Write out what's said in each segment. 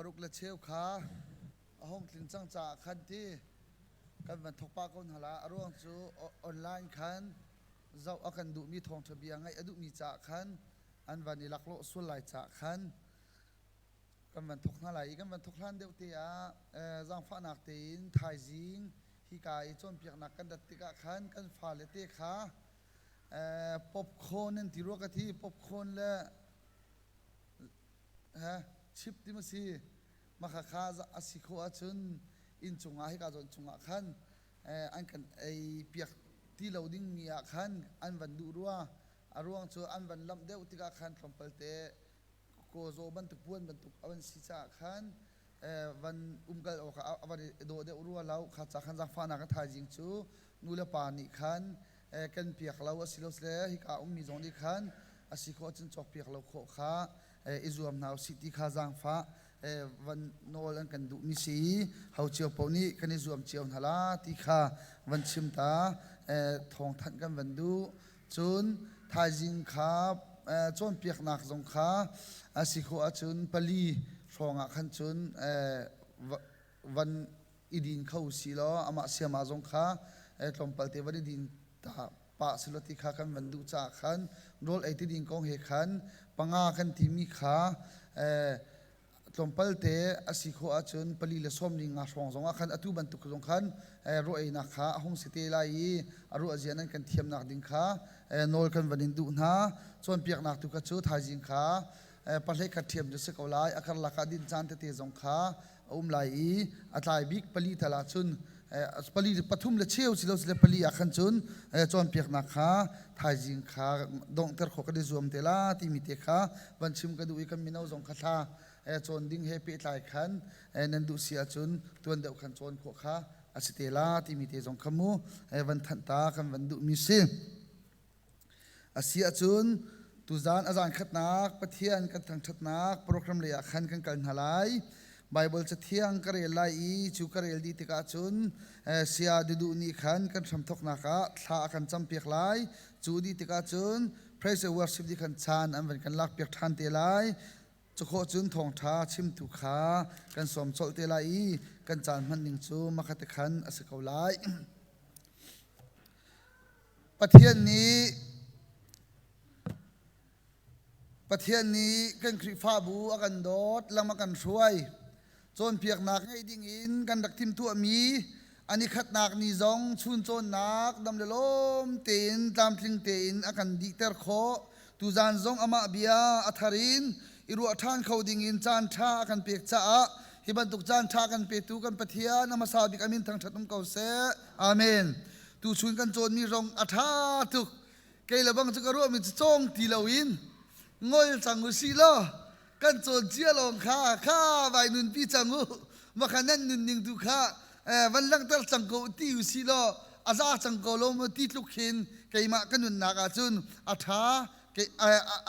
Paruk le cheu kha a hung tlin cang caah khan ti kan van thawk pah ko hna la. A ruang cu online khan zoh a kan duhmi thawngṭha bia ngaih a duhmi caah khan an van i laklawh sual lai caah khan kan van thawk hna lai i kan van thawk hlan deuh te ah zaangfahnak tein thaizing hika i cawnpiaknak kan rat tikah khan kan fale te kha popcorn an ti rua ka thi popcorn le chip ti ma si maka kha a si khawh ahcun inn cungah hika zawn cungah khan an kan ei piak ti lo ding mi ah khan an van duh rua. A ruang cu an van lamh deuh tikah khan tlawmpal te kawzaw bantuk puan bantuk a van si caah khan van umkal awk ah a van i dawh deuh rua lo. Kha ca khan zaangfahnak a thaizing cu nu le pa nih khan kan piak lo a si lo sile hika ummi zong nih khan a si khawh cun cawk piak lo khawh kha i zuam hna usih ti kha zaangfah van nawl an kan duhmi si i ho cio paoh nih kan i zuam cio hna la ti kha van chim ta thawngthanh kan van duh. Cun thaizing kha cawnpiaknak zong kha a si khawh ahcun pali hrawng ah khan cun van i din kho si law amah siama zong kha tlawmpal te van i din ta pah selaw ti kha kan van duh caah khan rawl ei ti ding kong he khan panga kan timi kha tlawmpal te a si khawh ahcun pali le sawm ning nga hrawng zong ah khan atu bantuk zong khan ruah einak kha a hung si te lai i a ruah zia nan kan thiamnak ding kha nawl kan van in duh hna. Cawnpiaknak tu kha cu thaizing kha pahlei khat ṭhiam cu si ko lai. A karlak ah dinh caan tete zong kha a um lai i a tlai bik pali tal ahcun pali pathum le cheu si lo sile pali ah khan cun cawnpiaknak kha thaizing kha donghter khawh kan i zuam te la timi te kha van chim ka duh i kan mino zong kha thla cawn ding he pehtlai khan nan duh si ahcun tuan deuh khan cawn khawh kha a si te la timi te zong kha mu van thanh ta kan van duhmi si. A si ahcun tuzaan a zan khatnak Pathian kan thangṭhatnak program lei ah khan kan kal hna lai. Baibal cathiang ka rel lai i cu ka rel dih tikah cun saya Duduh nih khan kan hramthawknak ah thla a kan campiak lai. Cu dih tikah cun praise and worship nih khan caan an van kan lakpiak ṭhan te lai. Cukhawh cun thawngṭha chimtu kha kan sawm colh te lai i kan caan hman ning cu makhat khan a si ko lai. Pathian nih Pathian nih kan Khrihfabu a kan dawt, lam a kan hruai. Cawnpiaknak ngeih dingin kan rak timhtuahmi an i khatnak ni zong chun cawnnak dam le lawm tein tlamtling tein a kan dihter khawh. Tuzaan zong amah bia a thar in i ruah ṭhan kho dingin caan ṭha a kan pek caah hi bantuk caan ṭha kan petu kan Pathian a hmasa bik a min thangṭhat um ko seh. Amen. Tuchun kan cawnmi rong a ṭha tuk. Kei le bang cu ka ruahmi cu cawng ti loin ngol cang u sih law kan cawn cia lawng kha kha vai nunpi cang u makha nan nunning tu kha van langhter cang ko ti u sih law a za cang ko lo maw ti tluk khin keimah ka nunnak ahcun a ṭha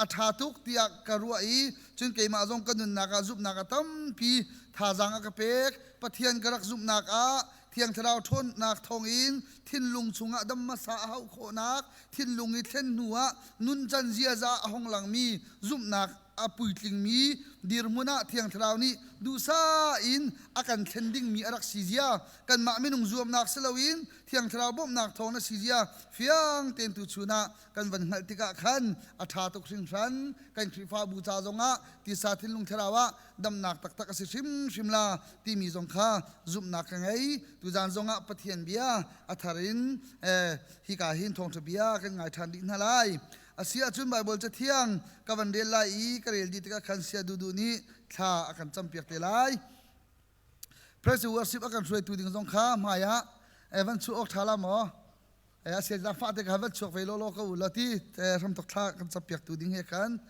a ṭha tuk tiah ka ruah i cun keimah zong ka nunnak ah zumhnak a tampi thazaang a ka pek. Pathian ka rak zumhnak ah Thiang Thlarau ṭhawnnak thawngin thinlung chungah dam hmasa a hauh khawhnak, thinlung i thlen hnuah nuncan ziaza a hung langmi zumhnak a puitlingmi dirhmun ah Thiang Thlarau nih duhsah in a kan thlen dingmi a rak si zia, kanmah minung zuamnak si loin Thiang Thlarau bawmhnak thawng na si zia fiang tein tuchun ah kan van hngalh tikah khan a ṭha tuk hringhran. Kan Khrihfabu ca zongah tisa thinlung thlarau ah damnak taktak a si hrimhrim la timi zong kha zumhnak ka ngei. Tuzaan zongah Pathian bia a thar in hika hin thawngṭha bia kan ngai ṭhan dih hna lai. A si ahcun Baibal Cathiang ka van rel lai i ka rel dih tikah khan sia dudu nih thla a kan campiak te lai. Praise worship a kan hruaitu ding zong kha hmai ah van chuah awk ṭha la maw? A sia zaangfah te kha van chuak ve lawlaw ko u law ti hramthok thla kan campiaktu ding he khan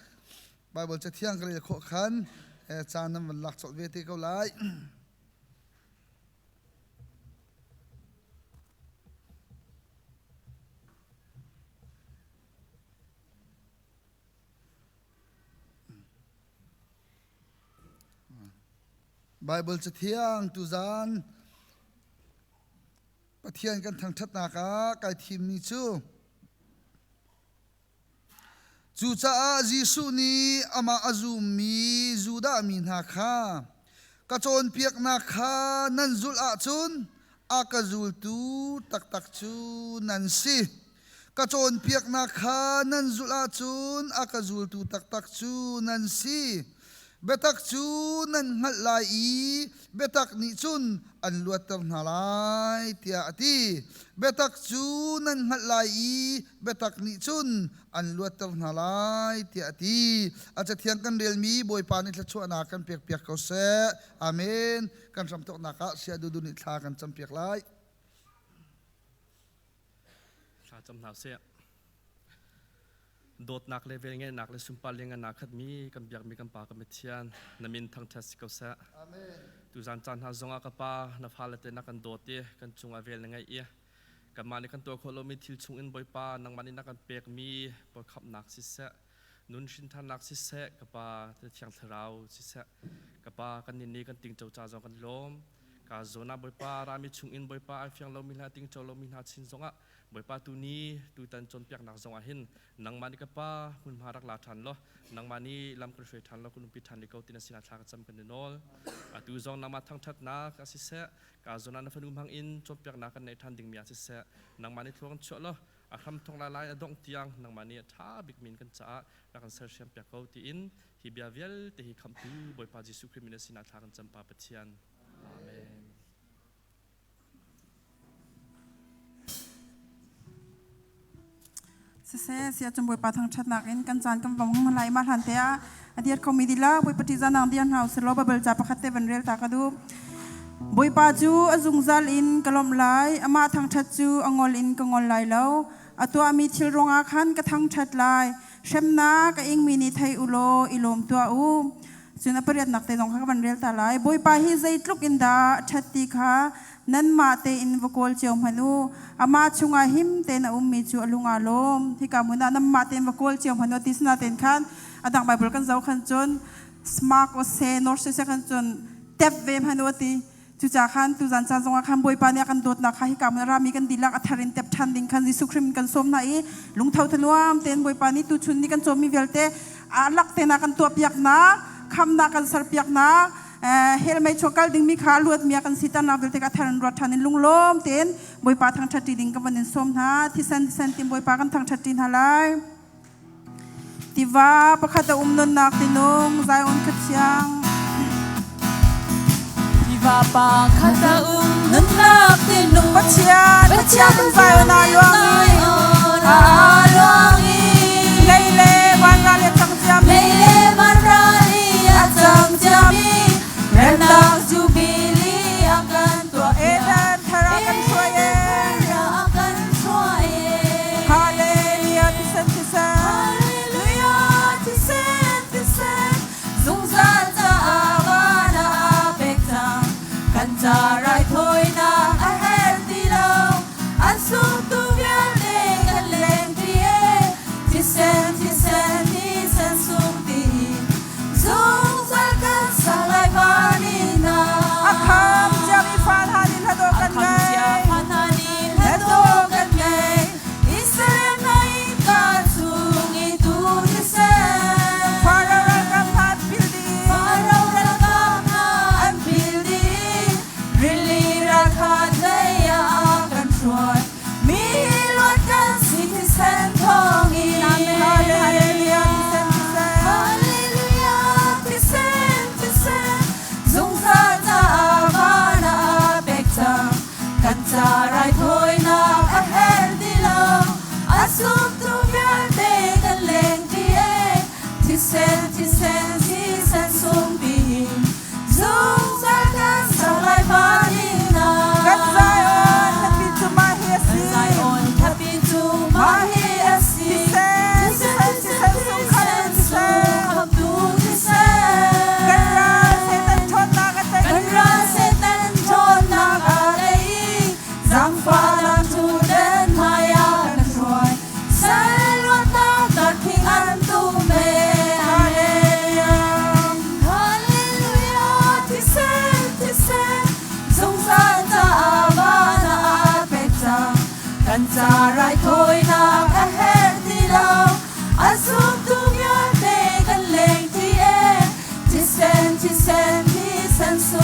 Baibal Cathiang ka rel khawh khan caan nan van lak colh ve te ko lai. Baibal Cathiang tuzaan Pathian kan thangṭhatnak ah kai thimmi cu Cucaah Jesuh nih amah a zummi Judah mi hna kha. Ka cawnpiaknak kha nan zulh ahcun a ka zultu taktak cu nan si. Ka cawnpiaknak kha nan zulh ahcun a ka zultu taktak cu nan si. Biatak cu nan hngalh lai i biatak nih cun an luatter hna lai, tiah a ti. Biatak cu nan hngalh lai i biatak nih cun an luatter hna lai, tiah a ti. A cathiang kan relmi Bawipa nih thluachuahnak kan pekpiak ko seh. Amen. Kan hramthawknak ah Saya Dudu nih thla kan campiak lai. Thla cam hna sih. Dawtnak le velngeihnak le sunpar lianngannak khatmi kan biakmi kan Pa kan Pathian na min thangṭhat si ko seh. Amen. Tuzan caan hna zongah ka Pa na fale te na kan dawt i kan cungah vel na ngeih i kanmah nih kan tuah khawh lomi thil chungin Bawipa nangmah nih na kan pekmi khamhnak siseh nun hrinthannak siseh ka Pa Thiang Thlarau siseh ka Pa kan nih nih kan tingco ca zong kan lawm ka zawn ah Bawipa rami chungin Bawipa ai fiang lomi hna tingco lomi hna chin zongah Bawipa tuni tutan cawnpiaknak zongah hin nangmah nih ka pa hmunhma rak la ṭhan law nangmah nih lam kan hruai ṭhan law kan umpi ṭhan rih ko ti na sinah thla ka cam kan i nawl. Atu zong nangmah thangṭhatnak ah siseh ka zawn ah na fanu hmang in cawnpiaknak kan neih ṭhan dingmi ah siseh nangmah nih thluak in chuah law a hram thawk lai lai a dongh tiang nangmah nih a ṭha bik min kan caah rak kan sersiam piak ko tiin hi bia vialte hi khamhtu Bawipa Jesuh Khrih min a sinah thla kan cam Pa Pathian. Amen. Siseh, sia cung Bawipa thangṭhatnak in kan caan kan vong hman lai. Mah hlan te ah a dir khomi dila Bawipa ṭihzah nang dir hna usih law Baibal ca pakhat te van rel ta ka duh. Bawipa cu a zungzal in ka lawmh lai, amah thangṭhat cu a ngol in ka ngol lai lo. A tuahmi thil ruangah khan ka thangṭhat lai. Hremnak a ingmi nih thei u law i lawm tuah u. Cun a pariatnak te zong kha ka van rel ta lai. Bawipa hi zeitluk in dah a ṭhat ti kha nanmah tein va kawl cio hmanh u. Amah chungah him tein a ummi cu a lung aa lawm. Hika hmun ah nanmah tein va kawl cio hmanh u ti sinain khan a dang Baibal kan zoh khan cun smak o se nor se se khan cun tep ve hmanh u a ti. Cucaah khan tuzan caan zongah khan Bawipa nih a kan dawtnak kha hika hmun a rami kan dihlak a thar in tep ṭhan ding khan Jesuh Khrih min kan sawm hna i lungtho thanuam tein Bawipa nih tuchun ni kan cawmmi vialte a lak tein a kan tuahpiaknak khamnak kan serpiaknak hell mei chuak kal dingmi kha luatmi a kan siternak vialte kha a thar in ruat ṭhan in lunglawm tein Bawipa thangṭhat ṭi ding ka van in sawm hna. Thisen thisen tim Bawipa kan thangṭhat ṭi hna lai. Tiva pakhat a um nunnak tinung Zion khathiang. Tiva pakhat a um nunnak tinung Pathian Pathian Zion ah luang i a luang i Lei le van ral a cang ciami Lei le van ral i a cang ciami Remnak Jubilee a kan tuah Eden thar a kan hruai e a kan hruai e Hallelujah thisen thisen Hallelujah thisen thisen zungzal caah van ah pek cang kan ca raithawinak a her ti lo an sungtu vialte kan leng ti e thisen thisen thisen sung ti zungzal kan sak lai van in A kham ciami fa hna nih hla dawh kan ngei. Hla kan ngei. Israel hna innka chung i tu thisen. Pharaoh ralkap hna an pil dih. Pharaoh ralkap hna an pil dih. Rili ral kha lei ah kan hruai. Mi luat kan si thisen thawngin. Hallelujah thisen thisen. Hallelujah thisen thisen. Zungzal caah van ah pek cang. Kan ca raithawinak a her ti lo. A sumtu vialte kan leng ti e. Thisen thisen thisen sungpi in. Zungzal kan sak lai van in ah. Kan Zion hlapi cu mah hi a si. Kan Zion hlapi cu mah hi a si. Thisen thisen thisen sung khamtu thisen. Khamtu thisen. Kan ral Satan ṭhawnnak a tei. Kan ral Satan ṭhawnnak a tei. Zaangfahnak ṭhutden hmaiah kan hruai. Sal luatnak darkhing an tum ve. Hallelujah. Hallelujah, thisen, thisen, zungzal caah van ah pek cang. Kan ca raithawinak a her ti lo. A zumtu vialte kan leng ti e. Thisen, thisen, thisen sung.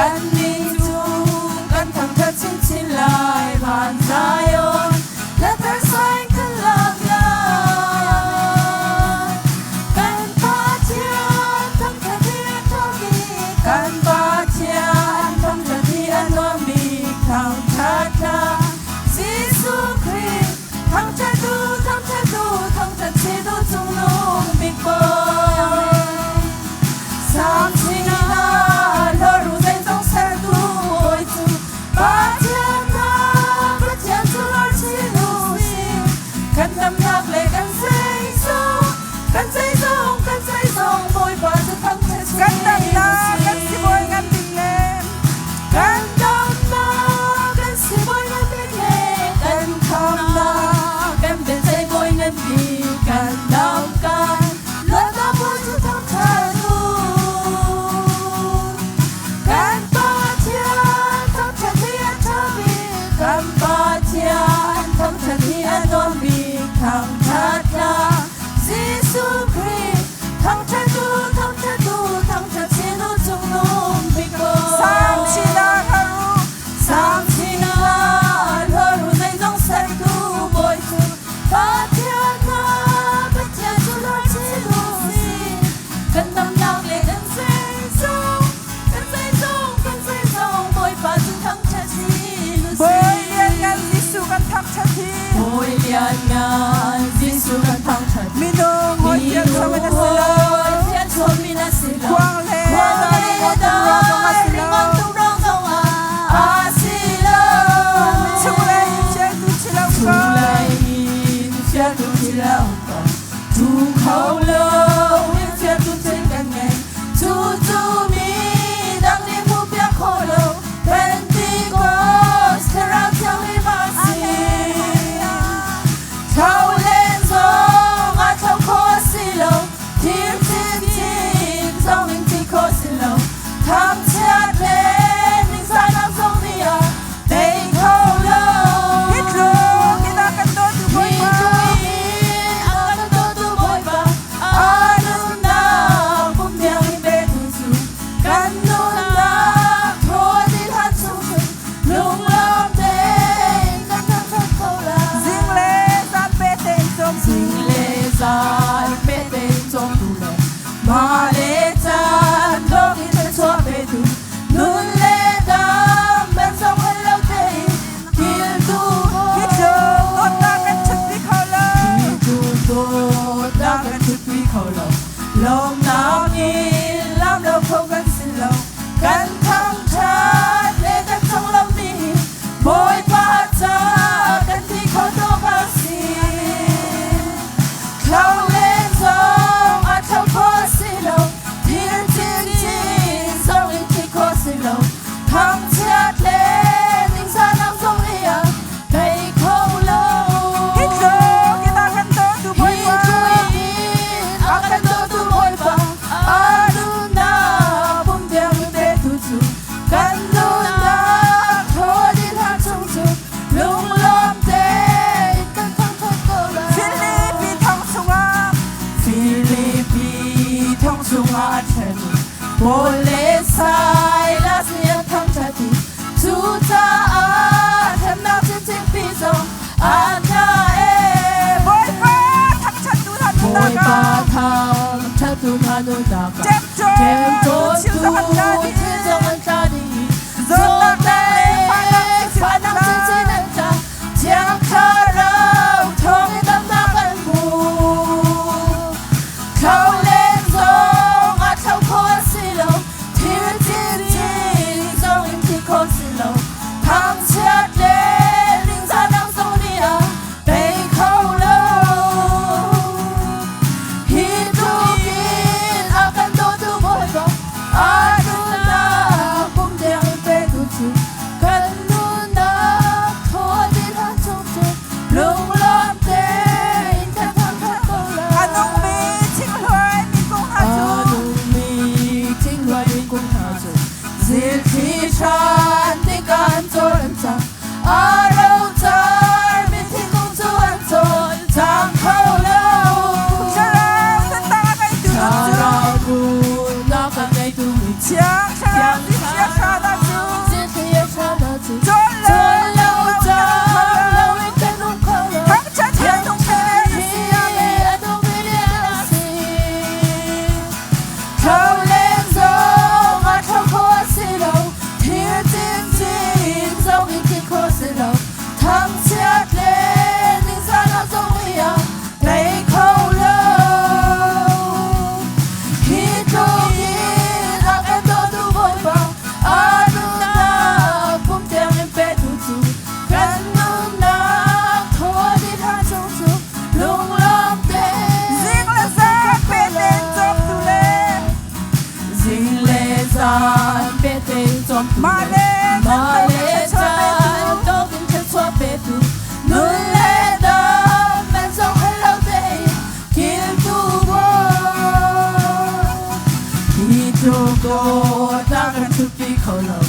Kannih cu kan thangṭhat chinchin lai van Zion letter sign kan lak lai. Kan Pathian thangṭhat hi a ṭha bik, kan Pathian thangṭhat hi a nuam bik, thangṭhat hlah Jesuh Khrih thangṭhat u, thangṭhat u, thangṭhat chin u cungnung bik Bawi. Sam sinah hlawru zeizong sertu Bawi cu Pathian hna, Pathian cu lor chin u sih. Kan damnak le kan zeizong, kan zeizong, kan zeizong Bawipa cu thangṭhat chin Kan damnak u kan sih. sibawi ngan bik le Kan damnak kan sibawi ngan bik le kan khamnak kan biaceih bawi ngan bik kan dam kan luatnak bawi cu thangṭhat u. Kan Pathian thangṭhat hi a ṭha bik, kan Pathian thangṭhat hi a nuam bik, thangṭhat hlah Jesuh Khrih thangṭhat u, thangṭhat u, thangṭhat chin u cungnung bik Sam Bawi. sinah haru Sam sinah hlawru zeizong sertu Bawi cu Pathian hna, Pathian cu lor chin u sih. Kan damnak le kan zeizong, kan zeizong, kan zeizong Bawipa cu thangṭhat chin u Bawi lianngan sih. Jesuh kan thangṭhat hi. Bawi lianngan Jesuh kan thangṭhat. Minung hawi fianchom in a si lo. Minung hawi fianchom in a si lo. Khuang le Khuang dai le ringawn tum ruang zong a dai si lo. ringawn tum ruang zong ah a si lo. Chunglei in fialtu si lo ko. Chunglei in fialtu si lo ko. Tu kho lo in fialtu chin kan ngei. Cu cu mi dang nih hmuh piak kho lo. Pentecost Thlarau Thianghlim a si. Thlo len zong ah thlo kho a si lo. Thir chinchin zong in thi kho si lo. Thangchiat le ningzahnak zong nih a tei kho lo. Hi tluk in a kan dawtu Hi Bawipa. tluk in a kan dawtu Bawipa, a nunnak pum tiang in petu cu kan nunnak thaw dil han chung cun lunglawm tein kan thangṭhat ko lai. Zing le zan pe tein cawm. Zing le zan pe tein cawmtu le mah le caan dawk in thluachuah petu nun le dam ban zong hal lo tein kiltu Hi tluk dawtnak kan ṭhutpi kho lo. Hi tluk dawtnak kan ṭhutpi kho lo. Lawmnak in lam lo kho kan si lo. Kan thangṭhat le kan conglawmhmi hi Bawipa ca kan ti kho tuk a si. Thlo len zong ah thlo kho si lo. Thir chinchin zong in thi kho si lo. Thangchiat le ningzahnak zong nih a tei kho lo. Hi tluk in a kan dawtu Hi Bawipa. tluk in a kan dawtu Bawipa, a nunnak pum tiang in petu cu kan nunnak thaw dil har chung cu lunglawm tein kan thangṭhat ko lai. Filipi thong chungah Filipi thong chungah a ṭhen Paul le Silas nih an thangṭhat i cucaah hremnak chinchinpi zong an tla ee. Bawipa thangṭhat tu hna nunnak Bawipa ah thangṭhat tu hna nunnak ah ṭemṭawn ṭemṭawn thil tu zong an tla dih. thil zong an tla dih. Zawtnak le Zawtnak le fahnak fahnak chinchin chinchin an tla. Thiang Thlarau thawng in damnak an hmu. Thlo len zong ah thlo kho a si lo. Thil chinchin zong in thi kho si lo. Thangchiat le ningzahnak zong nih a tei kho lo. Hi tluk in a kan dawtu Bawipa, a nunnak pum tiang in petu cu kan nunnak thaw dil han chung cu lunglawm tein kan thangṭhat ko lai. A nungmi thing-hluai minkung hna cu A nungmi thing-hluai minkung hna cu zilthli ṭhan tikah an cawl an cang. A rocar mi thingkung cu an cawl cang kho lo. Thlarau nunnak a ngeitu nun cu Thlarau nunnak a ngeitu mi Thiang Thlarau nih chia hra cawmtu le mah le caan tawk in thluachuah petu nun le dam man zong hal lo tein kiltu Bawi. Hi tluk dawtnak kan thutpi kho lo,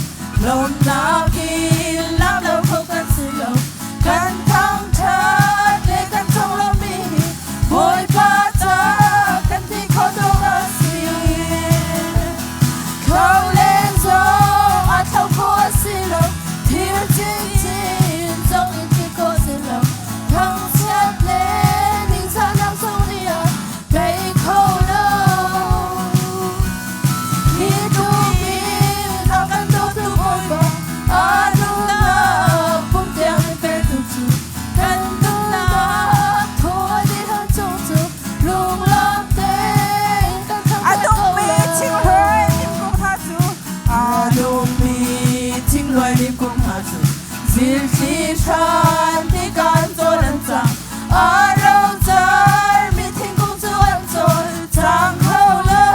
lawmhnak in lam lo kho kan si lo. Kan thangṭhat le kan conglawmhmi hi Bawipa ca kan ti kho dawh a si. Kho len zong aa thlo khawh a si lo, thil chinchin zong in ti khawh si lo. Thangchiat le ningzahnak zong nih a tei kho lo. Hi tluk in a kan dawtu Bawipa, a nunnak pum tiang in petu cu kan nunnak thaw a dih chung cu lunglawm tein kan A thangṭhat ko dawhmi lai. thingluai limkung hna cu A dawhmi thingluai limkung hna cu zilthli hran ti kan cawl an cang. A rocarmi thingkung cu an cawl cang kho lo.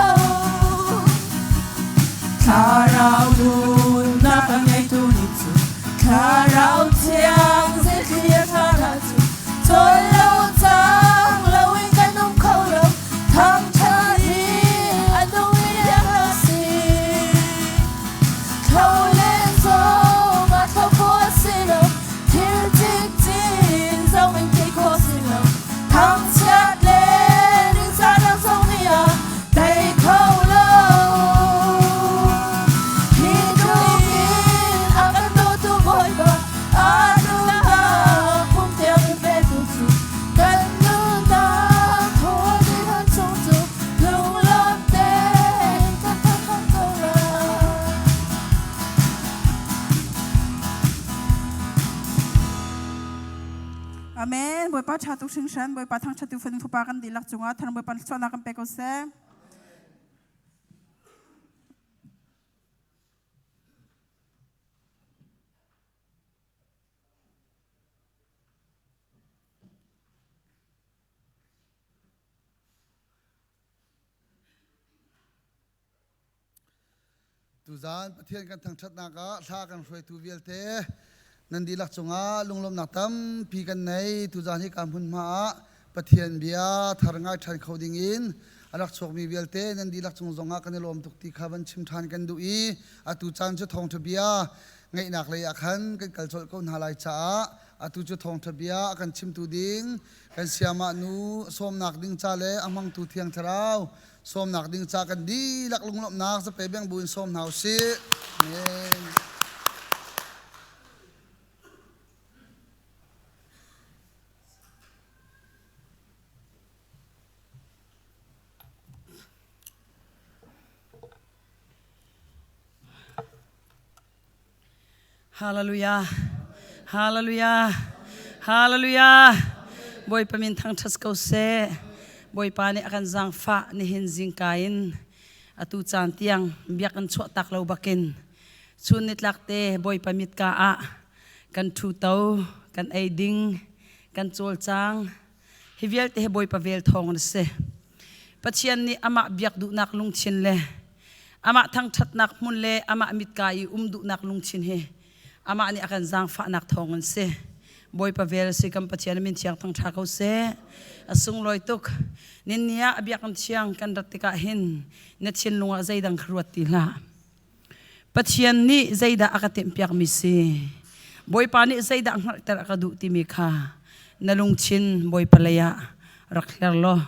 Thlarau nunnak a ngeitu nih cu Thlarau thiang zilthli a ṭha hna cu cawl lo cang loin kan um kho lo. Thangṭhat hi a nung i rian a si. Thlo le zong a thlo khawh a si lo. Thil cikcin zong in ti khawh si lo. Thangchiat le ningzahnak zong nih a tei kho lo. Hi tluk in a kan dawtu Bawipa, a nunnak pum tiang in petu cu kan nunnak thaw dih chung cu lunglawm tein kan thangṭhat ko lai. Amen. Bawipa ṭha tuk hringhran. Bawipa thangṭhat tu fanu fapa kan dihlak cungah thar Bawipa thluachuahnak kan pe ko seh. Tuzaan Pathian kan thangṭhatnak ah thla kan hruaitu vialte nan dihlak cungah lunglawmhnak tampi kan nei. Tuzaan hi ka hmunhma ah Pathian bia thar ngai ṭhan kho dingin a rak chuakmi vialte nan dihlak cung zongah kan i lawm tuk ti kha van chim ṭhan kan duh i atu caan cu thawngṭha bia ngaihnak lei ah khan kan kal colh ko hna lai caah atu cu thawngṭha bia a kan chimtu ding kan siamah nu sawmnak ding ca le a hmangtu Thiang Thlarau sawmnak ding ca kan dihlak lunglawmhnak zape beng bu in sawm hna usih. Amen. Hallelujah. Hallelujah. Hallelujah. Bawipa min thangṭhat ko seh. Bawipa nih a kan zaangfah nihin zingka in atu caan tiang biak an chuah tak lo bakin chun nitlak te Bawipa mitka ah kan ṭhu to, kan ei ding, kan cawlcang. Hi vialte hi Bawipa vel thawng an si. Pathian nih amah biak duhnak lungthin le amah thangṭhatnak hmun le amah mitka i um duhnak lungthin hi amah nih a kan zaangfahnak thawng an si. Bawipa vel si kan Pathian min thiang thangṭha ko seh. A sunglawi tuk. Ninni ah a biakinn thiang kan rat tikah hin na thinlung ah zeidang kha ruat ti hlah. Pathian nih zeidah a ka timhpiakmi si? Bawipa nih zeidah hngalhter a ka duh timi kha na lungthin Bawipa lei ah rak hler law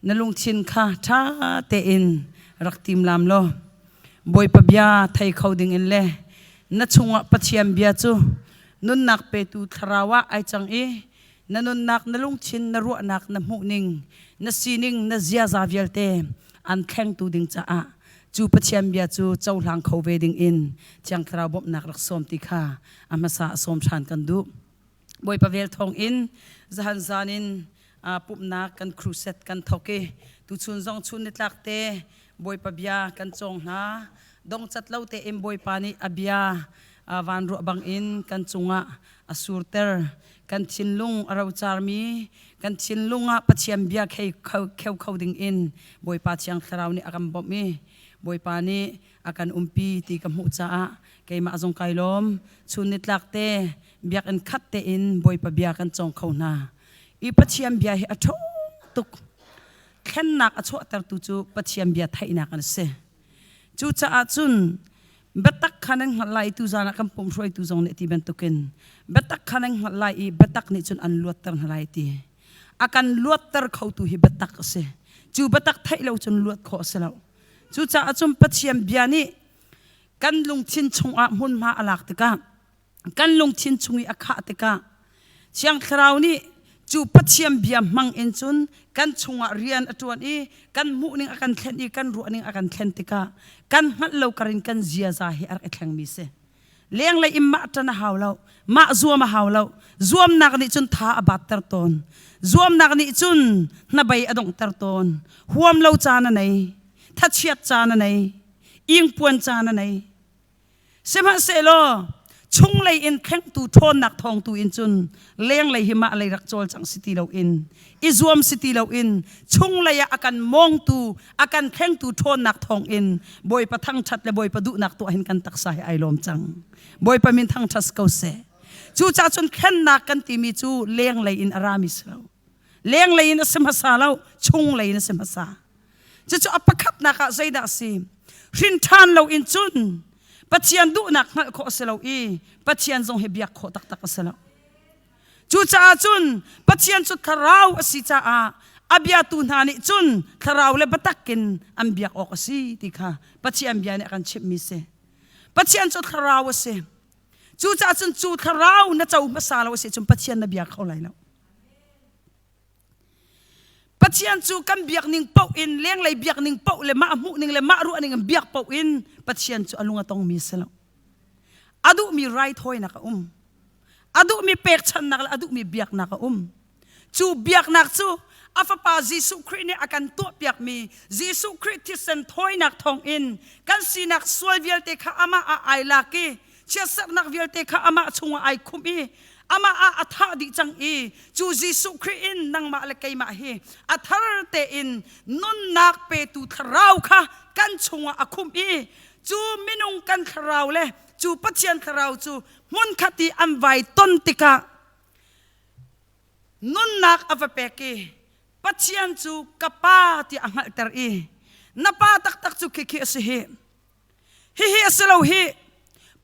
na lungthin kha ṭha tein rak timlam law Bawipa bia thei kho dingin le na chungah Pathian bia cu nunnak petu thlarau ah ai cang i na nunnak na lungthin na ruahnak na hmuhning na sining na ziaza vialte an thlengtu ding caah cu Pathian bia cu cohlang kho ve ding in Thiang Thlarau bawmhnak rak sawm ti kha a hmasa a sawm ṭhan kan duh. Bawipa vel thawng in zahan zan in pumhnak kan crusade kan thawk i tuchun zong chun nitlak te Bawipa bia kan cawng hna. Dongcat lo tein Bawipa nih a bia van ruah bangin kan cungah a surter. Kan thinlung a rocarmi kan thinlung ah Pathian bia kheu kho ding in Bawipa Thiang Thlarau nih a kan bawmh i Bawipa nih A kan umpi ti ka hmuh caah keimah zong kai lawm. Chun nitlak te biakinn khat tein Bawipa bia kan cawng kho hna. I Pathian bia hi a ṭhawng tuk. Thlennak a chuahtertu cu Pathian bia theihnak an si. Cucaah cun biatak kha nan hngalh lai i tuzan ah kan pumh hruaitu zong nih ti bantukin biatak kha nan hngalh lai i biatak nih cun an luatter hna lai ti. A kan luatter khotu hi biatak a si. Cu biatak theih lo cun luat khawh a si lo. Cucaah cun Pathian bia nih kan lungthin chungah hmunhma a lak tikah kan lungthin chung i a khah tikah Thiang Thlarau nih cu Pathian bia hmang in cun kan chungah rian a ṭuan i kan hmuhning a kan thlen i kan ruahning a kan thlen tikah kan hngalh lo karin kan ziaza hi a rak i thlengmi si. Lenglei in mah ṭan a hau lo, mah zuam a hau lo. Zuamnak nih cun tha a batter tawn. Zuamnak nih cun hnabei a donghter tawn. Huam lo caan a nei, thachiat caan a nei, ingpuan caan a nei. Sihmanhsehlaw chunglei in thlengtu ṭhawnnak thawngtu in cun lenglei hi mah lei rak cawlcangh si ti loin i zuam si ti loin chunglei ah a kan mawngtu a kan thlengtu ṭhawnnak thawngin Bawipa thangṭhat le Bawipa duhnak tuah hin kan taksa hi ai lawm cang. Bawipa min thangṭhat ko seh. Cucaah cun thlennak kan timi cu lenglei in a rami si lo. Lenglei in a si hmasa lo, chunglei in a si hmasa. Cucu a pakhatnak ah zeidah a si? Hrin ṭhan lo in cun Pathian duhnak hngalh khawh a si lo i Pathian zong hi biak khawh taktak a si lo. Cucaah cun Pathian cu thlarau a si caah a biatu hna nih cun thlarau le biatak in an biak awk a si ti kha Pathian bia nih a kan chimhmi si. Pathian cu thlarau a si. Cucaah cun cu thlarau na co hmasa lo a si cun Pathian na bia kho lai lo. Pathian cu kan biak ning paoh in lenglei biak ning paoh le mah hmuh ning le mah ruah ning in biak paoh in Pathian cu a lung a tongmi a si lo. A duhmi raithawinak a um. A duhmi pekchanhnak le a duhmi biaknak a um. Cu biaknak cu a fapa Jesuh Khrih nih a kan tuahpiakmi Jesuh Khrih thisen thawinak thawngin kan sinak sual vialte kha amah ah ai lak i chiatserhnak vialte kha amah chungah ai khumh i amah ah a thah dih cang i cu Jesuh Khrih in nangmah le keimah hi a thar tein nunnak petu thlarau kha kan chungah a khumh i cu minung kan thlarau le cu Pathian thlarau cu hmunkhat i an vai ton tikah nunnak a va pek i Pathian cu ka pa tiah a hngalhter i na pa taktak cu khikhi a si hi Hihi a si lo hi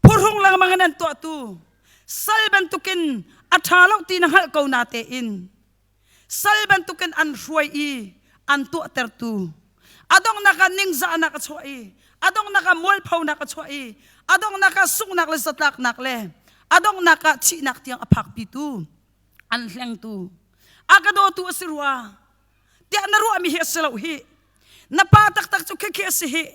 phuhrung lengmang in an tuahtu sal bantukin a ṭha lo ti na hngalh ko na tein sal bantukin an hruai i an tuahtertu a donghnak ah ningzahnak a chuah i a donghnak ah mualphonak a chuah i a donghnak ah sunghnak le zatlaknak le a donghnak ah thihnak tiang a phakpitu an hlengtu a ka dawtu a si rua tiah na ruahmi hi a si lo hi na pa taktak cu khikhi a si hi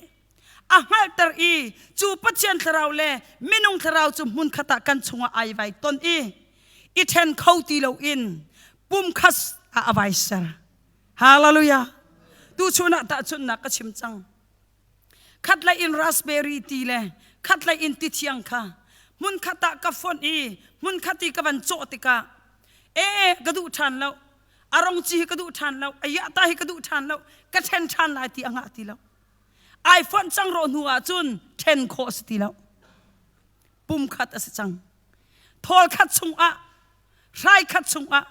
a hngalhter i cu Pathian thlarau le minung thlarau cu hmunkhat ah kan chungah ai vai ton i i ṭhen kho ti loin pumkhat ah a vai ser. Hallelujah. Tuchun ah tahchunhnak ka chim cang. Khatlei in raspberry ti le khatlei in ti thiang kha hmunkhat ah ka fonh i hmunkhat i ka van cawh tikah ee ka duh ṭhan lo a rong ci hi ka duh ṭhan lo a yahta hi ka duh ṭhan lo ka ṭhen ṭhan lai ti a ngah ti lo ai fonh cang rawh hnu ah cun ṭhen khawh a si ti lo pum khat a si cang thawl khat chungah hrai khat chungah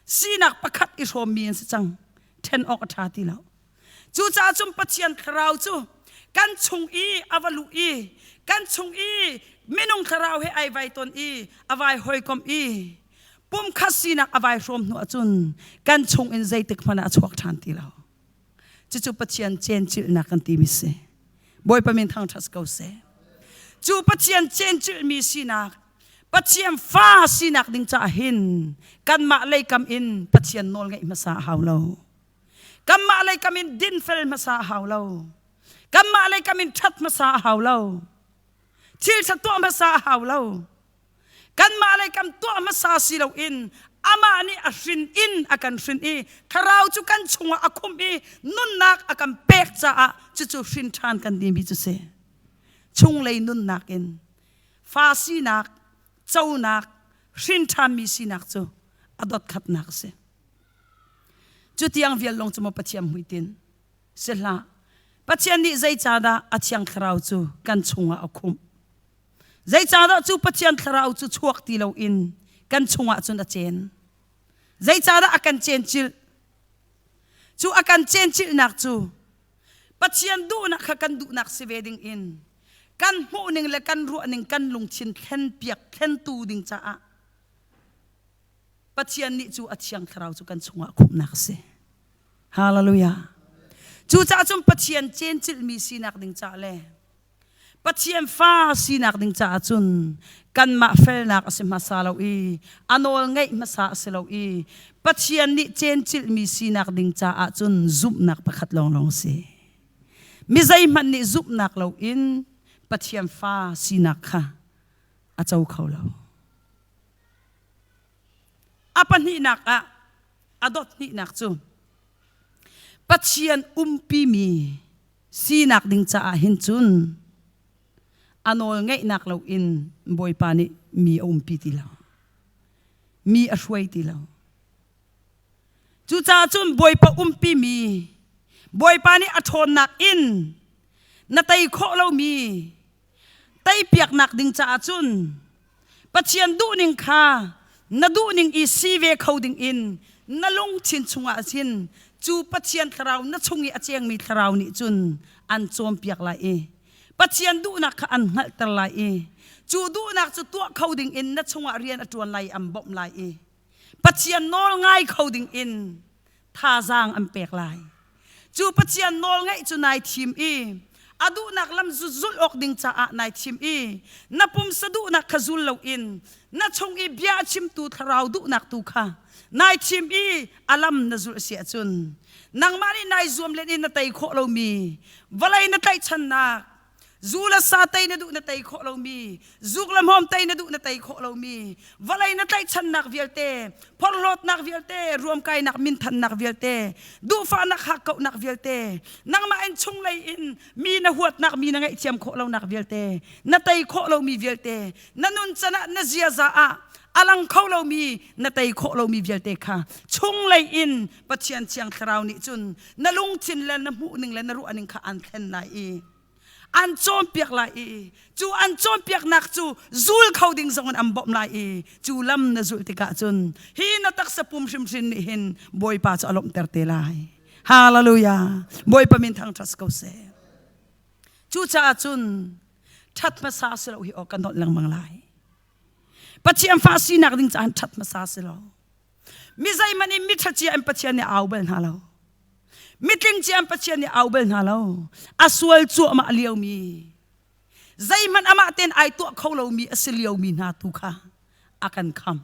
sinak pakhat i hrawmmi an si cang ṭhen awk a ṭha ti lo cucaah cun Pathian thlarau cu kan chung i a va luh i kan chung i minung thlarau he ai vai ton i a vai hawikom i pumkhat sinak a vai hrawm hnu ahcun kan chung in zeitik hmanh ah a chuak ṭhan ti lo Cucu Pathian cencilhnak kan timi si. Bawipa min thangṭhat ko seh. Cu Pathian cencilhmi sinak, Pathian fa sinak ding caah hin kanmah leikam in Pathian nawl ngeih hmasa a hau lo. Kanmah leikam in dinfel hmasa a hau lo. Kanmah leikam in ṭhat hmasa a hau lo. Thil ṭha tuah hmasa a hau lo. Kanmah lei kan tuah hmasa si loin amah nih a hrin in a kan hrin i thlarau cu kan chungah a khumh i nunnak a kan pek caah cucu hrin ṭhan kan timi cu si. Chunglei nunnak in fa sinak, conak, hrin ṭhanmi sinak cu a dotkhatnak a si. Cu tiang vial lawng cu maw Pathian hmuitinh si hlah. Pathian nih zeicahdah a Thiang Thlarau cu kan chungah a khumh? Zeicahdah cu Pathian Thlarau cu chuak ti loin kan chungah cun a cen? Zeicahdah a kan cencilh? Cu a kan cencilhnak cu Pathian duhnak kha kan duhnak si ve ding in kan hmuhning le kan ruahning kan lungthin thlenpiak thlentu ding caah Pathian nih cu a Thiang Thlarau cu kan chungah khumhnak a si. Hallelujah. Cucaah cun Pathian cencilhmi sinak ding caah le Pathian fa sinak ding caah cun kanmah felnak a si hmasa lo i a nawl ngeih hmasa a si lo i Pathian nih cencilhmi sinak ding caah cun zumhnak pakhat lawnglawng a si. Mi zeihmanh nih zumhnak loin Pathian fa sinak kha a co kho lo. A pahnihnak ah a dot hnihnak cu Pathian umpimi sinak ding caah hin cun a nawl ngeihnak loin Bawipa nih mi a umpi ti lo. Mi a hruai ti lo. Cucaah cun Bawipa umpi mi Bawipa nih a ṭhawnnak in na tei khawh lomi teipiaknak ding caah cun Pathian duhning kha na duhning i si ve kho ding in na lungthin chungah hin cu Pathian thlarau na chung i a cengmi thlarau nih cun an cawnpiak lai i Pathian duhnak kha an hngalhter lai i cu duhnak cu tuah kho ding in na chungah rian a ṭuan lai i an bawmh lai i Pathian nawl ngai kho ding in thazaang an pek lai. Cu Pathian nawl ngaih cu nai thim i a duhnak lam zulh awk ding caah nai thim i na pumsa duhnak kha zul loin na chung i bia a chimtu thlarau duhnak tu kha nai thim i a lam na zulh si ahcun nangmah nih nai zuam len in na tei khawh lomi vawlei na tlaihchannak Zu le sa tei na duh na tei khawh lomi, zuk le hmawm tei na duh na tei khawh lomi, vawlei na tlaihchannak vialte, phorhlawtnak vialte, ruamkainak minthannak vialte, duhfahnak hakkauhnak vialte, nangmah in chunglei in mi na huatnak, mi na ngaihthiam khawh lonak vialte, na tei khawh lomi vialte, na nun can ah na ziaza ah a lang kho lomi na tei khawh lomi vialte kha chunglei in Pathian Thiang Thlarau nih cun na lungthin le na hmuhning le na ruahning kha an thlen lai i an cawnpiak lai i cu an cawnpiaknak cu zul kho ding zong in an bawmh lai i cu lam na zulh tikah cun hi na taksa pum hrimhrim nih hin Bawipa cu a lawmhter te lai. Hallelujah. Bawipa min thangṭhat ko seh. Cucaah cun ṭhat hmasa si lo hi aw kan nolh lengmang lai. Pathian fa sinak ding caah ṭhat hmasa si lo. Mi zeihmanh in miṭha cia in Pathian nih a au bal hna lo. Mitling cia in Pathian nih a au bal hna lo. A sual cuahmah liomi, zeihmanh amah tein ai tuah kho lomi a si liomi hna tu kha a kan khamh.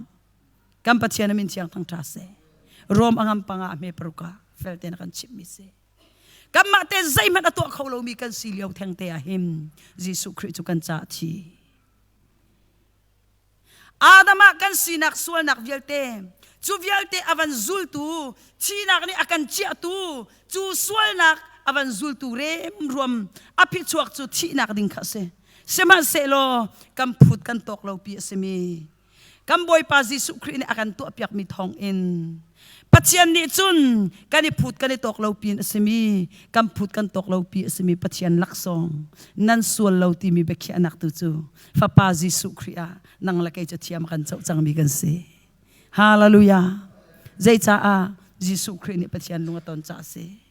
Kan Pathian a min thiang thangṭha seh. Rom a ngam panga a hme paruk ah fel tein a kan chimhmi si. Kanmah te zeihmanh a tuah kho lomi kan si lio thengte ah hin Jesuh Khrih cu kan caah thi. Adam ah kan sinak sualnak vialte cu vialte a van zultu thihnak nih a kan ciahtu cu sualnak a van zultu remruam a phichuak cu thihnak ding kha a si sihmanhsehlaw kan phut kan tawk lo pi a simi kan Bawipa Jesuh Khrih nih a kan tuahpiakmi thawngin Pathian nih cun kan i phut kan i tawk lo pin a simi kan phut kan tawk lo pi a simi Pathian laksawng nan sual lo timi biakhiahnak tu cu Fapa Jesuh Khrih ah nang le kei cu thiam kan coh cangmi kan si. Hallelujah. Zeicaah Jesuh Khrih nih Pathian lung a ton caah a si.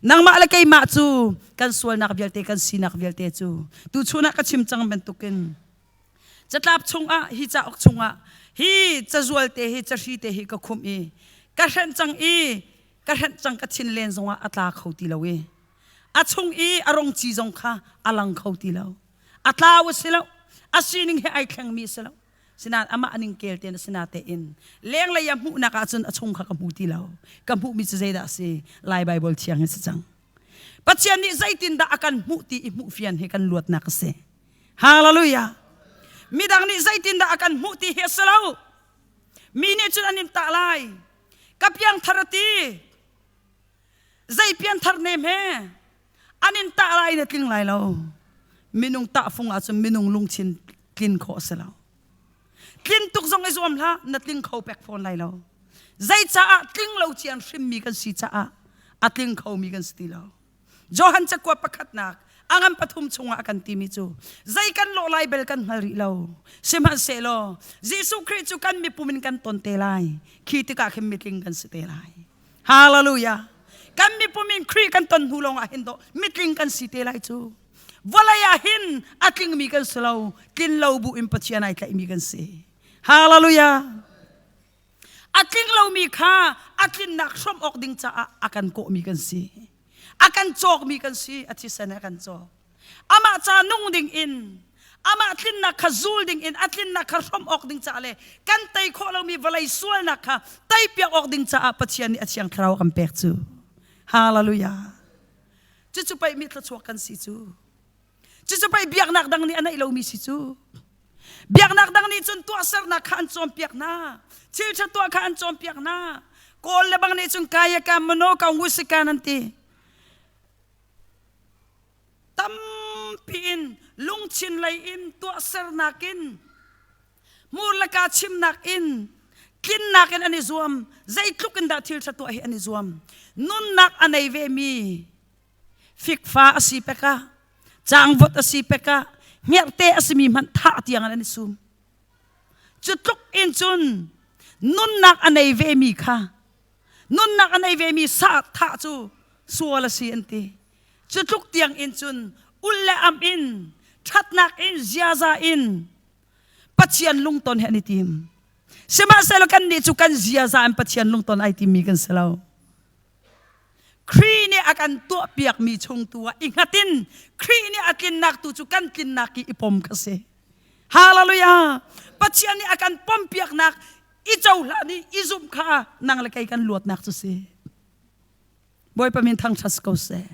Nangmah le keimah cu kan sualnak vialte kan sinak vialte cu tuchun ah ka chim cang bantukin catlap chungah hi cauk chungah hi cazual te hi cahri te hi ka khumh i ka hrenh cang i ka hrenh cang ka thin len zongah a tla kho ti lo i a chung i a rong ci zong kha a lang kho ti lo a tlau a si lo a sining he ai thlengmi a si lo sinain amah ning kel tein a si natein lenglei a hmuhnak ahcun a chung kha ka hmu ti lo ka hmuhmi cu zeidah a si lai Baibal thiang hi si cang Pathian nih zeitindah a kan hmuh ti i hmuh fian hi kan luatnak a si Hallelujah midang nih zeitindah a kan hmuh ti hi a si lo mi nih cun an in tah lai ka piangthar a ti zei pianthar nem he an in tah lai na tling lai lo minung tahfung ahcun minung lungthin tlin khawh a si lo tlin tuk zong i zuam hlah na tling kho pek fawn lai lo zeicaah tling lo cian hrimmi kan si caah a tling khomi kan si ti lo. Johan cakuat pakhatnak a ngan pathum chungah a kan timi cu zei kan lawh lai bel kan hngal rih lo. Sihmanhsehlaw Jesuh Khrih cu kan mipum in kan ton te lai. Khi tikah khin mitling kan si te lai. Hallelujah. Kan mipum in Khrih kan ton hnu lawngah hin dawh mitling kan si te lai cu. Vawlei ah hin a tlingmi kan si lo, tlin lo bu in Pathian ai tlaihmi kan si. Hallelujah. A tling lomi kha a tlinnak hrawmh awk ding caah a kan kawhmi kan si. A kan cawkmi kan si, a thisen he a kan cawk. Amah ca nung ding in, amah tlinnak kha zul ding in, a tlinnak kha hrawmh awk ding caah le kan tei khawh lomi vawlei sualnak kha teipiak awk ding caah Pathian nih a Thiang Thlarau a kan pek cu. Hallelujah. Cucu pei mi thluachuak kan si cu. Cucu pei biaknak dang nih a neih lomi si cu. Biaknak dang nih cun tuahsernak kha an cawnpiak hna. Thil ṭha tuah kha an cawnpiak hna. Kawl le bang nih cun kayaka mano kaungwisikan an ti. Tampi in lungthin lei in tuahsernak in hmur le ka chimnak in tlinnak in an i zuam. Zeitluk in dah thil ṭha tuah hi an i zuam. Nunnak a nei ve mi Fikfa a si pek ah, cangvot a si pek ah, hngerhte a simi hmanh thah tiang an i sum. Cu tluk in cun nunnak a nei vemi kha nunnak a nei vemi sa thah cu sual a si an ti. Cu tluk tiang in cun ul le am in ṭhatnak in ziaza in Pathian lungton he an i tim. Sihmanhsehlaw kannih cu kan ziaza in Pathian lungton ai timmi kan si lo. Khrih nih a kan tuahpiakmi chung tu ah i hngat in Khrih nih a tlinnak tu cu kan tlinnak i i pom kha si. Hallelujah! Pathian nih a kan pompiaknak i cohlan i i zumh kha nang le kei kan luatnak cu si. Bawipa min thangṭhat ko seh.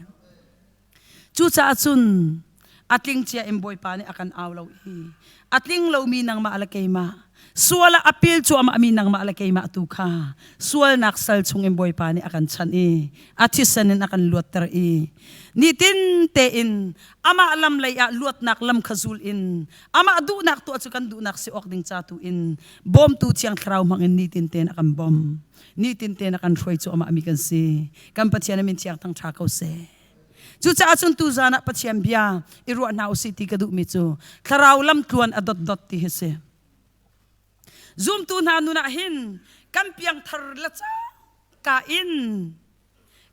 Cucaah cun a tling cia in Bawipa nih a kan au lo i a tling lomi nangmah le keimah sual ah a pil cuahmahmi nangmah le keimah tu kha sualnak sal chungin Bawipa nih a kan chanh i a thisen in a kan luatter i nitin tein amah lam lei ah luatnak lam kha zul in amah duhnak tuah cu kan duhnak si awk ding ca tu in bawmtu Thiang Thlarau hmangin nitin tein a kan bawm nitin tein a kan hruai cuahmah mi kan si kan Pathian a min thiang thang ṭha ko seh. Cucaah cun tuzan ah Pathian bia i ruah hna usih ti ka duhmi cu thlarau lamtluan a dotdot ti hi si. Zumtu hna nun ah hin kan piangthar le cangka in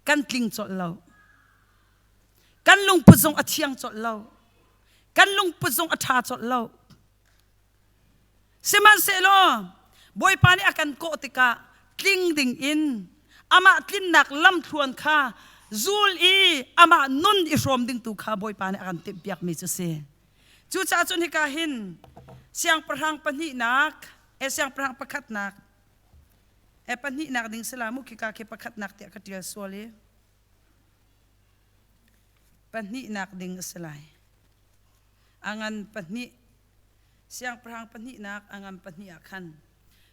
kan tling colh lo. Kan lungput zong a thiang colh lo. Kan lungput zong a ṭha colh lo. Sihmanhsehlaw Bawipa nih a kan kawh tikah tling ding in amah tlinnak lamthluan kha zul i amah nun i hrawm ding tu kha Bawipa nih a kan timhpiakmi cu si. Cucaah cun hika hin siangpahrang pahnihnak e siangpahrang pakhatnak e pahnihnak ding sila mu khika khi pakhatnak tiah ka ṭial sual i pahnihnak ding a si lai. A ngan pahnih Siangpahrang pahnihnak a ngan pahnih ah khan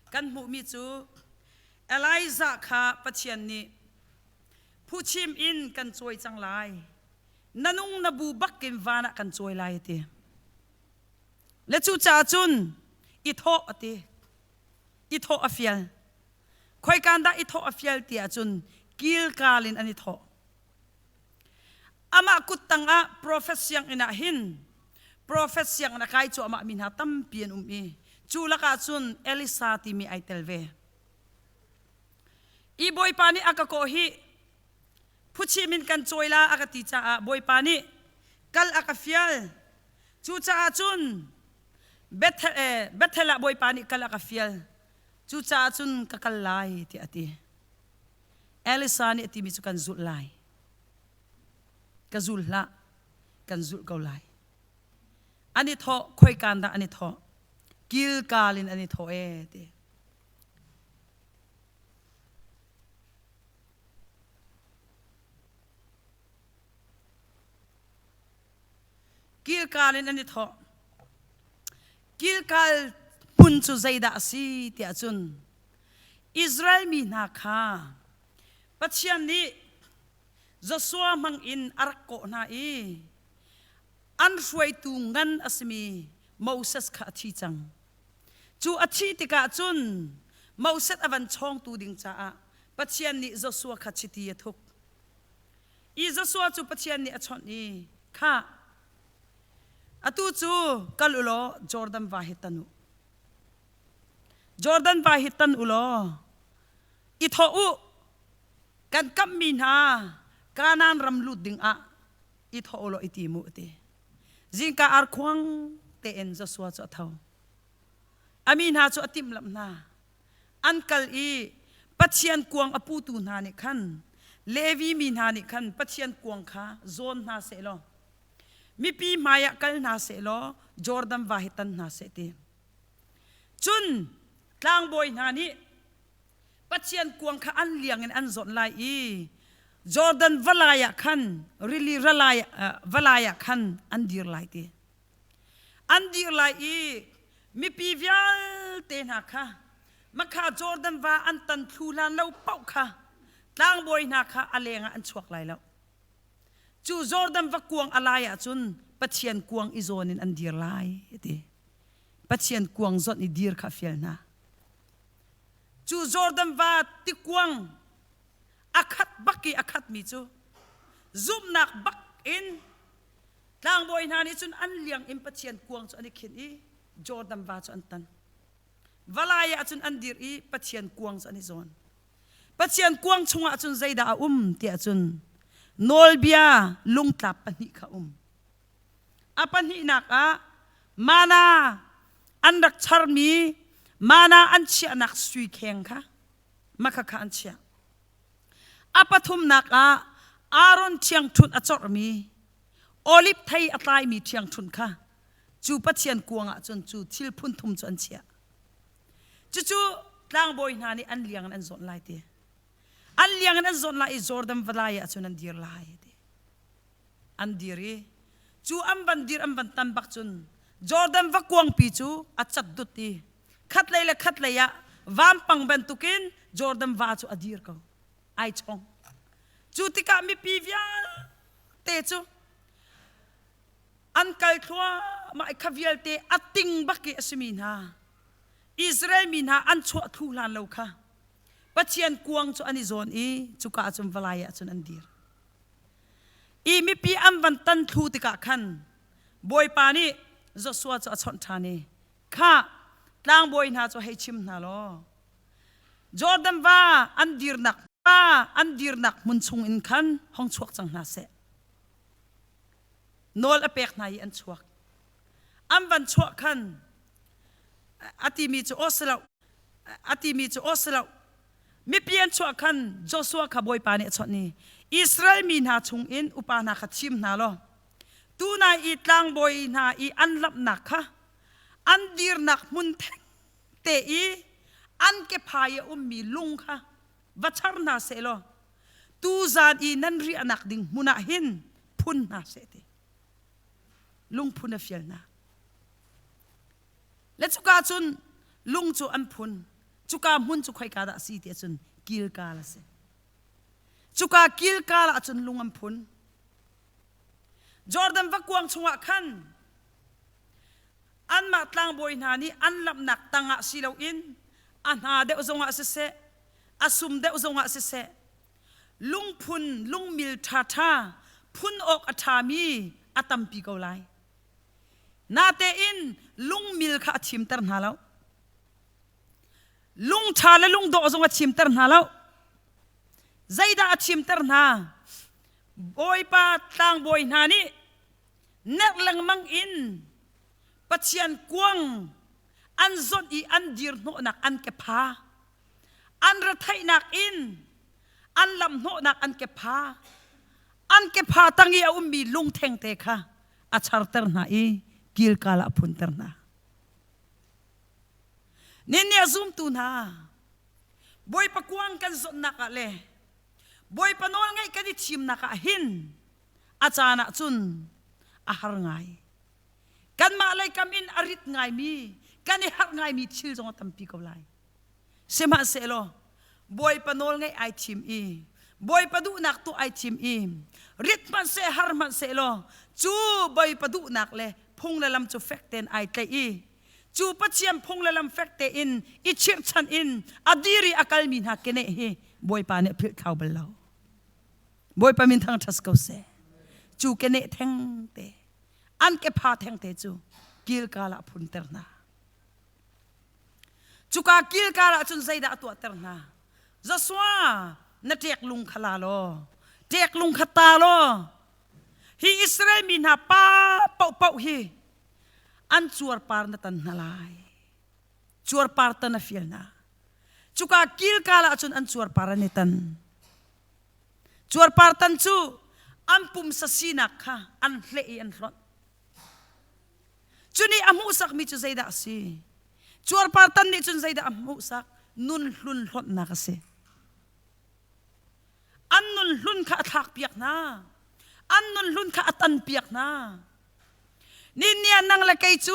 kan hmuhmi cu Elijah kha Pathian nih phuchim in kan cawi cang lai na nung na bu bakin van ah kan cawi lai a ti le cucaah cun i thawh a ti i thawh a fial khoikan dah i thawh a fial ti ahcun kilkal in an i thawh Amah kut tangah profet sianginn ah hin profet sianginn a kai cuahmah mi hna tampi an um i cu lakah cun Elisa timi ai tel ve. I Bawipa nih a ka kawh hi phuchim in kan cawi la a ka ti caah Bawipa nih kal a ka fial. Cucaah cun Bethel, eh, Bethel ah Bawipa nih kal a ka fial. Cucaah cun ka kal lai tiah a ti. Elisa nih a timi cu kan zulh lai. Ka zul hlah, kan zulh ko lai. An i thawh, khoikaan dah an i thawh? Kilkal in an i thawh ee ti. Kilkal in an i thawh. Kilkal hmun cu zeidah a si tiah cun Israel mi hna kha Pathian nih Joshua hmang in a rak kawh hna i an hruaitu ngan a simi Moses kha a thi cang. Cu a thih tikah cun Moses a van chawngtu ding caah Pathian nih Joshua kha chiti a thuk. I Joshua cu Pathian nih a chawnh i, Khah, atu cu kal u law Jordan va hi tan u. Jordan va hi tan u law i thawh u. Kan kamhmi hna Kanaan ram lut dingah i thawh u law i tim u, a ti. Zingka arkhuang tein Joshua cu a tho. A mi hna cu a timhlamh hna. An kal i Pathian kuang a putu hna nih khan Levi mi hna nih khan Pathian kuang kha zawn hna seh law mipi hmaiah kal hna seh law Jordan va hi tan hna seh ti. Cun tlangbawi hna nih Pathian kuang kha an liang in an zawnh lai i Jordan valai ah khan rili ralai valai ah khan an dir lai ti. An dir lai i mipi vialte hna kha makha Jordan va an tan thlu hlan lo paoh kha tlangbawi hna kha a leng ah an chuak lai lo. Cu Jordan va kuang a lai ahcun Pathian kuang i zawn in an dir lai ti. Pathian kuang zawnh i dir kha a fial hna. Cu Jordan va tikuang a khat bak i a khatmi cu zumhnak bak in tlangbawi hna nih cun an liang in Pathian kuang cu an i khinh i Jordan va cu an tan. Valai ah cun an dir i Pathian kuang cu an i zawn. Pathian kuang chungah cun zeidah a um tiah cun nawlbia lungtlap pahnih kha um. A pahnihnak ah mana an rak charmi mana an chiahnak sui kheng kha makha kha an chiah. A pathumnak ah Aaron ṭhiangṭhunh a corhmi oliv thei a tlaimi ṭhiangṭhunh kha cu Pathian kuang ah cun cu thil phun thum cu an chiah. Cucu tlangbawi hna nih an liang in an zawnh lai ti. An liang in an zawnh lai i Jordan valai ah cun an dir lai ti. An dir i cu an van dir an van tan bak cun Jordan va kuangpi cu a cat dut i khatlei le khatlei ah vampang bantukin Jordan va cu a dir ko ai chong cu tikah mipi vialte cu an kal thluahmah i kha vialte a ting bak i a simi hna Israel mi hna an chuah thlu hlan lo kha Pathian kuang cu an i zawn i cuka ah cun valai ah cun an dir i mipi an van tan thlu tikah khan Bawipa nih Joshua cu a chawnh ṭhan i Khah, tlangbawi hna cu hei chim hna law, Jordan va an dirnak va an dirnak hmun chung in khan hong chuak cang hna seh. Nawl a pek hna i an chuak. An van chuah khan a timi cu aw si lo, a timi cu aw si lo. Mipi an chuah khan Joshua kha Bawipa nih a chawnh i Israel mi hna chungin upa hna kha thim hna law tunai i tlangbawi hna i an lamhnak kha an dirnak hmun thengte i an kephai a ummi lung kha va char hna seh law tuzan i nan riahnak ding hmun ah hin phun hna seh ti lungphun a fial hna le cuka cun lung cu an phun cuka hmun cu khoika dah a si ti ahcun Gilgal a si cuka Gilgal ah cun lung an phun Jordan vakuang chungah khan anmah tlangbawi hna nih an lamhnak tangah si loin a hna deuh zongah siseh a sum deuh zongah siseh lungphun lungmil ṭhaṭha phun awk a ṭhami a tampi ko lai. Natein lungmil kha a thimter hna lo. Lungṭha le lungdawh zong a thimter hna lo. Zeidah a thimter hna? Bawipa tlangbawi hna nih nerh lengmang in Pathian kuang an zawnh i an dir hnawhnak an kepha an retheihnak in an lamhnawhnak an kepha an kepha tang i a ummi lungtheng te kha a charter hna i kilkal ah a phunter hna. Nin nih a zumtu hna Bawipa kuang kan zawtnak ah le Bawipa nawl ngaih kan i thimnak ah hin a caan ah cun a har ngai. Kanmah lei kam in a rit ngaimi, kan i harh ngaimi thil zong a tampi ko lai. Sihmanhsehlaw Bawipa nawl ngaih ai thim i Bawipa duhnak tuah ai thim i rit hmanhseh har hmanhsehlaw cu Bawipa duhnak le phung le lam cu fek tein ai tlaih i cu Pathian phung le lam fek tein i chirhchan in a dir i a kalmi hna keneh hi Bawipa nih a philh thlau bal lo. Bawipa min thangṭhat ko seh. Cu keneh theng te, an kepha theng te cu kilkal ah phunter hna. Cuka kilkal ah cun zeidah a tuahter hna? Joshua, na ṭek lung kha la law, ṭek lung kha ta law, hi Israel mi hna pa paohpaoh hi an cuarpar na tan hna lai. Cuarpar tan a fial hna. Cuka kilkal ah cun an cuarpar an i tan. Cuarpar tan cu an pumsa sinak kha an hleh i an hlonh. Cu nih a hmuhsakmi cu zeidah a si? Cuarpar tan nih cun zeidah a hmuhsak? Nun hlun hlonhnak a si. An nun hlun kha a thlakpiak hna. An nun hlun kha a tanpiak hna. Ni ah nang le kei cu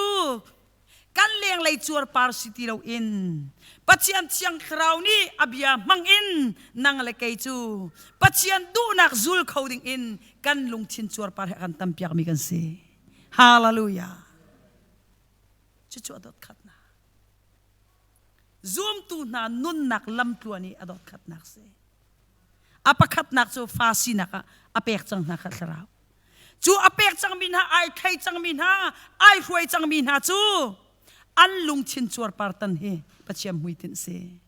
kan lenglei cuarpar si ti loin Pathian Thiang Thlarau nih a bia hmang in nang le kei cu Pathian duhnak zul kho ding in kan lungthin cuarpar he a kan tampiakmi kan si. Hallelujah. Cucu a dot khatnak. Zumtu hna nunnak lamtluan i a dot khatnak si. A pakhatnak cu fa sinak ah a pek cang hna kha thlarau. Cu a pek cangmi hna, ai thei cangmi hna, ai hruai cangmi hna cu an lungthin cuarpar tan hi Pathian hmuitinh si.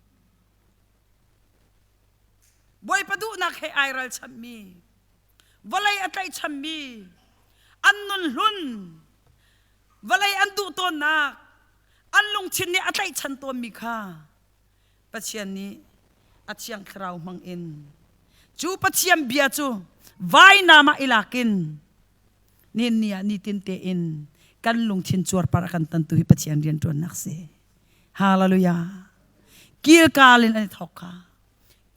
Bawipa duhnak he ai ralchanhmi, vawlei a tlaihchanmi, an nun hlun, vawlei an duh tawnnak, an lungthin nih a tlaihchan tawnmi kha Pathian nih a thiang thlarau hmang in cu Pathian bia cu vainam ah i lak in nihin ni ah nitin tein kan lungthin cuarpar a kan tantu hi Pathian rianṭuannak si. Hallelujah. Kilkal in an i thawk kha.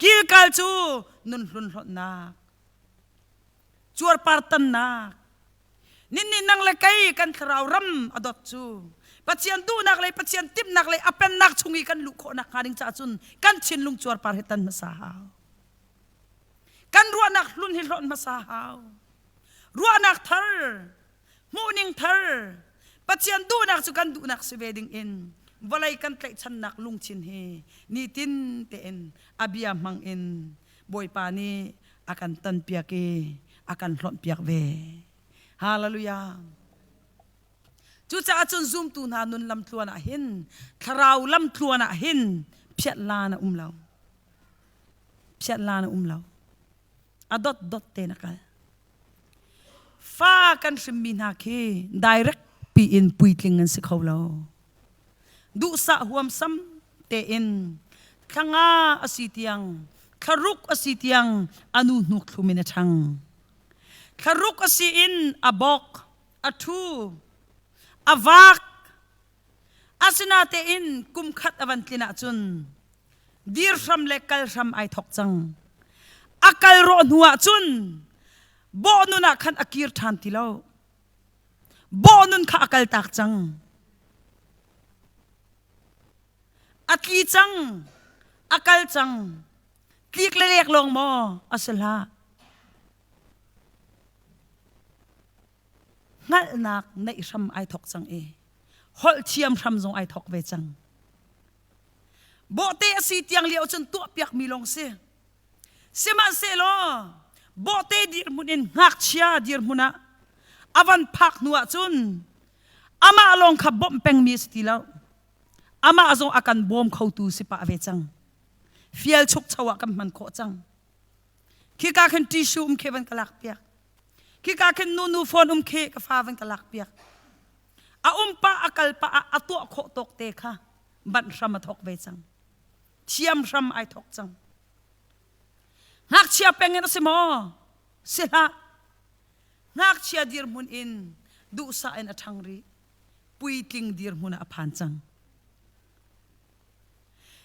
Kilkal cu nun hlun hlonhnak, cuarpar tannak, Ninnih nang le kei kan thlarau ram a dot cu Pathian duhnak le Pathian timhnak le a pennak chung i kan luh khawhnak hnga ding caah cun kan thinlung cuarpar hi tan hmasa hau. Kan ruahnak hlun hi hlawt hmasa hau. Ruahnak thar, hmuhning thar, Pathian duhnak cu kan duhnak si ve ding in vawlei kan tlaihchannak lungthin hi nitin tein a bia hmang in Bawipa nih a kan tanpiak i a kan hlonhpiak ve. Hallelujah. Cucaah cun zumtu hna nun lamtluan ah hin thlarau lamtluan ah hin phiat lan a um lo. Phiat lan a um lo. A dot dot te na kal. Fa kan hrimmi hna khi direct piin puitling an si kho lo. Duhsah huamsam tein thlanga a si tiang thlaruk a si tiang a nu hnuk thlum in a ṭhang. Thlaruk a si in a bawk, a ṭhu, a vak. Asinatein kum khat a van tlin ahcun dir hram le kal hram ai thawk cang. A kal rawh hnu ahcun bawh nun ah khan a kir ṭhan ti lo. Bawh nun kha a kaltak cang. A tli cang, a kal cang. Tlik le lek lawng maw a si hlah. Hngalhnak neih hram ai thawk cang i holh thiam hram zong ai thawk ve cang. Bawhte a si tiang lio cun tuahpiakmi lawng si. Sihmanhsehlaw bawhte dirhmun in ngakchia dirhmun ah a van phak hnu ah cun amah lawng kha bawmh pengmi a si ti lo. Amah zong a kan bawm khotu si pah ve cang. Fial chukcho ah kan hman khawh cang. Khika khin tissue um khi van ka lak piak. Khika khin nunu phone um khi ka fa van ka lak piak. A um pah a kal pah ah a tuah khawh tawk te kha banh hram a thawk ve cang. Thiam hram ai thawk cang. Ngakchia peng in a si maw? Si hlah. Ngakchia dirhmun in duhsah in a ṭhang rih. Puitling dirhmun ah a phan cang.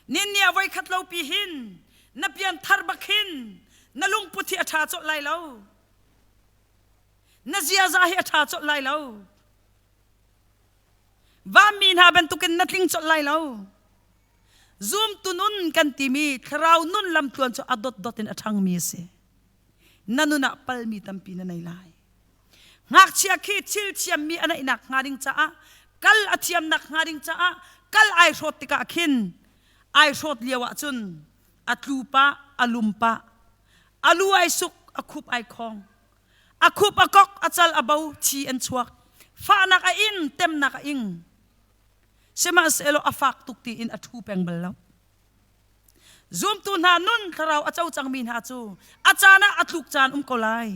Ninni ah voikhat lo pi hin na pian thar bak hin na lungput hi a ṭha colh lai lo. Na ziaza hi a ṭha colh lai lo. Vanmi hna bantukin na tling colh lai lo. Zumtu nun kan timi thlarau nun lamtluan cu a dotdot in a ṭhangmi a si. Na nun ah palmi tampi na nei lai. Ngakchia khi thil thiammi a neihnak hnga ding caah kal a thiamnak hnga ding caah kal ai hrawt tikah khin ai hrawt lio ah cun a tlu pah, a lum pah, a lu ai suk, A khup ai khong. A khup a kok, a cal a bo, thi an chuak. Fahnak a in, temnak a ing. Sihmanhsehlaw a fak tuk tiin a ṭhu peng bal lo. Zumtu hna nun thlarau a co cangmi hna cu a caan ah a tluk caan um ko lai.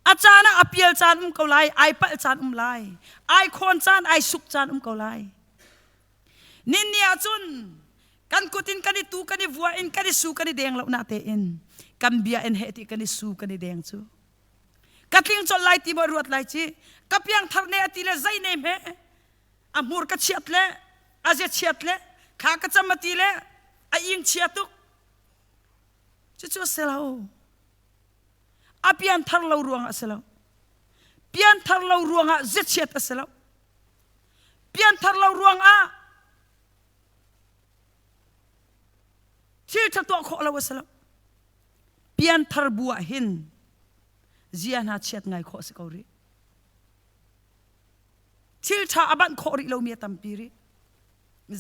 A caan ah a pial caan um ko lai, ai palh caan um lai, ai khawn caan, ai suk caan um ko lai. Ninni ah cun kan kut in kan i tu, kan i vua in kan i su, kan i deng lo na tein kan bia in heh ti kan i su, kan i deng cu. Ka tling colh lai ti maw ruat lai ci, ka piang thar ne a ti le zei ne hme, a hmur ka chiat le a zia chiat le thla ka cam a ti le a ing chia tuk. Cucu a si lo. A pianthar lo ruangah a si lo. Pianthar lo ruangah ziachiat a si lo. Pianthar lo ruangah thil ṭha tuah khawh lo a si lo. Pianthar bu ah hin zia hna chiat ngai khawh a si ko rih. Thil ṭha a banh khawh rih lomi a tampi rih.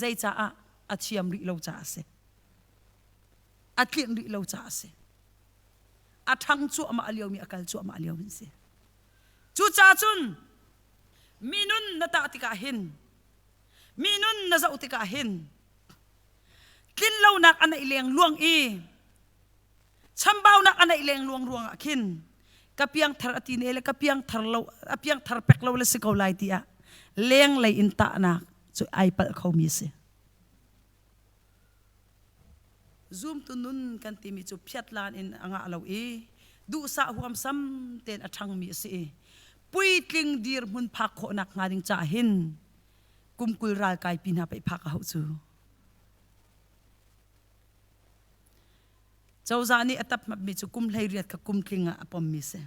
Zeicaah a thiam rih lo caah a si. A tlinh rih lo caah a si. A ṭhang cuahmah liomi a kal cuahmah liomi an si. Cucaah cun mi nun na tah tikah hin mi nun na zoh tikah hin tlinlonak a neih leng luang i chambaunak a neih leng luang ruangah khin ka piangthar a ti ne le ka piangthar lo a piangthar pek lo le si ko lai tiah lenglei in tahnak cu ai palh khomi a si. Zumtu nun kan timi cu phiatlan in a ngah lo i duhsah huamsam tein a ṭhangmi a si i puitling dirhmun phak khawhnak hnga ding caah hin kum 20 ral kaipi hna pei phak a hauh cu. Cozah nih a taphmapmi cu kum 18 kha kum tling ah a pommi si.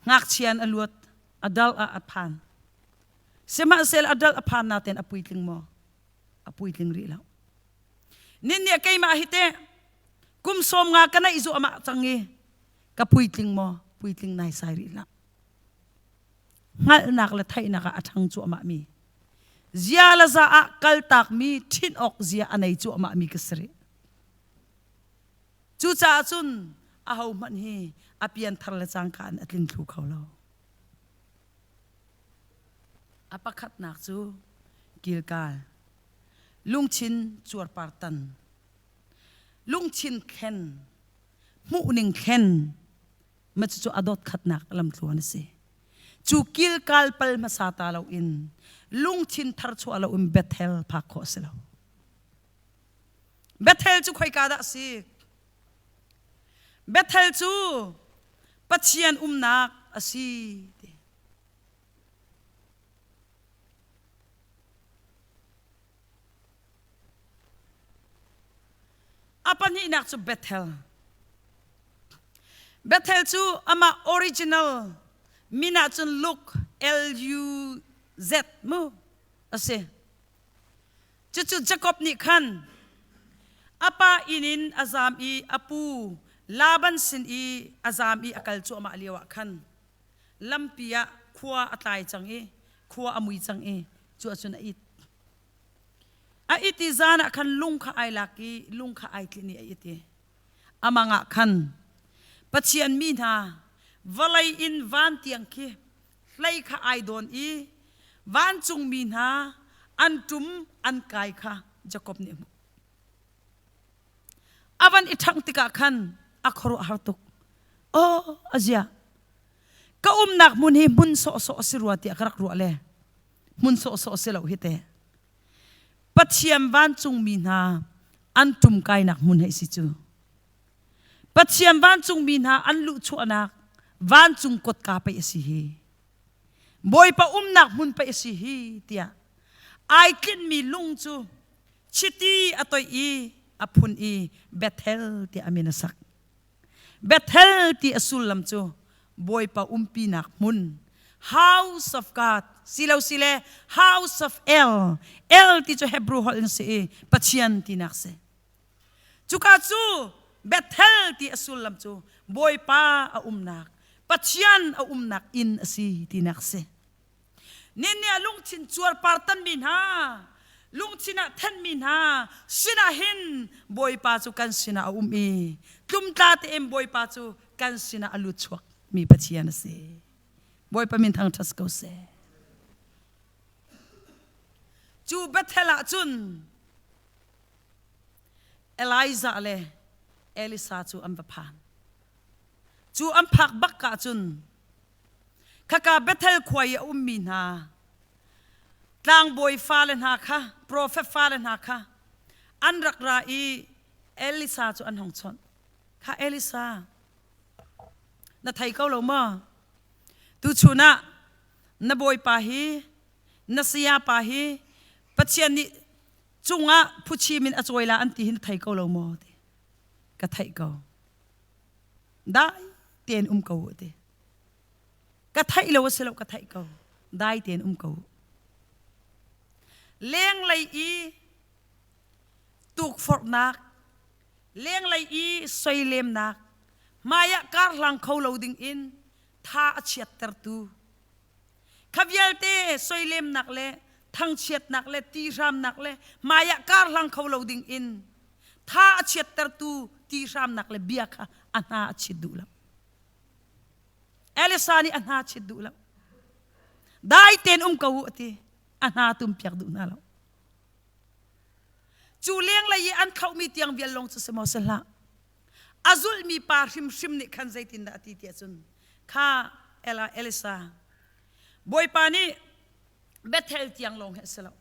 Ngakchia in a luat, adult ah a phan. Sihmanhsehlaw adult a phan natein a puitling maw? A puitling rih lo. Nin nih keimah hi teh kum 50 ka neih zuahmah cang i ka puitling maw? Puitling naisai rih hlah. Hngalhnak le theihnak ah a ṭhang cuahmah mi zia le za ah kaltakmi ṭhinh awk zia a nei cuahmah mi ka si rih. Cucaah cun ahohmanh hi a pianthar le cangka in a tling thlu kho lo. A pakhatnak cu kilkal, lungthin cuarpartan, lungthin thlen, hmuhning thlen, ma cucu a dot khatnak lamtluan a si. Cu kilkal pal hmasa ta loin lungthin tharchuah loin Bethel phak khawh a si lo. Bethel cu khoika dah a si? Bethel cu Pathian umnak a si ti. A pahnihnak cu Bethel. Bethel cu amah original min ahcun Luke L-U-Z mu a si. Cucu Jakob nih khan a pa inn in a zam i a pu Laban sin i a zam i a kal cuahmah lioah khan lampi ah khua a tlai cang i khua a mui cang i cu ahcun a it. A it i zan ah khan lung kha ai lak i lung kha ai tlinh i a it i a mang ah khan Pathian mi hna vawlei in van tiang khi hlei kha ai dawn i vancungmi hna an ṭum an kai kha Jakob nih a hmuh. A van i ṭhangh tikah khan a khuaruahhar tuk. Aw, a zia. Ka umnak hmun hi hmun sawhsawh a si rua tiah ka rak ruah le hmun sawhsawh a si lo hi te. Pathian vancungmi hna an ṭum kainak hmun hei si cu. Pathian vancungmi hna an luhchuahnak vancung kotka pei a si hi. Bawipa umnak hmun pei a si hi tiah ai tlinhmi lung cu chiti a toih i a phun i Bethel tiah a min a sak. Bethel ti a sullam cu Bawipa umpinak hmun House of God silo sile House of El El ti cu Hebrew holh in si i Pathian tinak si. Cuka cu Bethel ti a sullam cu Bawipa a umnak, Pathian a umnak inn a si tinak si. Nin nih a lungthin cuarpar tanmi hna, lungthin. sinah thenhmi hna sinah hin Bawipa cu kan sinah a um i tlumtla tein Bawipa cu kan sinah a lut chuak mi Pathian a si. Bawipa min thangṭhat ko seh. Cu Bethel ah cun Elijah le Elisa cu an va phan. Cu an phak bak ah cun khaka Bethel khua i a ummi hna tlangbawi fale hna kha profet fale hna kha an rak ra i Elisa cu an hong chawnh. Kha Elisa, na thei ko lo maw? Tuchun ah na bawipa hi na sayapa hi Pathian nih cungah phuchim in a cawi la an ti hi na thei ko lo maw ti ka theih ko dai tein um ko ti ka theih lo a si lo ka theih ko dai tein um ko lenglei i tukforhnak lenglei i soilemnak hmaiah karhlang kho lo ding in tha a chiattertu kha vialte soilemnak le thangchiatnak le tihramnak le hmaiah karhlang kho lo ding in tha a chiattertu tihramnak le bia kha a hna a chit duh lo Elisa nih a hna chit duh lo dai tein um ko u a ti a hna tum piak duh hna lo cu lenglei i an thlauhmi tiang vial lawng cu si maw si hlah a zulhmi pa hrimhrim nih khan zeitindah a ti tiah cun kha Ella Elisa Bawipa nih Bethel tiang lawng hi a si lo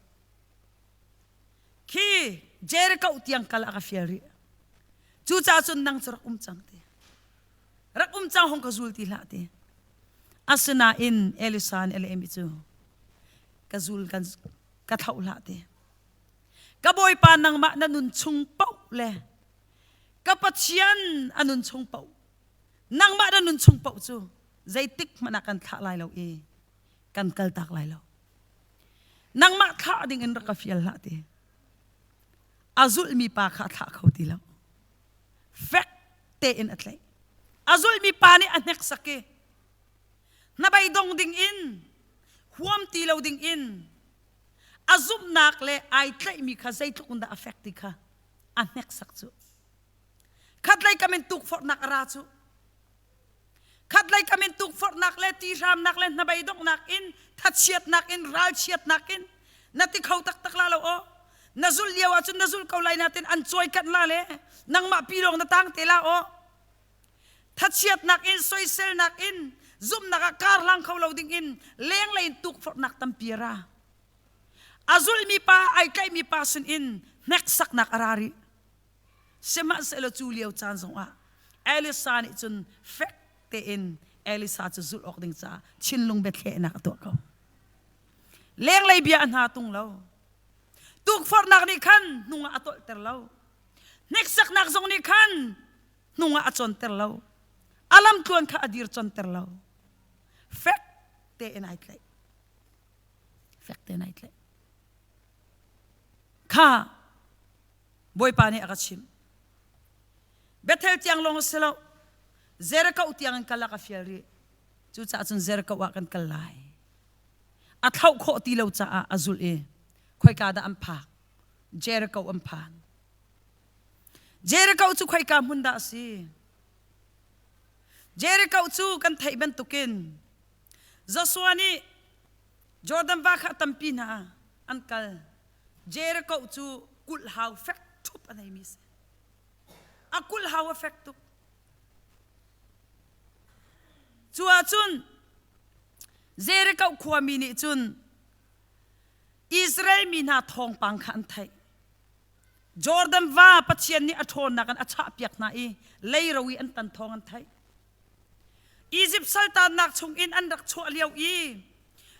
khi Jericho tiang kal a ka fial rih cucaah cun nang cu rak um cang ti rak um cang hong ka zul ti hlah ti asinain Elisa nih a lehmi cu ka zul kan ka thlauh hlah ti ka bawipa nangmah na nun chung paoh le ka Pathian a nun chung paoh nangmah na nun chung paoh cu zeitik hmanh ah kan thlah lai lo i kan kaltak lai lo nangmah thlah ding in rak ka fial hlah ti a zulhmi pa kha a thlah kho ti lo fek tein a tlaih a zulhmi pa nih a hneksak i hnabei dong ding in huam ti lo ding in a zumhnak le ai tlaihmi kha zeitluk in dah a fek ti kha a hneksak cu khatlei kam in tukforhnak a ra cu khatlei kam in tukforhnak le tihramnak le hnabei donghnak in thachiatnak in ralchiatnak in na ti kho taktak la lo aw na zulh lio ahcun na zulh ko lai natin an cawi kanh la le nangmah pi lawng na tang te la aw thachiatnak in soiselnak in zumhnak ah karhlang kho lo ding in lenglei in tukforhnak tampi a ra a zulmi pa ai tlaihmi pa sin in hneksaknak a ra rih sihmanhsehlaw cu lio caan zongah Elisa nih cun fek tein Elisa cu zulh awk ding caah thinlung biathlehnak a tuah ko lenglei bia a hna tung lo tukforhnak nih khan hnungah a tolhter lo hneksaknak zong nih khan hnungah a conter lo a lamtluan kha a dir conter lo fek tein ai tlaih fek tein ai tlaih kha Bawipa nih a ka chimh Bethel tiang lawng a si lo Jericho tiang in kal a ka fial rih cucaah cun Jericho ah kan kal lai a thlauh khawh ti lo caah a zulh i khoika dah an phak Jericho an phan Jericho cu khoika hmun dah a si Jericho cu kan theih bantukin Joshua nih Jordan va kha tampi hna an kal Jericho cu kulh hau fek ṭhup a neimi a si a kulh hau a fek tuk cu ahcun Jericho khuami nih cun Israel mi hna thawngpang kha an theih. Jordan va Pathian nih a ṭhawnnak in a chahpiak hna i leiro i an tan thawng an theih. Izipt saltannak chungin an rak chuah lio i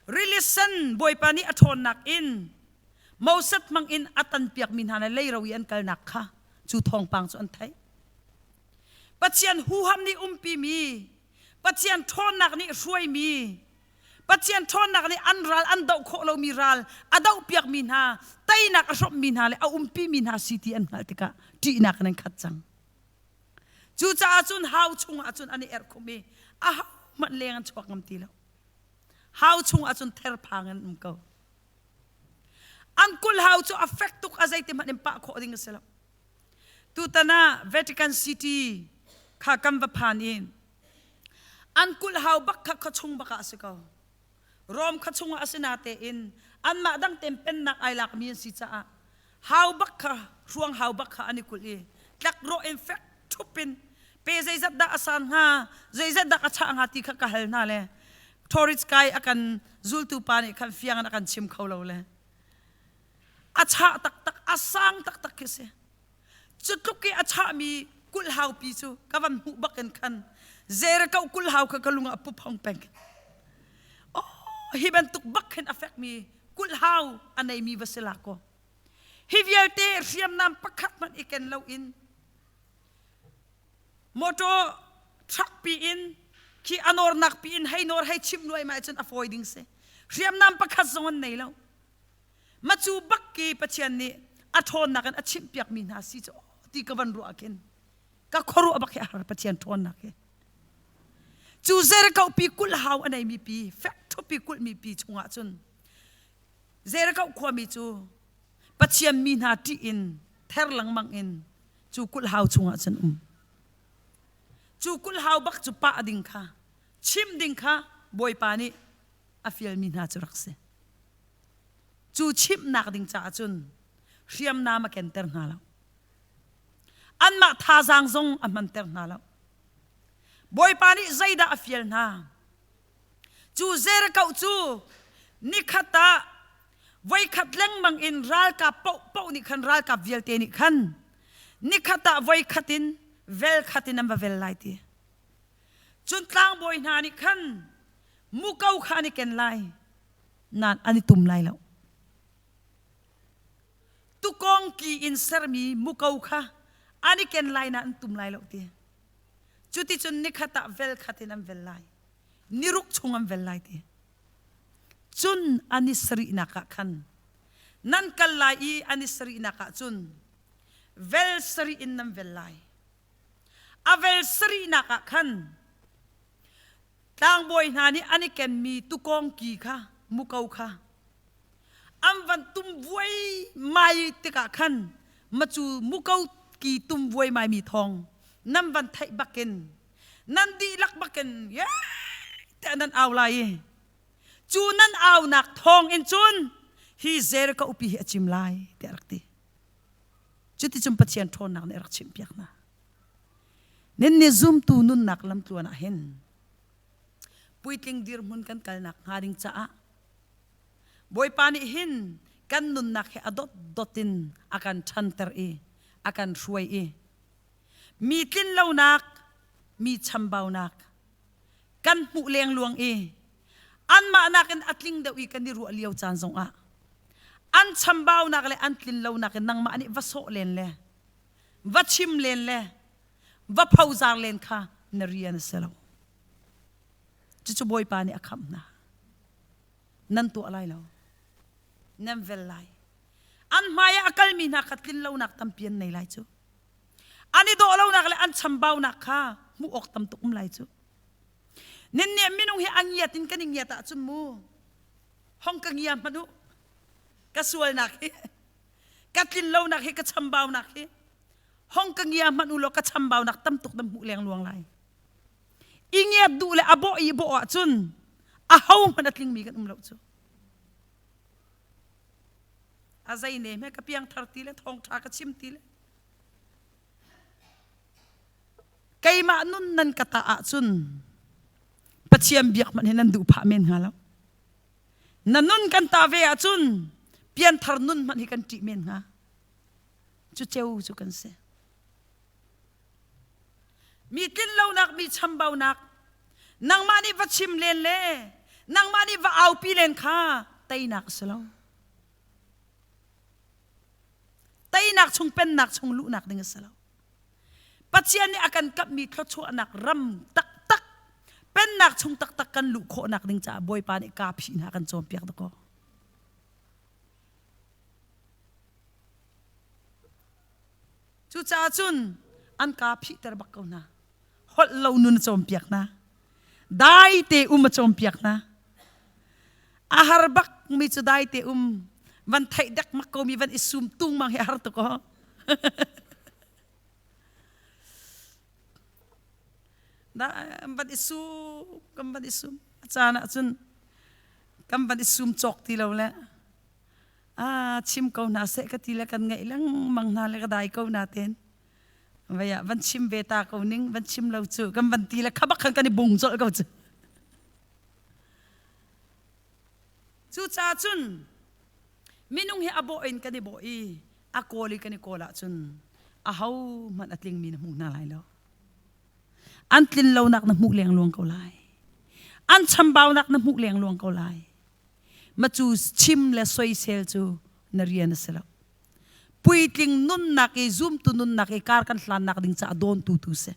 Rili Sen Bawipa nih a ṭhawnnak in Moses hmangin a tanpiakmi hna le leiro i an kalnak kha cu thawngpang cu an theih. Pathian huham nih umpimi Pathian ṭhawnnak nih hruaimi Pathian ṭhawnnak nih an ral an doh khawh lomi ral a dohpiakmi hna teinak a hrawmhmi hna le a umpimi hna si ti an hngalh tikah ṭihnak in an khat cang. Cucaah cun hau chungah cun an i erhkhum i ahohmanh leng an chuak ngam ti lo. Hau chungah cun therphang in um ko. An kulhau cu a fek tuk a zeiti hmanh in pah khawh ding a si lo. Tutan ah Vatican City kha kan va phan i an kulhau bak kha khuachung bak ah a si ko. Rom khuachung ah a si natein anmah dang tein pennak ai lakmi an si caah hau bak kha hruang hau bak kha an i kulh i tlakrawh in fek ṭhup in pe zeizat dah a san hnga zeizat dah a chah hnga ti kha ka hal hna le tourist guide a kan zultu pa nih khan fiang in a kan chim kho lo le a chah taktak a sang taktak khi si cu tluk i a chahmi kulhau pi cu ka van hmuh bak in khan Jericho kulhau kha ka lung ah pup hong peng oh hi bantuk bak khin a fekmi kulhau a neimi va si la kaw hi vialte hriamnam pakhat hmanh i ken lo in motor truck pi in khi a nawrnak pi in hei nawr hei chimh nuai mai cun a fawi ding si hriamnam pakhat zong an nei lo macu bak ki Pathian nih a ṭhawnnak in a chimhpiak mi hna si cu ti ka van ruah khin ka khuaruah bak hi a har Pathian ṭhawnnak hi cu Jericho pi kulh hau a neimi pi fek ṭhup pi kulh mi pi chungah cun Jericho khuami cu Pathian mi hna ṭih in ther lengmang in cu kulh hau chungah cun um cu kulh hau bak cu pah ding kha chim ding kha Bawipa nih a fialmi hna cu rak si cu chimhnak ding caah cun hriamnam a kenter hna lo anmah thazaang zong a hmanter hna lo Bawipa nih zeidah a fial hna cu Jericho cu nikhat ah voikhat lengmang in ralkap paohpaoh nih khan ralkap vialte nih khan nikhat ah voikhat in vel khat in an va vel lai ti cun tlangbawi hna nih khan muko kha an i ken lai nain an i tum lai lo tukawng ki in sermi muko kha an i ken lai nain an tum lai lo ti cuticun nikhat ah vel khat in an vel lai niruk chung an vel lai ti Cun an i sarihnak ah khan nan kal lai i an i sarihnak ah cun vel sarih in nan vel lai. A vel sarihnak ah khan tlangbawi hna nih an i kenmi tukawng ki kha muko kha an van tum vuaimai tikah khan macu muko ki tum vuaimaimi thawng nan van theih bakin nan dihlak bakin tiah nan au lai i cu nan aunak thawng in cun hi Jericho upi hi a cim lai tiah rak ti. Cuticun Pathian ṭhawnnak nih a rak chimhpiak hna. Nin nih zumtu nunnak lamtluan ah hin puitling dirhmun kan kalnak hnga ding caah Bawipa nih hin kan nunnak hi a dotdot in a kan ṭhanter i a kan hruai i mi tlinlonak mi chambaunak kan hmuh lengluang i anmah nakin a tling deuh i kan i ruah lio caan zongah an chambaunak le an tlinlonak in nangmah nih va sawh len le va chim len le va phozar len kha na rian a si lo. Cucu Bawipa nih a khamh hna. Nan tuah lai lo. Nan vel lai. An hmai ah a kalmi hna kha tlinlonak tampi an nei lai cu. An i dawh lonak le an chambaunak kha hmuh awk tam tuk um lai cu. Nin nih minung hi a ngiat in kan i ngiat ahcun mu hong ka ngia hmanh u ka sualnak hi ka tlin lonak hi ka chambaunak hi hong ka ngia hmanh u law ka chambaunak tam tuk na hmuh lengluang lai. I ngiat duh le a bawh i bawh ahcun a ho hmanh a tlingmi kan um lo cu. A zei ne hme ka piangthar ti le thawngṭha ka chim ti le keimah nun nan ka tah ahcun Pathian biak hmanh hi nan duh phah men hnga lo. Na nun kan tah ve ahcun pianthar nun hmanh hi kan ṭih men hnga. Cu ceu cu kan si. Mi tlinlonak, mi chambaunak, nangmah nih va chim len le nangmah nih va aupi len kha teinak a si lo. Teinak chung pennak chung luhnak ding a si lo. Pathian nih a kan kamhmi thluachuahnak ram taktak pennak chung taktak kan luh khawhnak ding caah Bawipa nih kaa phih hna kan cawnpiak dakaw. Cucaah cun an kaa phihter bak ko hna. Holh lo nun a cawnpiak hna. Dai te um a cawnpiak hna. A har bak mi cu dai te um. Van theih dek mak ko mi van i sum tung mang hi har tuk aw. Da van i sum kan van i sum a caan ah cun kan van i sum cawk ti lo le a chim ko hna seh ka ti le kan ngaih lengmang hna le ka dai ko na ten vei ah van chim ve ta ko ning van chim lo cu kan van ti le khabak khan kan i bung colh ko cu. Cucaah cun minung hi a bawh in kan i bawh i a kawl i kan i kawl ahcun ahohmanh a tlingmi na hmu hna lai lo. An tlin lonak na hmuh lengluang ko lai. An chambaunak na hmuh lengluang ko lai. Ma cu chim le soisel cu na rian a si lo. Puitling nunnak i zumtu nunnak i kar kan hlannak ding caah dawntu tu si.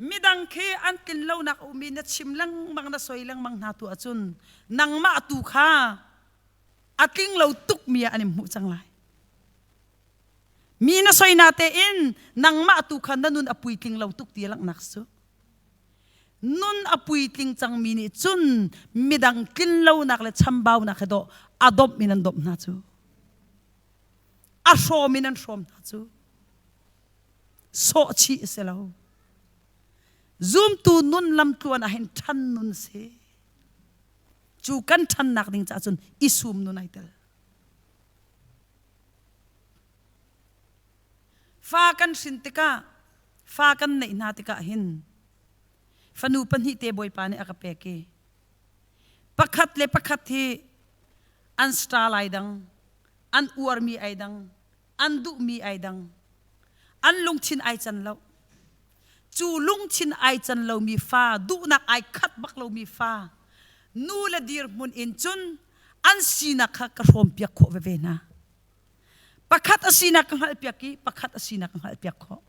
Midang khi an tlin lonak a um i na chim lengmang na soi lengmang hna tu ahcun nangmah tu kha a tling lo tukmi ah an in hmuh cang lai. Mi na soi na tein nangmah tu kha na nun a puitling lo tuk ti a langhnak cu. Nun a puitling cangmi nih cun midang tlin lonak le chambaunak he dawh a domh in an domh hna cu. A hrawm in an hrawm hna cu. Sawhchih a si lo. Zumtu nun lamtluan ah hin ṭhan nun si. Cu kan ṭhannak ding caah cun i sum nun ai tel. Fa kan hrin tikah, fa kan neih hna tikah hin fanu pahnih te Bawipa nih a ka pek i pakhat le pakhat hi an star ai dang, an uarmi ai dang, an duhmi ai dang. An lungthin ai can lo. Cu lungthin ai can lomi fa, duhnak ai khat bak lomi fa, nu le dirhmun in cun an sinak kha ka hrawmpiak khawh veve hna. Pakhat a sinak ka hngalhpiak i pakhat a sinak ka hngalhpiak khawh.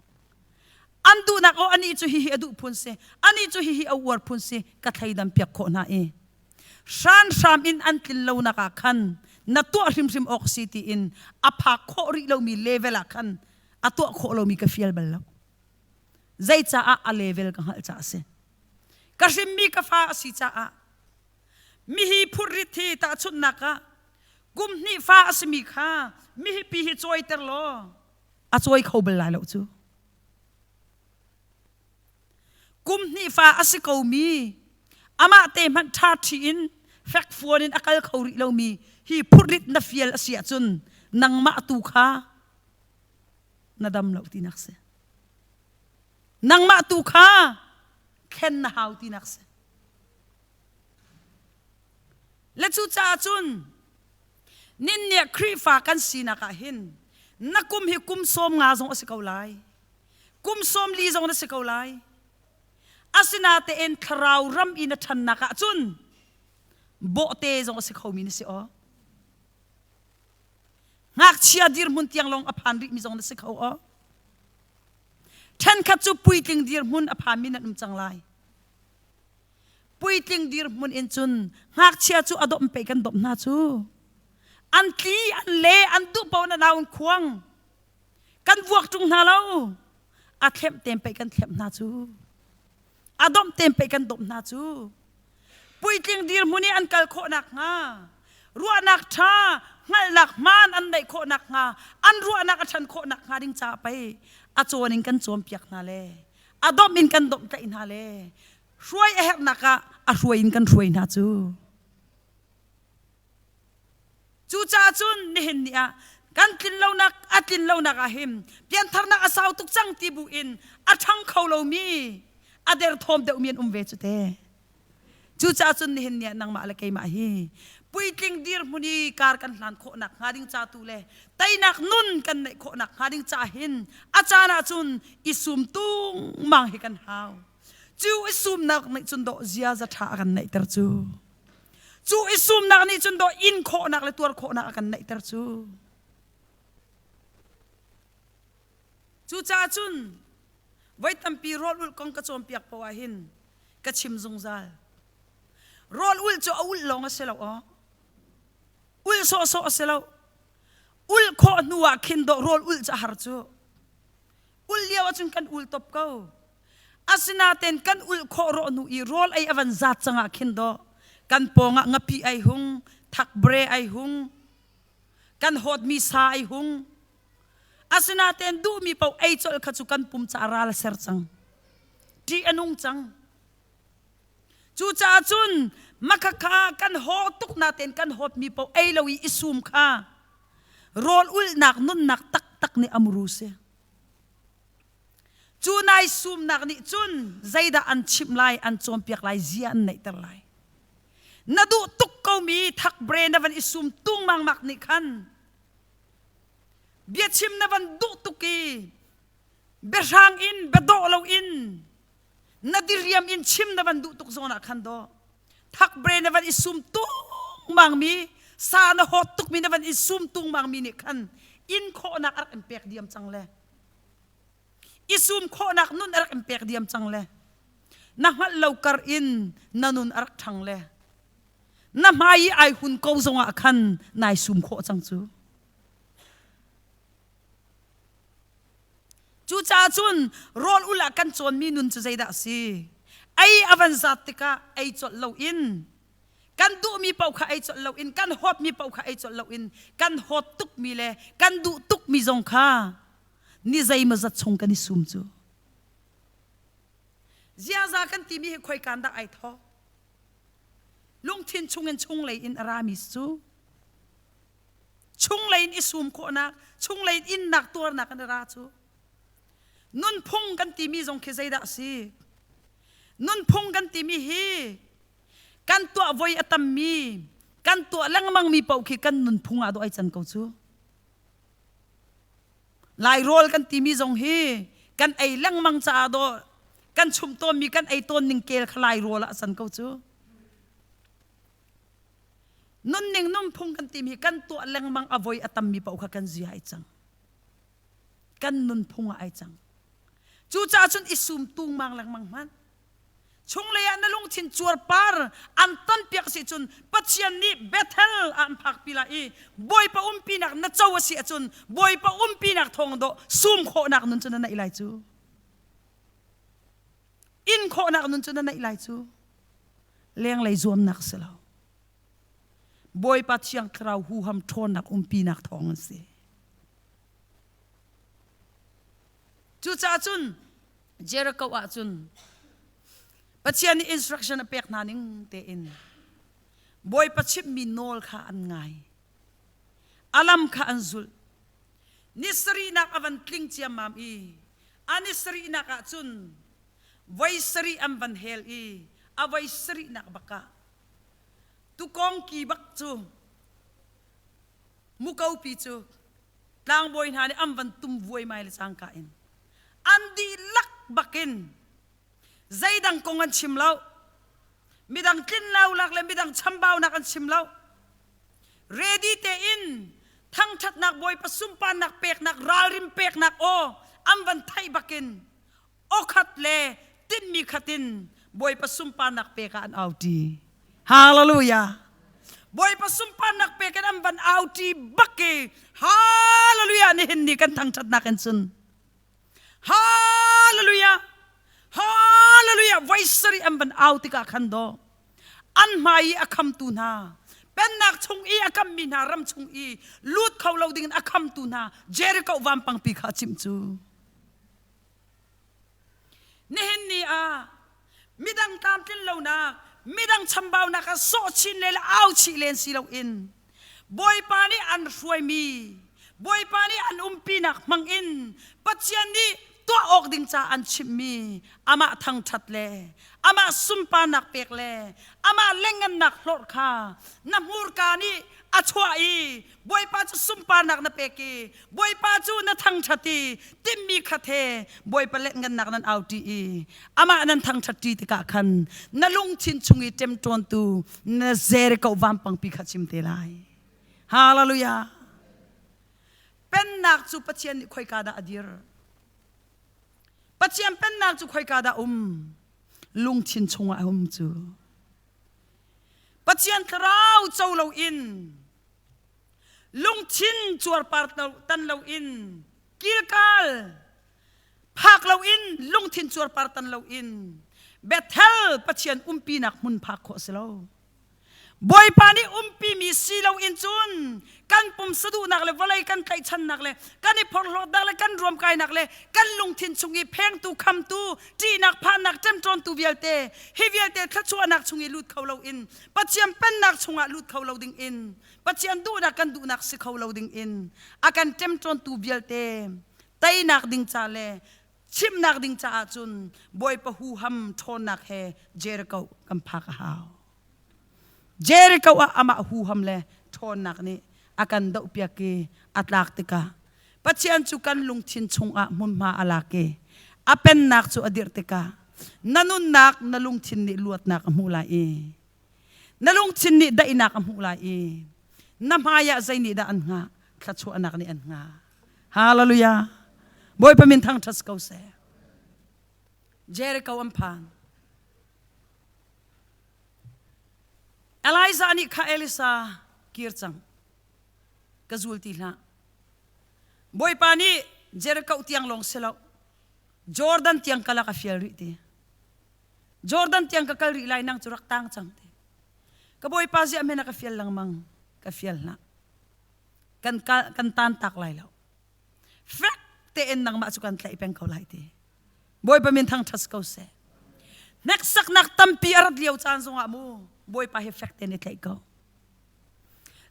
An duhnak aw anih cu hihi a duh phun si, anih cu hihi a uar phun si ka thleidan piak khawh hna i hranhram in an tlin lonak ah khan na tuah hrimhrim awk si tiin a phak khawh rih lomi level ah khan a tuah khawh lomi ka fial bal lo. Zeicaah a level ka hngalh caah a si. Ka hrimmi ka fa a si caah mihi phurrit hi tahchunhnak ah kum hnih fa a simi kha mihipi hi cawiter law a cawi kho bal lai lo cu. Kum hnih fa a si komi amah te hmanh ṭhaṭhi in fekfuan in a kal kho rih lomi hi phurrit na fial a si ahcun nangmah tu kha na dam lo tinak si. Nangmah tu kha thlen na hau tinak si. Le cucaah cun nin nih Khrihfa kan sinak ah hin na kum hi kum 50 zong a si ko lai. Kum 40 zong na si ko lai. Asinatein thlarau ram i na ṭhannak ah cun bawhte zong a si khomi na si aw. Ngakchia dirhmun tiang lawng a phan rihmi zong na si kho aw. Ṭhenkhat cu puitling dirhmun a phanmi nan um cang lai. Puitling dirhmun in cun ngakchia cu a domh pei kan domh hna cu. An tli, an le, an duh paoh na nau in khuang. Kan vuak ṭung hna lo. A thlemh tem pei kan thlemh hna cu. A domh tem pei kan domh hna cu. Puitling dirhmun i an kal khawh nakhnga, ruahnak ṭha, hngalhnak hmaan an neih khawh nakhnga, an ruahnak a ṭhan khawh nakhnga ding caah pei a cawn in kan cawnpiak hna le a domh in kan domhtlaih hna le hruai a herhnak ah a hruai in kan hruai hna cu. Cucaah cun nihin ni ah kan tlinlonak a tlinlonak ah hin piantharnak a sau tuk cang ti bu in a ṭhang kho lomi a derthawm deuhmi an um ve cu te. Cucaah cun nihin ni ah nangmah le keimah hi puitling dirhmun i kar kan hlan khawhnak hnga ding ca tu le teinak nun kan neih khawhnak hnga ding ca hin a caan ah cun i sum tungmang hi kan hau. Cu i sumnak nih cun dawh ziaza ṭha a kan neihter cu. Cu i sumnak nih cun dawh in khawhnak le tuar khawhnak a kan neihter cu. Cucaah cun voi tampi rawl ulh kong ka cawnpiak poah ah hin ka chim zungzal. Rawl ulh cu a ulh lawng a si lo aw. Ulh sawhsawh a si lo. Ulh khawh hnu ah khin dawh rawl ulh cu a har cu. Ulh lio ahcun kan ul top ko. Asinain kan ulh khawh rawh hnu i rawl ei a van zat cang ah khin dawh kan pawng ah ngapi ai hung. Thakbre ai hung. Kan hawtmi sa ai hung. Asinain duhmi paoh ei colh kha cu kan pum caah ral a ser cang. Ṭih a nung cang. Cucaah cun makhakha kan haw tuk natein kan hawtmi paoh ei lo i i sum kha rawl ulhnak nunnak taktak nih a muru si. Cu nai sumnak nih cun zeidah an chimh lai, an cawnpiak lai, zia an neihter lai. Na duh tuk komi thakbre na van i sum tungmangmak nih khan biachim na van duh tuk i biahrang in biadawh lo in na diriam in chim na van duh tuk zawn ah khan daw thakbre na van i sum tungmang mi sa na hawt tukmi na van i sum tungmang mi nih khan in khawhnak a rak in pek diam cang le i sum khawhnak nun a rak in pek diam cang le na hngalh lo kar in na nun a rak ṭhang le na hmai i ai hun ko zongah khan nai sum khawh cang cu. Cucaah cun rawl ul ah kan cawnmi nun cu zeidah a si? Ei a van zat tikah ei colh loin kan duhmi paoh kha ei colh loin kan hawtmi paoh kha ei colh loin kan hawt tukmi le kan duh tukmi zong kha ni zeimawzat chung kan i sum cu. Ziaza kan timi hi khoikan dah ai thawk? Lungthin chungin chunglei in a rami cu chunglei in i sum khawhnak, chunglei in innak tuarnak in a ra cu. Nunphung kan timi zong khi zeidah a si? Nunphung kan timi hi kan tuah voi a tammi, kan tuah lengmangmi paoh khi kan nunphung ah dawh ai can ko cu. Lairawl kan timi zong hi kan ei lengmang caah dawh kan chumh tawnmi kan ei tawn ning kel kha Lairawl ah a can ko cu. Nunning nunphung kan timi hi kan tuah lengmang a voi a tammi paoh kha kan zia ai cang. Kan nunphung ah ai cang. Cucaah cun i sum tungmang lengmang hmanh. Chunglei ah na lungthin cuarpar an tonpiak si cun Pathian nih Bethel ah an phakpi lai i Bawipa umpinak na co a si ahcun Bawipa umpinak thawng dawh sum khawhnak nun cu na neih lai cu. In khawhnak nun cu na neih lai cu. Lenglei zuamnak si lo. Bawipa Thiang Thlarau huham ṭhawnnak umpinak thawng an si. Cucaah cun Jericho ah cun Pathian nih instruction a pek hna ning tein Bawipa chimhmi nawl kha an ngai. A lam kha an zulh. Ni sarihnak a van tling ciammam i a ni sarihnak ah cun voi sarih an van hel i a voi sarihnak bak ah tukawngki bak cu mukopi cu tlangbawi hna nih an van tum vuaimai le cangka in an dihlak bakin zeidang kong an chim lo midang tlinlo le midang chambaunak an chim lo ready tein thangthatnak bawipa sunparnak peknak ralrin peknak aw an van theih bakin awkhat le tinhmi khat in Bawipa sunparnak pek ah an auṭi. Hallelujah. Bawipa sunparnak pek in an van auṭi bak i Hallelujah nihin ni kan thangṭhatnak in cun Hallelujah Hallelujah voi sarih an van au tikah khan daw an hmai i a khamtu hna pennak chung i a kammi hna ram chung i lut kho lo dingin a khamtu hna Jericho vampangpi kha a chimh cu Nihin ni ah midang tlamtlin lonak, midang chambaunak ah sawh chin le au chih len si loin Bawipa nih an hruaimi, Bawipa nih an umpinak hmang in Pathian nih tuah awk ding ca an chimhmi amah thangṭhat le amah sunparnak pek le amah lengngannak hlorh kha na hmurka nih a chuah i Bawipa cu sunparnak na pek i Bawipa cu na thangṭhat i timhmi khat he Bawipa lengngannak nan auṭi i amah nan thangṭhatṭi tikah khan na lungthin chung i ṭemṭawntu na Jericho vampangpi kha chim te lai. Hallelujah! Pennak cu Pathian nih khoika dah a dir? Pathian pennak cu khoika dah um? Lungthin chungah a um cu. Pathian thlarau co loin lungthin cuarpar tan loin kilkal phak loin lungthin cuarpar tan loin Bethel Pathian umpinak hmun phak khawh si lo. Bawipa nih umpimi si loin cun kan pumsa duhnak le vawlei kan tlaihchannak le kan i phorhlawtnak le kan ruamkainak le kan lungthin chung i phengtu khamtu ṭihnak phannak ṭemṭawntu vialte hi vialte thluachuahnak chung i lut kho loin Pathian pennak chungah lut kho lo ding in Pathian duhnak kan duhnak si kho lo ding in a kan ṭemṭawntu vialte teinak ding ca le chimhnak ding caah cun Bawipa huham ṭhawnnak he Jericho kan phak a hau. Jericho ah amah huham le ṭhawnnak nih a kan dohpiak i a tlak tikah Pathian cu kan lungthin chungah hmunhma a lak i a pennak cu a dirh tikah na nunnak na lungthin nih luatnak a hmuh lai i na lungthin nih daihnak a hmuh lai i na hmaiah zei nih dah an hngah thluachuahnak nih an hngah Hallelujah Bawipa min thangṭhat ko seh Jericho an phan Elijah nih kha Elisa kir cang ka zul ti hlah Bawipa nih Jericho tiang lawng si lo Jordan tiang kala ka fial rih ti Jordan tiang ka kal rih lai nang cu rak tang cang ti ka Bawipa ziah men a ka fial lengmang ka fial hlah kan kan tan tak lai lo fek tein nangmah cu kan tlaih peng ko lai ti Bawipa min thangṭhat ko seh. Hneksaknak tampi a rat lio caan zongah mu Bawipa hi fek tein i tlaih ko.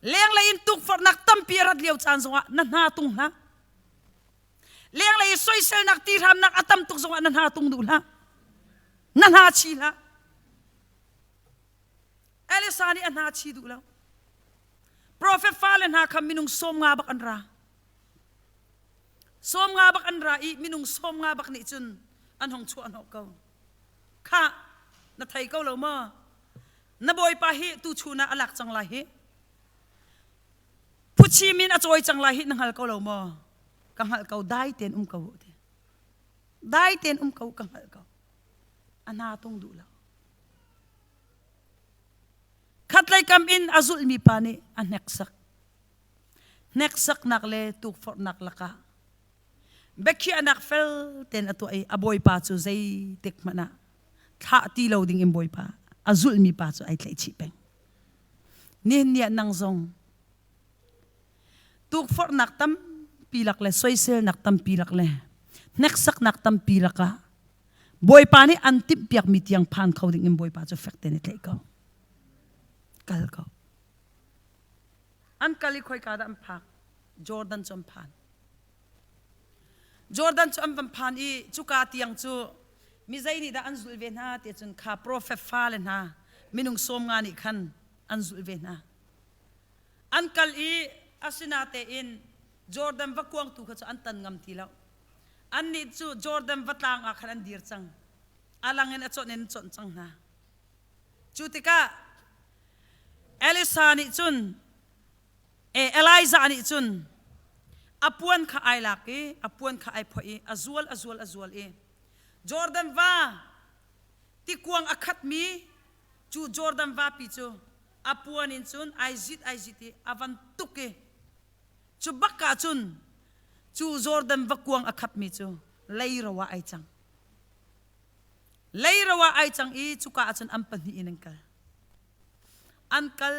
Lenglei in tukforhnak tampi a rat lio caan zongah na hna tung hlah. Lenglei i soiselnak tihramnak a tam tuk zongah na hna tung duh hlah. Na hna chi hlah. Elisa nih a hna chi duh lo. Profet fale hna kha minung 50 bak an ra. 50 bak an ra i minung 50 bak nih cun an hong chuah hnawh ko. Khah, na thei ko lo maw? Na bawipa hi tuchun ah a lak cang lai hi. Phuchim in a cawi cang lai hi na hngal ko lo maw? Ka hngalh ko, dai tein um ko u ti. Dai tein um ko ka hngalh ko. A hna tung duh lo. Khatlei kam in a zulhmi pa nih a hneksak. Hneksaknak le tukforhnak lakah biakhiahnak fel tein a tuah i a bawipa cu zeitik hmanh ah thlah ti lo ding in bawipa a zulhmi pa cu ai tlaih chih peng. Nihin ni ah nang zong tukforhnak tampi lak le soiselnak tampi lak le hneksaknak tampi lakah Bawipa nih an timhpiakmi tiang phan kho ding in Bawipa cu fek tein i tlaih ko. Kal ko. An kal i khoika dah an phak? Jordan cu an phan. Jordan cu an van phan i cuka tiang cu mi zei nih dah an zulh ve hna ti cun kha profet fale hna minung 50 nih khan an zulh ve hna. An kal i asinatein Jordan va kuangtu kha cu an tan ngam ti lo. Annih cu Jordan va tlang ah khan an dir cang. A lang in a chawnh in an chawnh cang hna. Cu tikah Elisa nih cun Elijah nih cun a puan kha ai lak i a puan kha ai phoih i a zual a zual a zual i Jordan va tikuang a khatmi cu Jordan vapi cu a puan in cun ai zit ai zit i a van tuk i cu bak ah cun cu Jordan va kuang a khatmi cu leiro ah ai cang. Leiro ah ai cang i cuka ah cun an pahnih in an kal. An kal,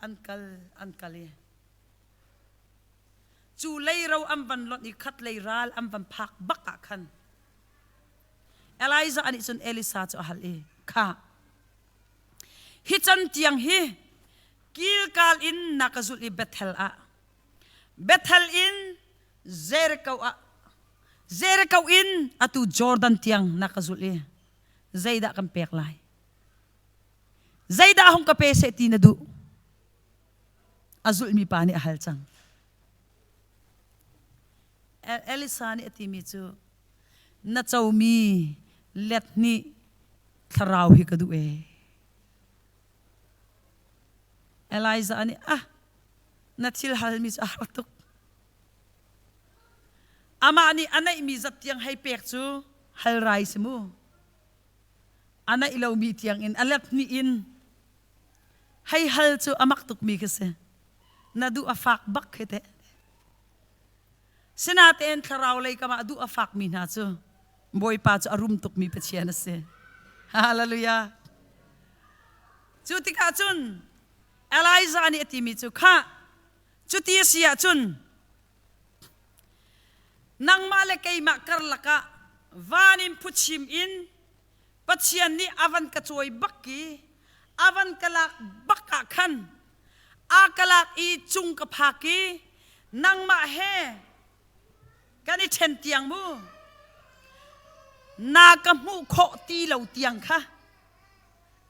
an kal, an kal i cu leiro an van lonh i khatlei ral an van phak bak ah khan Elijah nih cun Elisa cu a hal i, Kha, hi can tiang hi Gilgal in na ka zulh i Bethel ah, Bethel in Jericho ah, Jericho in atu Jordan tiang na ka zulh i zeidah kan pek lai? Zeidah hung ka pe seh ti na duh? A zulhmi pa nih a hal cang. Elisa nih a timi cu na comi let hnih thlarau hi ka duh ee. Elijah nih ah na thil halmi cu a har tuk. Amah nih a neihmi zat tiang hei pek cu hal rai si mu. A neih lomi tiang in a let hnih in hei hal cu a mak tukmi khi si. Na duh a fak bak khi teh. Sinatein thlarau lei kam ah duh a fakmi hna cu Bawipa cu a rum tukmi Pathian a si. Hallelujah. Cu tikah cun. Elijah nih a timi cu khah cuti a si ahcun nangmah le keimah karlak ah van in phuchim in Pathian nih a van ka cawi bak i a van ka lak bak ah khan a ka lak i cung ka phak i nangmah he kan i ṭhen tiang mu na ka hmuh khawh ti lo tiang kha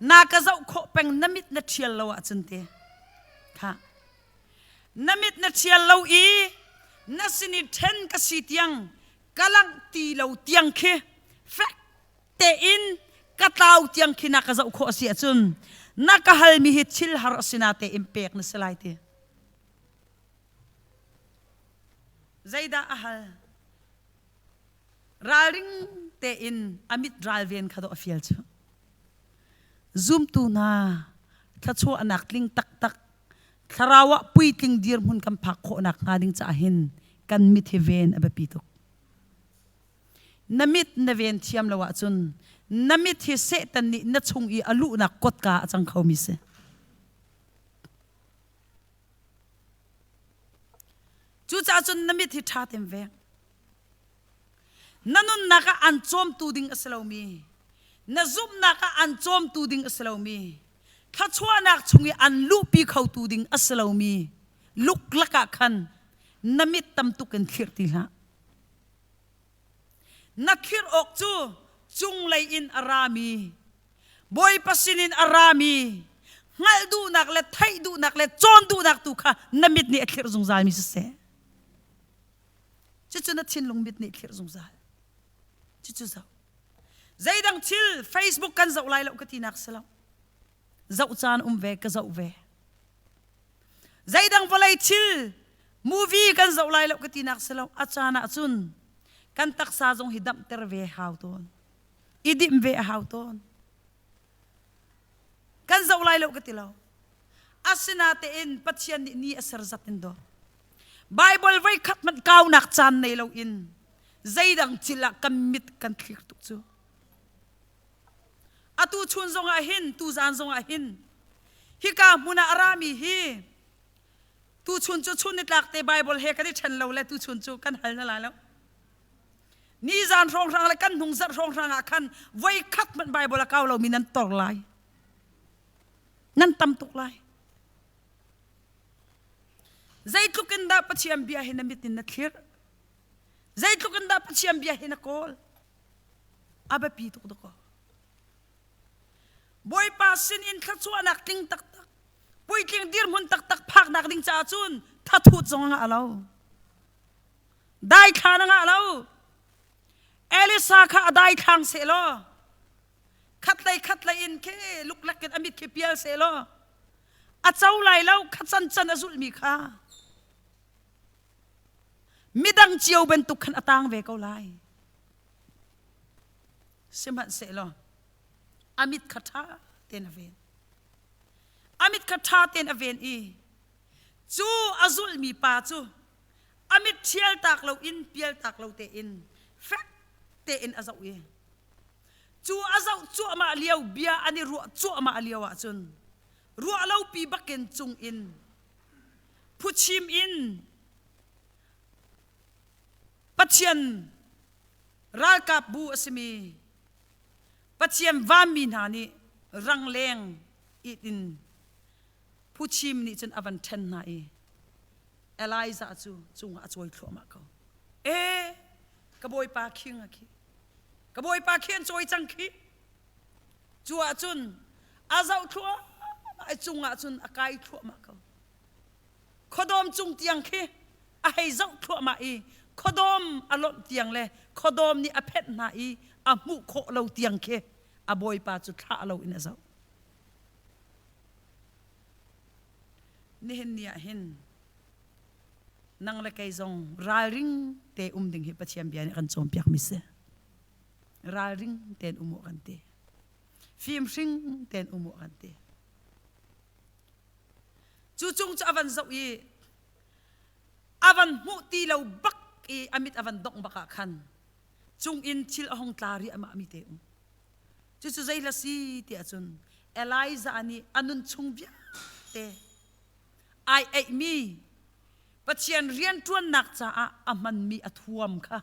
na ka zoh khawh peng na mit na ṭhial lo ahcun te kha na mit na ṭhial lo i na sin i ṭhen ka si tiang ka langh ti lo tiang khi fek tein ka tlau tiang khi na ka zoh khawh a si ahcun na ka halmi hi thil har a si na tein pek na si lai ti. Zeidah a hal? Ralring tein a mit ralven kha dawh a fial cu. Zumtu hna thluachuahnak tling taktak thlarau ah puitling dirhmun kan phak khawhnak hnga ding caah hin kan mit hi ven a biapi tuk. Na mit na ven thiam lo ahcun na mit hi Satan nih na chung i a luhnak kotka a cang khomi si. Cucaah cun na mit hi ṭha tein veng. Na nunnak ah an cawmtu ding a si lomi, na zumhnak ah an cawmtu ding a si lomi, thluachuahnak chung i an luhpi khotu ding a si lomi luklak ah khan na mit tam tuk in thlirh ti hlah. Na thlirh awk cu cunglei in a rami Bawipa sinin a rami hngalh duhnak le theih duhnak le cawn duhnak tu kha na mit nih a thlirh zungzalmi siseh. Cucu na thinlung mit nih thlirh zungzal. Cucu zoh. Zeidang thil Facebook kan zoh lai lo ka tinak si lo. Zoh caan um ve ka zoh ve. Zeidang vawlei thil movie kan zoh lai lo ka tinak si lo. A caan ah cun kan taksa zong hi damhter ve hau tawn. I dimh ve a hau tawn. Kan zoh lai lo ka ti lo. Asinatein Pathian nih ni a ser zat in daw. Bible voi khat hmanh kaunak caan nei lo in zeidang thil ah kan mit kan thlir tuk cu. Atu chun zongah hin, tuzaan zongah hin, hika hmun ah a rami hi tuchun cu chun nitlak te Bible he kan i ṭhen lo le tuchun cu kan hal na lai lo. Nizaan hrawnghrang le kan hnung zarh hrawnghrang ah khan voi khat hmanh Bible a kau lomi nan tor lai. Nan tam tuk lai. Zeitluk in dah Pathian bia hi na mit in na thlir? Zeitluk in dah Pathian bia hi na kawl? A biapi tuk dakaw. Bawipa sin in thluachuahnak tling taktak, puitling dirhmun taktak phaknak ding caah cun thathut zong a ngah lo. Daithlan a ngah lo. Elisa kha a daithlang seh law khatlei khatlei in khi luklak in a mit khi pial seh law a co lai lo kha can can a zulhmi kha midang cio bantuk khan a tang ve ko lai. Sihmanhsehlaw a mit kha ṭha tein a ven. A mit kha ṭha tein a ven i cu a zulhmi pa cu a mit ṭhial tak lo in pial tak lo tein fek tein a zoh i cu a zoh cuahmah lio bia an i ruah cuahmah lio ahcun ruah lopi bakin cung in phuchim in Pathian ralkap bu a simi Pathian vanmi hna nih rangleng it in phuchim nih cun a van ṭhen hna i Elijah cu cungah a cawi thluahmah ko. E, ka bawipa khing a khi. Ka bawipa khi an cawi cang khi. Cu ahcun a zoh thluahmah i cungah cun a kai thluahmah ko. Khuadawm cung tiang khi a hei zoh thluahmah i khuadawm a lonh tiang le khuadawm nih a phenh hna i a hmuh khawh lo tiang khi a bawipa cu thlah lo in a zoh. Nihin ni ah hin nang le kei zong ralring te um ding hi Pathian bia nih kan cawnpiak mi si. Ralring tein um u kan ti. Fimhring tein um u kan ti. Cu cung cu a van zoh i a van hmuh ti lo bak i a mit a van dongh bak ah khan cung in thil a hong tla riahmah mi te um. Cucu zei hla si ti ahcun Elijah nih a nun chung vialte. Ai eihmi Pathian rianṭuannak caah a hmanmi a thuam kha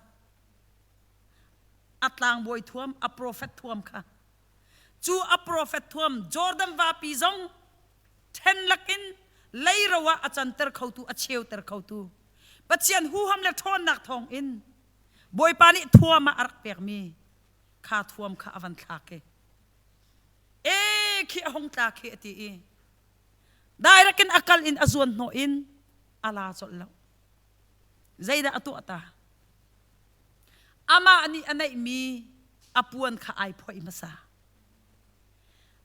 a tlangbawi thuam, a profet thuam kha cu a profet thuam Jordan vapi zong ṭhen lakin leiro ah a canter khotu, a cheuter khotu Pathian huham le ṭhawnnak thawngin Bawipa nih thuam ah a rak pekmi kha thuam kha a van thlak i e khi a hung tla khi a ti i direct in a kal in a zuan hnawh in a la colh lo. Zeidah a tuah ta? Amah nih a neihmi a puan kha ai phoih hmasa.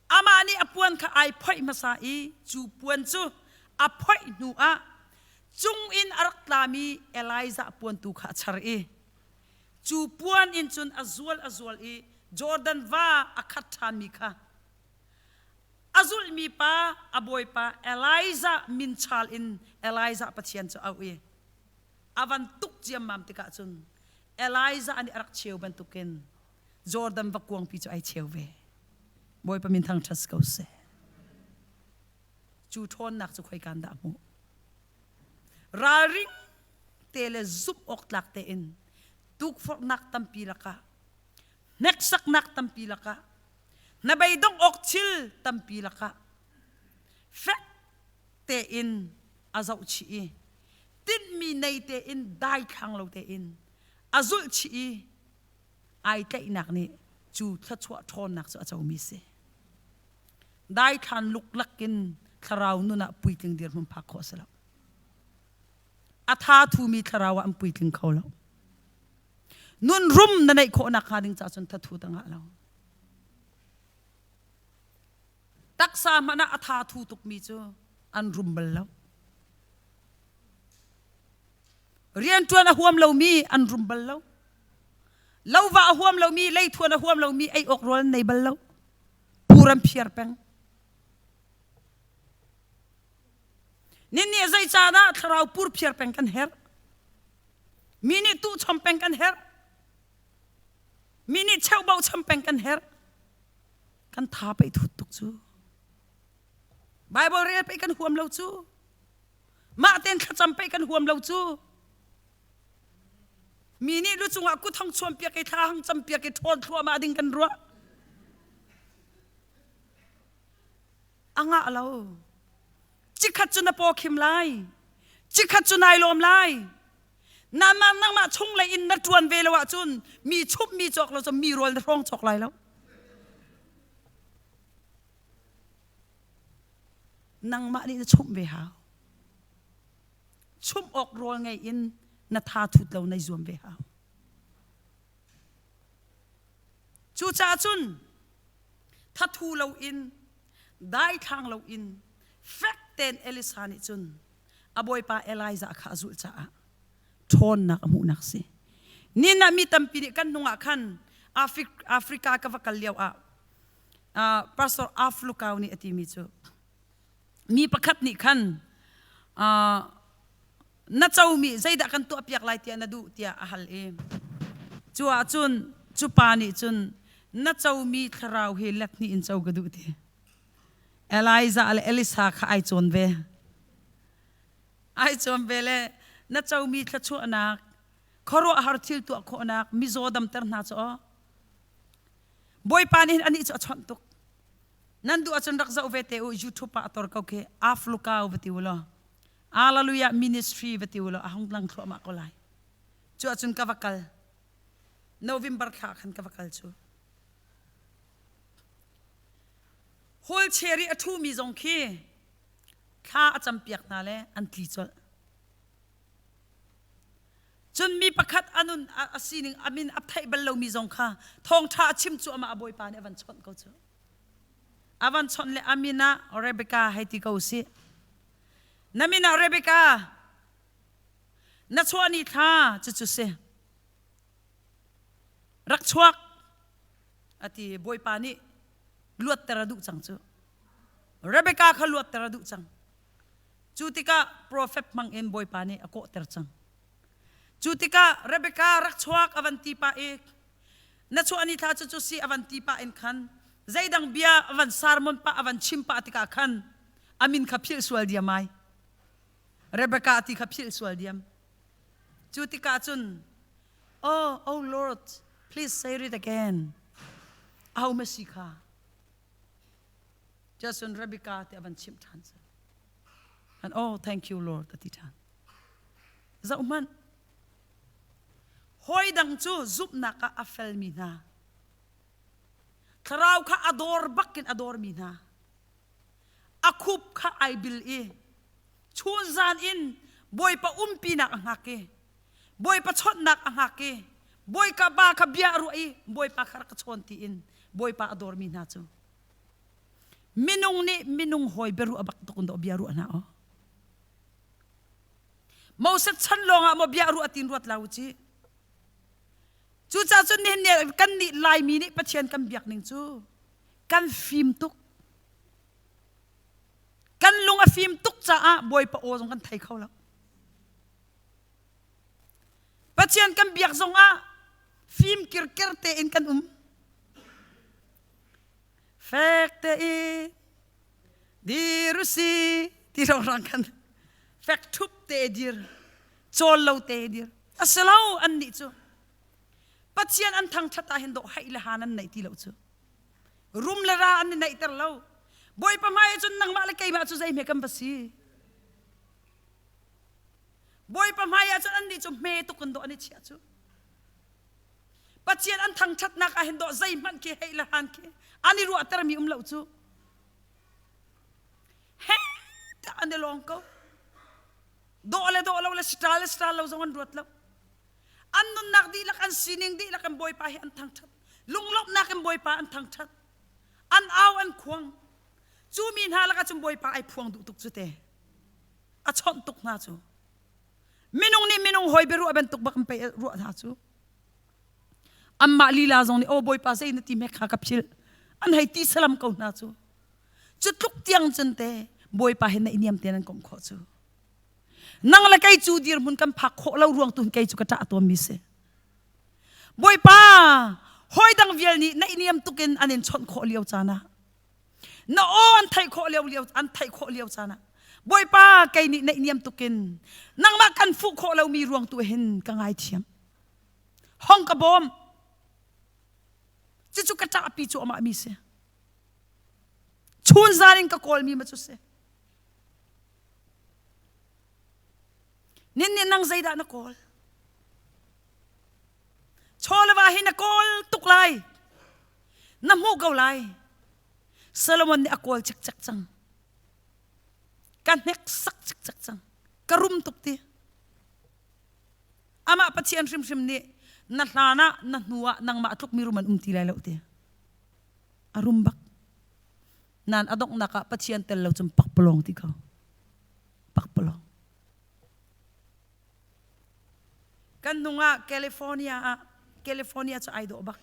Amah nih a puan kha ai phoih hmasa i cu puan cu a phoih hnu ah cung in a rak tlami Elijah puan tu kha a char i cu puan in cun a zual a zual i Jordan va a khat ṭhanmi kha a zulhmi pa a bawipa Elijah min chal in Elijah Pathian cu a auh i a van tuk ciammam tikah cun Elijah nih a rak cheu bantukin Jordan va kuangpi cu ai cheu ve. Bawipa min thangṭhat ko seh. Cu ṭhawnnak cu khoikan dah hmuh? Ralring te le zumh awk tlak tein tukforhnak tampi lakah hneksaknak tampi lakah hnabeidongh awk thil tampi lakah fek tein a zohchih i tinhmi nei tein daithlang lo tein a zulh chih i ai tlaihnak nih cu thluachuah ṭhawnnak cu a comi si. Daithlan luklak in thlarau nun ah puitling dirhmun phak khawh a si lo. A tha thumi thlarau ah an puitling kho lo. Nun rum na neih khawhnak hnga ding ca cun thathu ta ngah lo. Taksa hmanh ah a tha thu tukmi cu an rum bal lo. Rianṭuan a huam lomi an rum bal lo. Lova a huam lomi, leithuan a huam lomi ei awk rawl an nei bal lo. Pur an phiar peng. Ninnih zeicahdah thlarau pur phiar peng kan herh? Mi nih tuh chom peng kan herh. Mi nih cheuhbauh chom peng kan herh. Kan tha pei thut tuk cu. Bible rel pei kan huam lo cu. Mah ten thlacam pei kan huam lo cu. Mi nih lu cungah kut hong chuan piak i thla hong cam piak i ṭhawn thluahmah ding kan ruah. A ngah lo. Cikhat cu na paw khim lai. Cikhat cu nai lawm lai. Nangmah nangmah chung lei in na ṭuan ve lo ahcun mi chup mi cawk lo cu mi rawl na hrawng cawk lai lo. Nangmah nih na chumh ve hau. Chumh awk rawl ngei in na tha thut lo nai zuam ve hau. Cucaah cun thathu loin daithlang loin fek tein Elisa nih cun a bawipa Elijah kha a zulh caah ṭhawnnak a hmuhnak si. Nin ah mi tampi nih kan hnung ah khan Africa ka va kal lio ah Pastor Aflukau nih a timi cu mi pakhat nih khan na comi zeidah kan tuahpiak lai tiah na duh tiah a hal i cu ahcun cu pa nih cun na comi thlarau hi let hnih in co ka duh ti Elijah le Elisa kha ai cawn ve ai cawn ve le na comi thluachuahnak khuaruahhar thil tuah khawhnak mizaw damter hna cu aw Bawipa nih hin anih cu a chawnh tuk. Nan duh ahcun rak zoh ve te u YouTube ah a tor ko khi Aflukau va ti u law Hallelujah Ministry va ti u law a hung lang thluahmah ko lai. Cu ahcun ka va kal. November thla khan ka va kal cu. Wheelchair i a ṭhumi zong khi thla a campiak hna le an tli colh. Cun mi pakhat a nun a sining a min a theih bal lomi zong kha thawngṭha a chim cu amah a bawipa nih a van chawnh ko cu. A van chawnh le a min ah Rebecca hei ti ko sih. Na min ah Rebecca na chuah ni thla cucu si. Rak chuak a ti bawipa nih luatter a duh cang cu. Rebecca kha luatter a duh cang. Cu tikah profet hmang in Bawipa nih a kawhter cang. Cu tikah Rebekah rak chuak a van ti pah i na chuah ni thla cu cu si a van ti pah in khan zeidang bia a van sermon pah a van chim pah tikah khan a min kha philh sual diam ai. Rebecca ti kha philh sual diam. Cu tikah cun, Oh, oh Lord, please say it again. Aho ma si kha? Cun Rebecca ti a van chimh ṭhan. And oh, thank you Lord, a ti ṭhan. Zoh hmanh. Hawi dang cu zumhnak ah a felmi hna. Thlarau kha a dawr bakin a dawrmi hna. A khup kha ai bil i chun zan in Bawipa umpinak a hngak i Bawipa chawnhnak a hngak i Bawipa pa kha bia a ruah i Bawipa kha rak ka chawn tiin Bawipa a dawrmi hna cu minung nih minung hawi biaruah bak tuk in dawh bia ruah hna aw. Moses chan lawngah maw bia ruah tin ruat la u ci. Cucaah cun nihin ni kan nih Laimi nih Pathian kan biak ning cu kan fim tuk. Kan lung a fim tuk caah Bawipa aw zong kan thei kho lo. Pathian kan biak zongah fim kirker tein kan um. Fek tein dir usi ti rang kan fek ṭhup te dir cawl lo te dir a si lo an nih cu Pathian an thangṭhat ah hin dawh haih le han an neih ti lo cu rum le ra an i neihter lo Bawipa hmai cun nangmah le keimah cu zeihme kan va si Bawipa hmai ah cun annih cu hme tuk in dawh an i chiah cu Pathian an thangṭhatnak ah hin dawh zeihmanh khi heih le han khi an i ruahtermi um lo cu he tiah an i lawng ko dawh le dawh lo le star le star lo zong an ruat lo an nunnak dihlak an sining dihlak in Bawipa hi an thangṭhat lunglawmhnak in Bawipa an thangṭhat an au an khuang cu mi hna lakah cun Bawipa ai phuang duh tuk cu te a chawnh tuk hna cu minung nih minung hawi biaruah bantuk bak in pei ruah hna cu anmah lila zong nih aw Bawipa zei na ti hme kha ka philh an hei ti salam ko hna cu cu tluk tiang cun te Bawipa he naih niam tein an komh khawh cu nang le kei cu dirhmun kan phak khawh lo ruang tu kei cu ka ṭah tawnmi si Bawipa hawi dang vial nih naih niam tukin an in chawnh khawh lio caan ah na aw an theih khawh lio lio an theih khawh lio caan ah Bawipa kei nih naih niam tukin nangmah kan fuh khawh lomi ruang tu hin ka ngaithiam hong ka bawm cucu ka ṭahpi cu amah mi si chun zan in ka kawlmi ma cu si nin nih nang zeidah na kawl chaw le va hi na kawl tuk lai na hmuh ko lai Solomon nih a kawl cikcek cang ka hneksak cikcek cang ka rum tuk ti amah Pathian hrimhrim nih na hlan ah na hnu ah nangmah tluk mi rum an um ti lai lo ti a rum bak nan a donghnak ah Pathian tel lo cun pakpalawng ti ko pakpalawng kan hnung ah California ah California cu ai dawh bak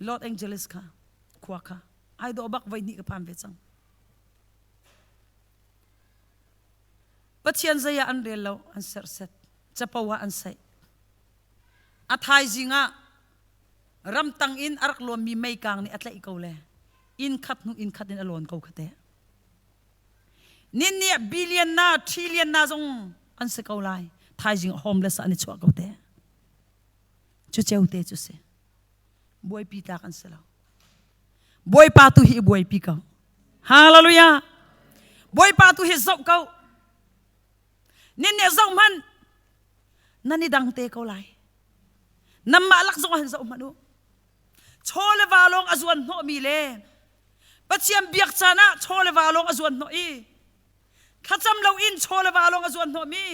Los Angeles kha khua kha ai dawh bak voi hnih ka phan ve cang Pathian zei ah an rel lo an serhset capo ah an saih a thaizing ah ramtang in a rak lawnmi meikang nih a tlaih ko le inn khat hnu inn khat in a lawn ko kha teh nin nih billion na trillion na zong an si ko lai thaizing homeless an i chuah ko te cu ceu te cu si buaipi tlak an si lo Bawipa tu hi buaipi ko hallelujah Bawipa tu hi zoh ko nin nih zoh hmanh nan i dang te ko lai nanmah lak zong ah hin zoh hmanh u chaw le va lawng a zuan hnawhmi le Pathian biak caan ah chaw le va lawng a zuan hnawh i thlacam lo in chaw le va lawng a zuan hnawhmi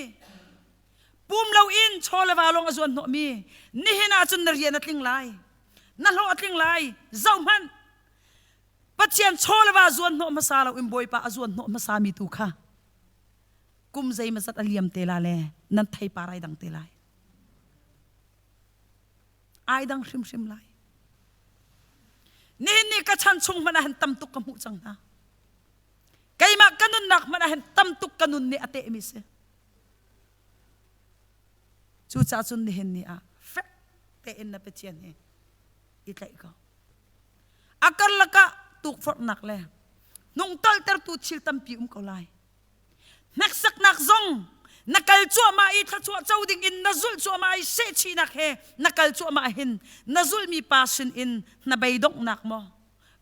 pum lo in chaw le va lawng a zuan hnawhmi nihin ah cun na rian a tling lai na hlawh a tling lai zoh hmanh Pathian chaw le va zuan hnawh hmasa lo in Bawipa a zuan hnawh hmasa mi tu kha kum zeimazat a liam te la le nan theipar ai dang te lai ai dang hrimhrim lai nihin ni ka chan chung hmanh ah hin tam tuk ka hmuh cang hna keimah ka nunnak hmanh ah hin tam tuk ka nun nih a tehmi si cucaah cun nihin ni ah fek tein na Pathian hi i tlaih ko a karlak ah tukforhnak le hnungtolhtertu thil tampi um ko lai. Hneksaknak zong na kal cuahmah i thluachuah co ding in na zulh cuahmah i sehchihnak he na kal cuahmah hin na zulhmi pa sin in na beidonghnak maw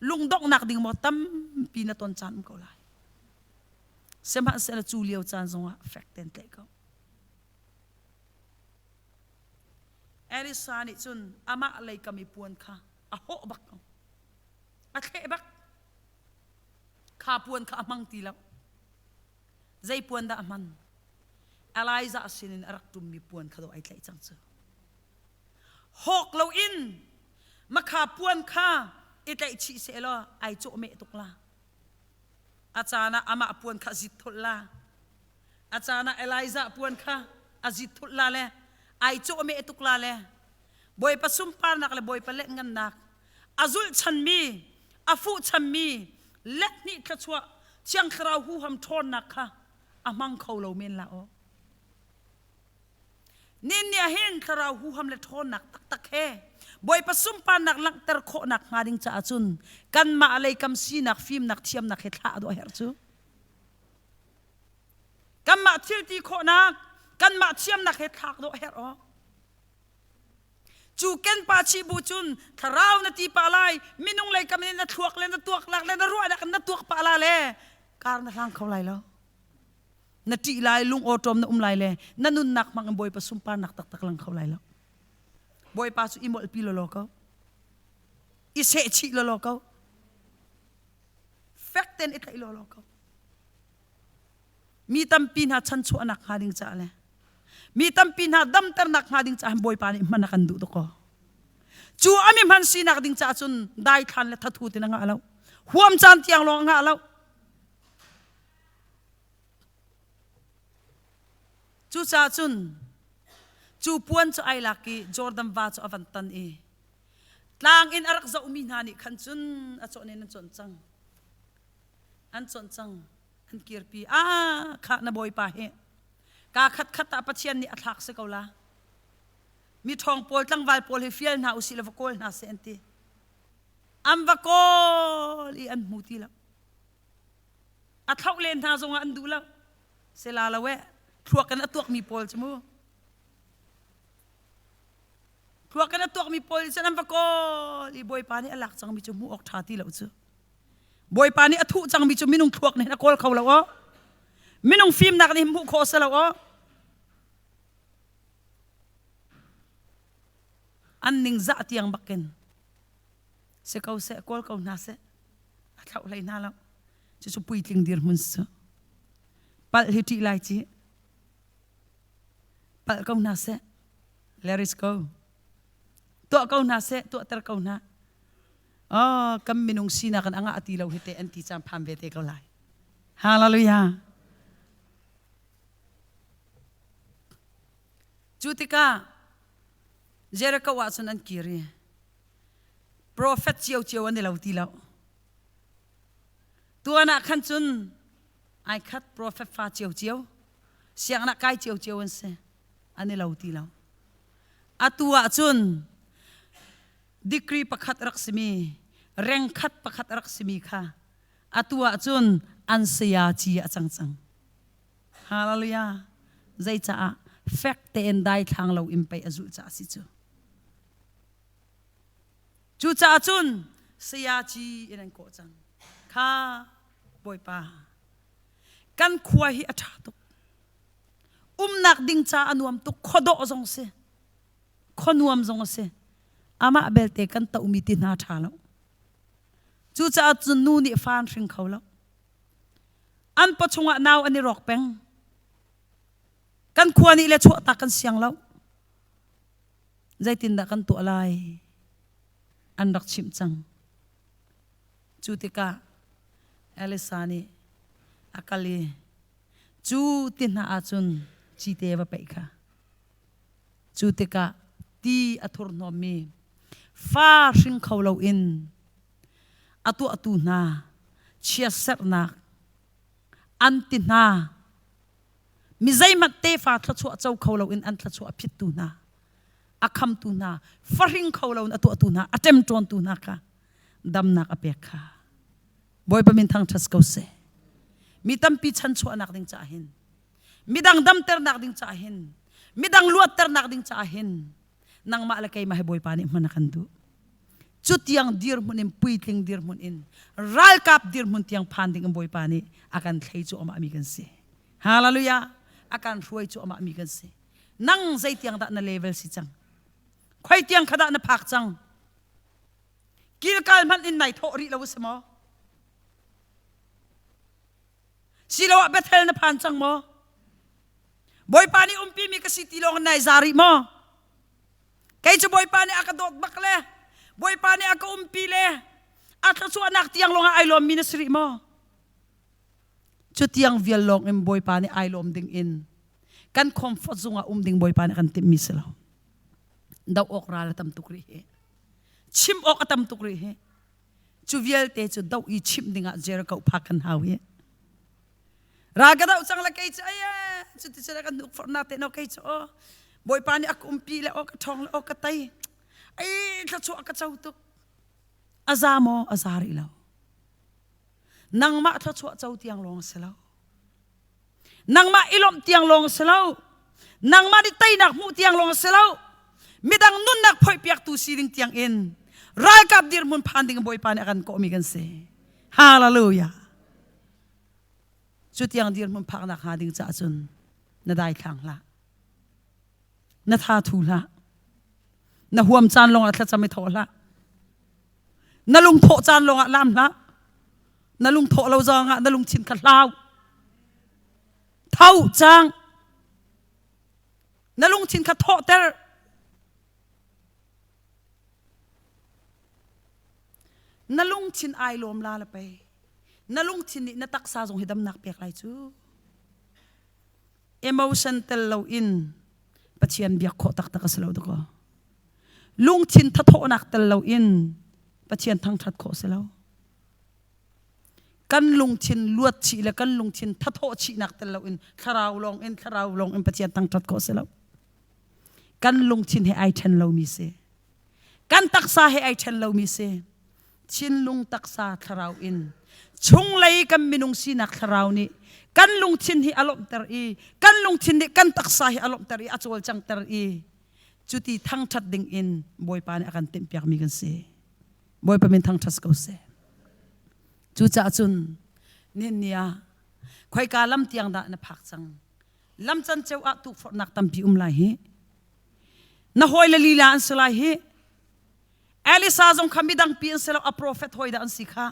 lungdonghnak ding maw tampi na ton caan um ko lai. Sihmanhsehlaw cu lio caan zongah fek tein tlaih ko. Elisa nih cun amah lei kam i puan kha a hawh bak ko. A thleh bak. Kha puan kha a hmang ti lo. Zei puan dah a hman? Elijah sinin a rak ṭummi puan kha dawh ai tlaih cang cu. Hawk loin makha puan kha i tlaih chih sehlaw ai cawhmeh tuk la. A caan ah amah puan kha a zit thulh la. A caan ah Elijah puan kha a zit thulh la le ai cawhmeh tuk la le Bawipa sunparnak le Bawipa letngannak a zulh chanmi a fuh chanmi let hnih thluachuah Thiang Thlarau huham ṭhawnnak kha a hmang kho lo men la aw. Nin ni ah hin Thlarau huham le ṭhawnnak taktak he Bawipa sunparnak langhter khawhnak hnga ding caah cun kanmah lei kam sinak fimnak thiamnak he thlah dawh a herh cu. Kanmah thil ti khawhnak kanmah thiamnak he thlak dawh a herh aw. Cu ken pa chih bu cun thlarau na ti pah lai minung lei kam in na thluak le na tuak lak le na ruahnak in na tuak pah la le kar na hlang kho lai lo. Na ṭih lai lung awṭawm na um lai le na nunnak hmang in Bawipa sunparnak taktak lang kho lai lo. Bawipa cu i molhpi lawlaw ko. I sehchih lawlaw ko. Fek tein i tlaih lawlaw ko. Mi tampi hna chanchuahnak hnga ding caah le mi tampi hna damternak hnga ding caah Bawipa nih hman a kan duh tuk ko. Cu a mi hman sinak ding caah cun daithlan le thathu tin a ngah lo. Huam caan tiang lawng a ngah lo. Cucaah cun cu puan cu ai lak i Jordan va cu a van tan i tlang in a rak zohmi hna nih khan cun a cawh in an cawnh cang. An cawnh cang. An kirpi. Ah, khah na bawipa hi. Kaa khat khat ah Pathian nih a thlak si ko la. Mi ṭhawng pawl tlangval pawl hi fial hna usih le va kawl hna seh an ti. An va kawl i an hmu ti lo. A thlauh len hna zongah an duh lo. Sela lo eh, thluak in a tuakmi pawl cu mu. Thluak in a tuakmi pawl cun an va kawl i Bawipa nih a lak cangmi cu hmuh awk ṭha ti lo cu. Bawipa nih a thuh cangmi cu minung thluak nih a kawl kho lo aw. Minung fimnak nih hmuh khawh a si lo aw. An ningzah tiang bakin si ko seh kawl ko hna seh a thlauh hlei hna lo. Cucu puitling dirhmun si. Palh hi ṭih lai ci. Palh ko hna seh. Let it go. Tuah ko hna seh, tuahter ko hna. Oh, kan minung sinak in a ngah ti lo hi te an ti caan phan ve te ko lai. Hallelujah. Cu tikah Jericho ah cun an kir i profet ciocio an i lo ti lo. Tuan ah khan cun ai khat profet fa ciocio, sianginn ah kai ciocio an si, an i lo ti lo. Atu ah cun degree pakhat rak simi, reng khat pakhat rak simi kha atu ah cun an saya ci a cang cang. Hallelujah. Zeicaah fek tein daithlang lo in pei a zulh caah si cu. Cucaah cun sayaci in an kawh cang. Kha Bawipa, kan khua hi a ṭha tuk. Umnak ding ca a nuam tuk. Khuadawh zong si. Khua nuam zong a si. Amah belte kan tohmi ti hna ṭha lo. Cucaah cun nu nih fa an hring kho lo. An pawchung ah nau an i rawk peng. Kan khua nih le chuahtak kan siang lo. Zeitindah kan tuah lai? An rak chimh cang. Cu tikah Elisa nih a kal i cu ti hna ahcun cite va peih kha. Cu tikah ti a thurhnawmmi fa hring kho loin a tuahtu hna chiatserhnak an ti hna mi zeihmanh tefa thluachuah co kho loin an thluachuah a phittu hna a khamtu hna fahring kho loin a tuahtu hna a ṭemṭawntu hna kha damnak a pek kha Bawipa min thangṭhat ko seh mi tampi chanchuahnak ding caah hin. Midang damternak ding caah hin, midang luatternak ding caah hin, nangmah le keimah hi Bawipa nih hman a kan duh. Cu tiang dirhmun in puitling dirhmun in ralkap dirhmun tiang phan ding in Bawipa nih a kan thlei cu amah mi kan si. Hallelujah! A kan hruai cu amah mi kan si. Nang zei tiang dah na level si cang? Khoi tiang kha dah na phak cang? Kilkal hmanh in nai thawh rih lo a si maw? Siloah Bethel na phan cang maw? Bawipa nih umpi mi ka si ti lawng nai za rih maw? Kei cu Bawipa nih a ka dawt bak le Bawipa nih a ka umpi le a thluachuahnak tiang lawng ah ai lawm mi na si rih maw? Cu tiang vial lawng in Bawipa nih ai lawm ding in kan comfort zung ah um ding Bawipa nih kan timh mi si lo. Do awk ral a tam tuk rih hi. Chim awk a tam tuk rih hi. Cu vialte cu doh i chimh dingah Jericho phak kan hau hi. Ral ka doh cang le kei cu ai cuti cu kan hnuk forhnak te no kei cu aw Bawipa nih a ka umpi le aw ka ṭhawng le aw ka tei ai thluachuah ka co tuk a za maw a za rih lo nangmah thluachuah co tiang lawng si lo Nangmah i lawmh tiang lawng si lo. Nangmah nih teinak hmuh tiang lawng si lo. Midang nunnak phoihpiaktu si ding tiang in ralkap dirhmun phan ding Bawipa nih a kan kawhmi kan si. Hallelujah. Cu tiang dirhmun phaknak hnga ding caah cun na daithlang hlah. Na tha thu hlah. Na huam caan lawng ah thlacam i thawh hlah. Na lungthawh caan lawng ah lam hlah. Na lungthawh lo zong ah na lungthin kha hlau. Tho cang. Na lungthin kha thawhter. Na lungthin ai lawm la la pei. Na lungthin nih na taksa zong hi damnak pek lai cu. Emotion tel lo in Pathian biak khawh taktak a si lo dakaw. Lungthin thathawhnak tel lo in Pathian thangṭhat khawh a si lo. Kan lungthin luat chih le kan lungthin thathawh chihnak tel loin thlarau lawng in thlarau lawng in Pathian thangṭhat khawh a si lo. Kan lungthin he ai ṭhen lomi si. Kan taksa he ai ṭhen lomi si. Thinlung taksa thlarau in chunglei kan minung sinak thlarau nih kan lungthin hi a lawmhter i kan lungthin nih kan taksa hi a lawmhter i a cawlcangter i cuti thangṭhat ding in Bawipa nih a kan timhpiakmi kan si. Bawipa min thangṭhat ko seh. Cucaah cun nihin ni ah khoika lam tiang dah na phak cang? Lam canceo ah tukforhnak tampi um lai hi. Na hawile lila an si lai hi. Elisa zong kha midang pi an si lo, a profet hawi dah an si kha.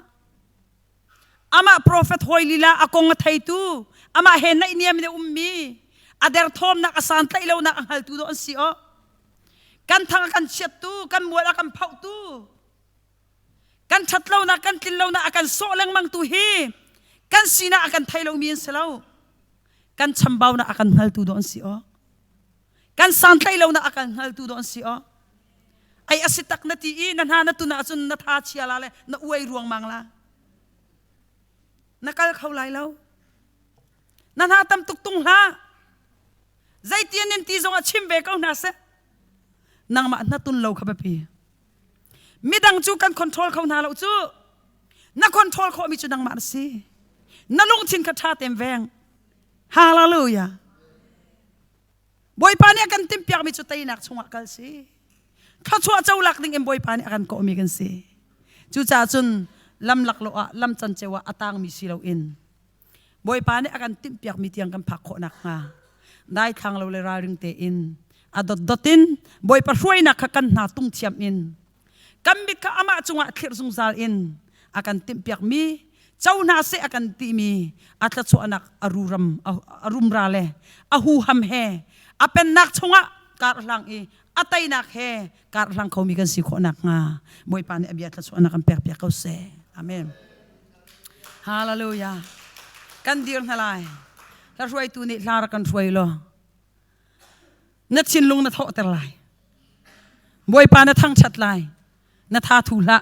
Amah profet hawi lila a kong a theitu, amah he naihniam in a ummi, a derthawmnak a santlaih lonak a hngaltu dawh an si aw. Kan thang a kan chiattu, kan mual a kan phohtu, kan ṭhatlonak, kan tlinlonak a kan sawh lengmangtu hi kan sinak a kan thei lomi an si lo. Kan chambaunak a kan hngaltu dawh an si aw. Kan santlaih lonak a kan hngaltu dawh an si aw. Ai a si tak na ti i na hna na tun ahcun na tha chia la le na uai ruangmang la. Na kal kho lai lo. Na hna tam tuk tung hlah. Zeitian in ti zong ah chim ve ko hna seh. Nangmah na tun lo kha biapi. Midang cu kan control kho hna lo cu. Na control khawhmi cu nangmah na si. Na lungthin kha ṭha tein veng. Hallelujah. Bawipa nih a kan timhpiakmi cu teinak chungah kal si. Thluachuah co lak ding in Bawipa nih a kan kawhmi kan si. Cucaah cun lam laklawh ah lam canceo ah a tangmi si loin Bawipa nih a kan timhpiakmi tiang kan phak khawh nakhnga daithlang lo le ralring tein a dotdot in Bawipa hruainak kha kan hna tung thiam in kan mit kha amah cungah thlirh zungzal in a kan timhpiakmi co hna seh a kan timi a thluachuahnak a ruram a rumra le a huham he a pennak chungah kar hlang i a teinak he kar hlang khomi kan si khawh nakhnga Bawipa nih a bia thluachuahnak kan pekpiak ko seh. Amen. Hallelujah. Kan dir hna lai. Hla hruaitu nih hla rak kan hruai law na thinlung na thawhter lai. Bawipa na thangṭhat lai. Na tha thu hlah.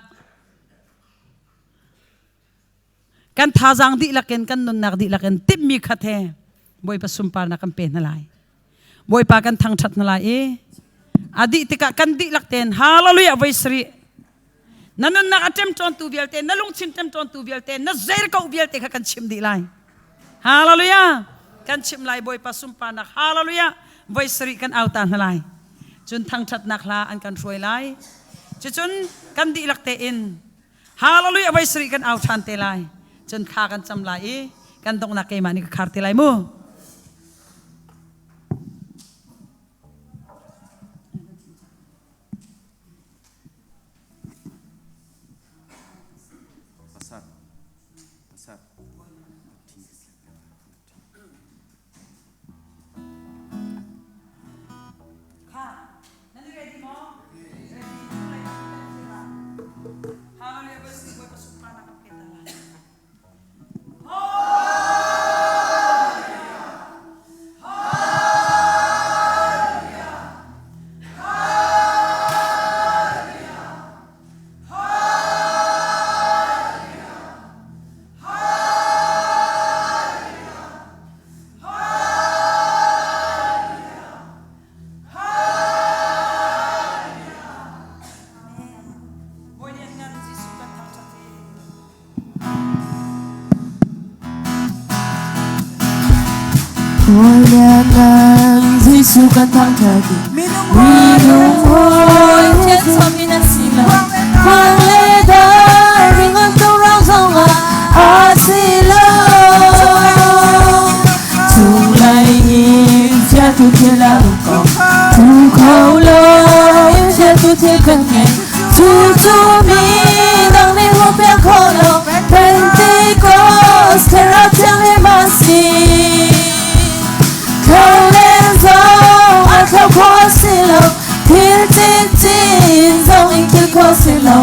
Kan thazaang dihlak in kan nunnak dihlak in timhmi khat he Bawipa sunparnak kan pe hna lai. Bawipa kan thangṭhat hna lai i a dih tikah kan dihlak tein hallelujah voi sarih na nunnak a ṭemṭawntu vialte na lungthin ṭemṭawntu vialte na zer ko vialte kha kan chim dih lai. Hallelujah! Kan chim lai Bawipa sunparnak Hallelujah voi sarih kan au ta hna lai. Cun thangṭhatnak hla an kan hruai lai. Cucun kan dihlak tein Hallelujah voi sarih kan au ṭhan te lai. Cun thla kan cam lai i kan donghnak keimah nih ka khar te lai mu. Pasat. Pasat. Kha, nan ready maw? Ready. Hallelujah, Bawipa sunparnak kan pe ta lai. Bawi Lianngan Jesuh kan thangṭhat hi. Bawi Lianngan Jesuh kan thangṭhat i minung hawi thianchom in an si lo. Khuang le dar ringawn tung-rang zongah a si lo. Cunglei in chiatu thil a um ko. Thu kho lo in chiatu thil kan ngei. Cu cu mi dang nih hmuh piak kho lo. Pentecost thlarau thianghlim a si. Kho le zong a thlo kho a si lo. Thil chinchin zong in thil kho si lo.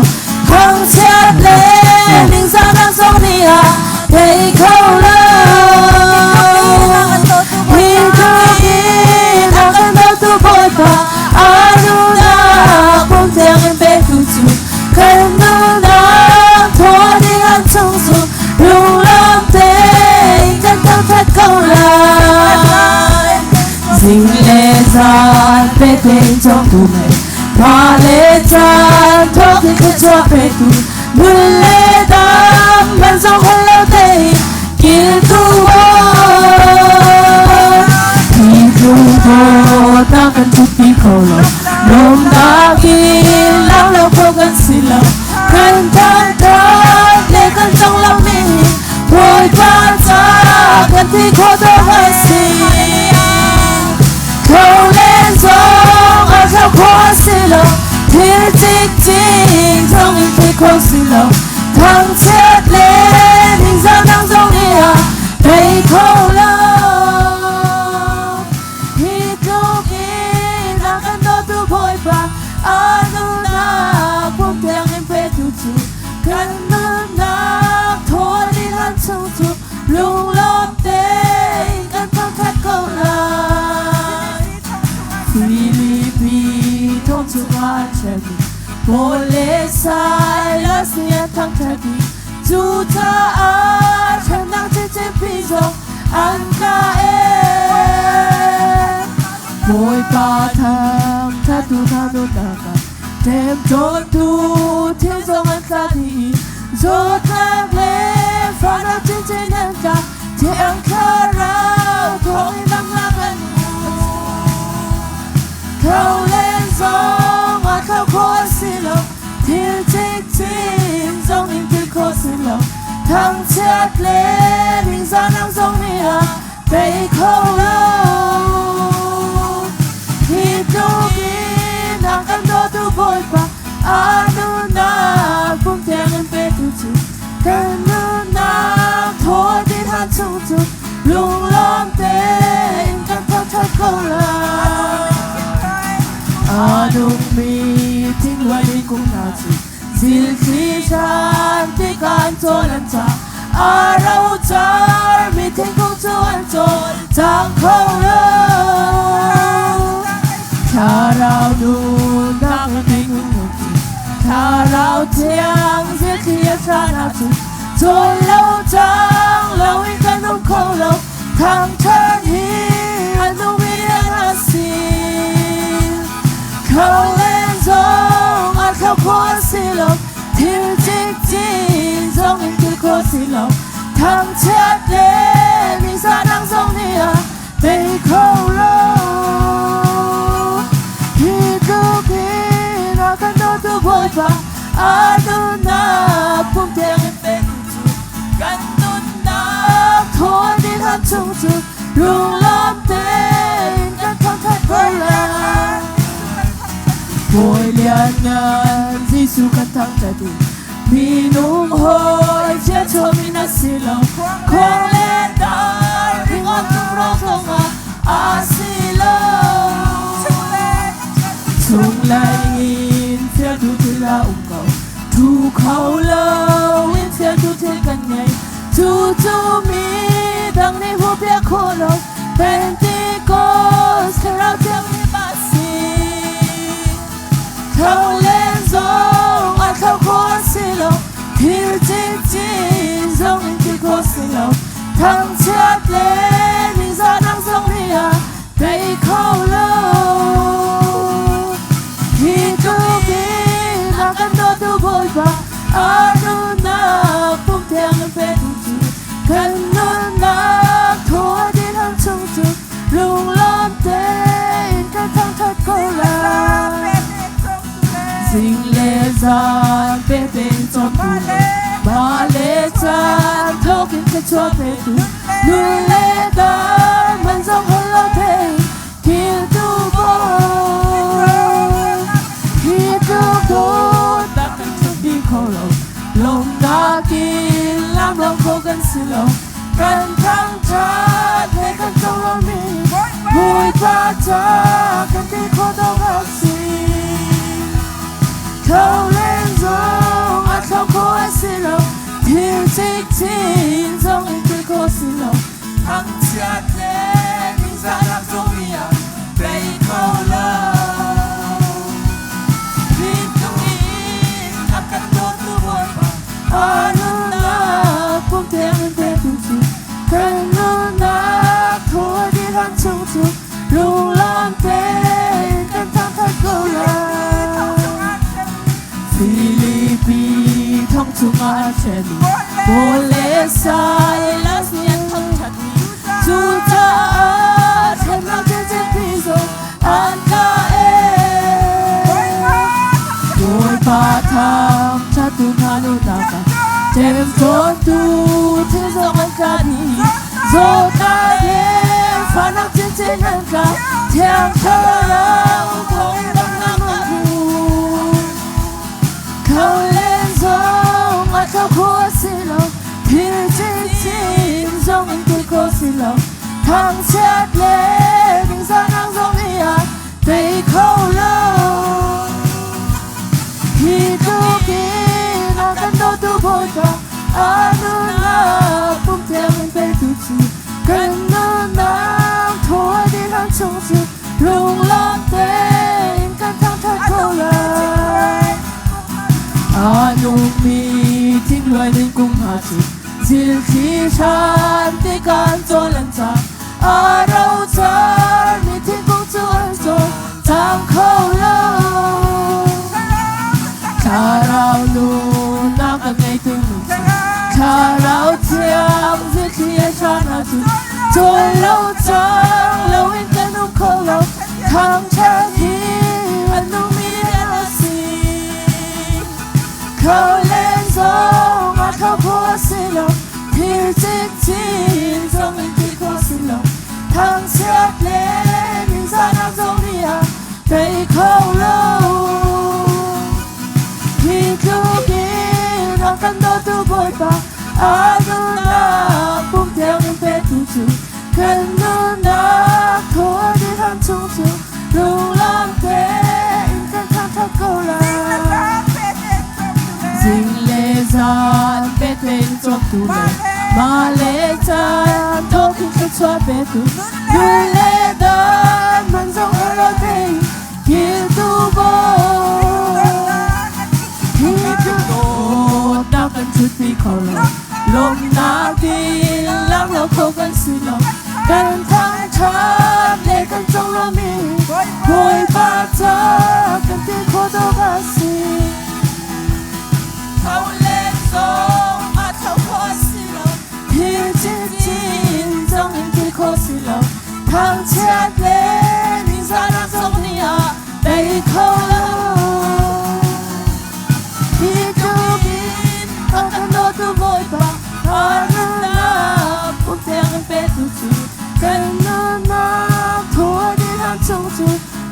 Thangchiat le ningzahnak zong nih a thei kho lo. Hi tluk in a kan dawtu Bawipa a duhnak pum tiang in petu cu kan nunnak thaw ding an chung cu lunglawm tein kan thangṭhat ko lai. Zing le zan pete in cawngtu mei Mah le caan thawk in thluachuah petu nun le dam man zong hal lo tein kiltu Hi tluk dawtnak kan thutpi kho lo lawmnak in lang lo kho kan si lo kan thangṭhat le kan conglawmh mi Bawipa ca kan ti khawh dawh a si. Kho le zong a thlo khawh a si lo, thil cikcin zong in thei kho si lo. Thangchiat le ningzahnak zong nih a tei kho lo. Hi tluk in a kan dawtu Bawipa, a nunnak pum tiang in petu cu kan nunnak thaw ding han chung cu lunglawm tein kan thangṭhat ko lai. Filipi thong chungah an ṭhialmi Paul le Silas nih an thangṭhat i cucaah hremnak chinchinpi zong an tla ee. Bawipa thangṭhattu hna dawtnak ah ṭemṭawntu thil zong an tla dih i zawtnak le fahnak chinchin an tla. Thiang Thlarau thawngin damnak an hmu. Tho len zong ah thlo khawh a si lo, thil cikcin zong in thil khawh si lo. Thangchiat le ningzahnak zong nih a tei kho lo. Hi tluk in a kan dawtu Bawipa, a nunnak pum thiang in petu cu kan nunnak thaw ti hlan chung cu lunglawm tein kan thangṭhat ko lai. A nungmi thingluai kung hna cu zilthli hran tikah an cawl an cang. A rocar mi thingkung cu an cawl cang kho lo. Thlarau nunnak thingkung cu Thlarau thiang zilthli a hran ahcun cawl lo cang lo in kan um kho lo. Thangṭhat hi a nungmi a si. Kho len zong a thlo khawh a si lo. Thil cikcin zong in thil khawh si lo. Thangchiat le ningzah ningzahnak zong nih a tei kho lo. Hi tluk in a kan dawtu Bawipa a nunnak pum tiang in petu cu kan nunnak thaw dih hlan chung cu lunglawm tein kan thangṭhat ko lai. Bawi lianngan Jesuh kan thangṭhat i minung hawi chiachuahmi na si lo. Khuang le dar ringawn tum ro zongah a si lo. Chunglei in fialtu thil a um ko. Thu kho lo in fialtu thil kan ngei. Cucu mi dang nih hmuhpiak khawh lo. Pentecost Thlarau Thianghlim a si. Thlo len zong a thlo khawh a si lo. Thil cincin zong in ti khawh si lo. Thangchiat le ningzahnak zong nih a tei kho lo. Hi tluk in a kan dawtu Bawipa a nunnak pum thiang in petu cu kan nunnak thaw dih hlan chung cu lunglawm tein kan thangṭhat ko lai. Zing le zan pe tein cawmtu mah le caan thawk in thluachuah petu nu le dan man zong hol lo thei kiltu bawi. Hi tluk dawtnak kan tluk dih kho lo lawmnak in lam lo kho kan si lo kan thangṭhat he kan cohlanmi Bawipa ca kan ti khawh dawh a si. Thlo len zong a thlo khawh a si lo thil cikcin zong in til khawh si lo thangchiat le ningzahnak zong nih a tei kho lo. Hi tluk in a kan dawtu Bawipa a nunnak pum tiang in petu cu kan nunnak thaw dih hlan chung cu lunglawm tein kan thangṭhat ko lai. Filipi thong chungah a ṭhenmi Paul le Silas nih an thangṭhatmi cucaah ṭhennak thilcimpi zong an tla ee. Bawipa thangṭhattu hna nunnak ah ṭemṭawntu thil zong an tla dih. Zawtnak he fahnak chinchin an tla, Thiang Thlarau thawngin damnak an hmu. Kho len zong a thlo kho a si lo, thil chinchin zong in til kho si lo. Thangchiat le ningzahnak zong nih a tei kho lo. Hi tluk in a kan dawtu Bawipa a nunnak pum thiang in petu cu kan nunnak thaw a dih hlan chung cu lunglawm tein kan thangṭhat ko lai. A nungmi thingluai ning kum hna cu zilthli hran tikan cawl an cang. A rocar mi thingkung cu an cawl cang kho lo. Thlarau nunnak a ngeitu nu cu Thlarau thiang zilthli a hran ahcun cawl lo cang loin kan um kho lo. Thangṭhat hi a nungmi a si. Kho len zong a kho kho a si lo, thil cikcin zong in ti kho si lo. Thangchiat le ningzahnak zong nih a tei kho lo. Hi tluk in a kan dawtu Bawipa a nunnak pum thiang in petu cu kan nunnak thaw dih hlan chung cu lunglam tein kan thangṭhat ko lai. Zing le zan petein cawmtu le mah le caan thawkin thluachuah petu nu le dan man zong a ro tein kiltu bawi. Hi dawtnak kan ṭhutpi kho lo, lawmhnak in lak lo kho kan si lo. Kan thangṭhat le kan conglawmh i Bawipa ca kan ti khawh dawh a si. Tho le zong a tho khawh a si lo, thil chinchin zong in.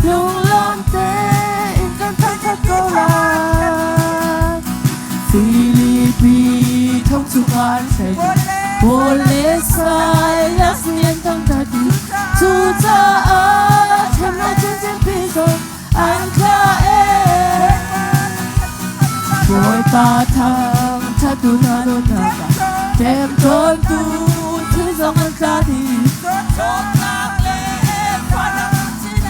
Lunglawm tein kan thangṭhat ko lai. Filipi thong chungah an hrem. Paul le Silas nih an thangṭhat i cucaah hremnak chinchin zong an thla ee. Bawipa thangṭhat tu hna dawtnak ah ṭemṭawntu thil zong an tla dih. Dawtnak le fahnak chin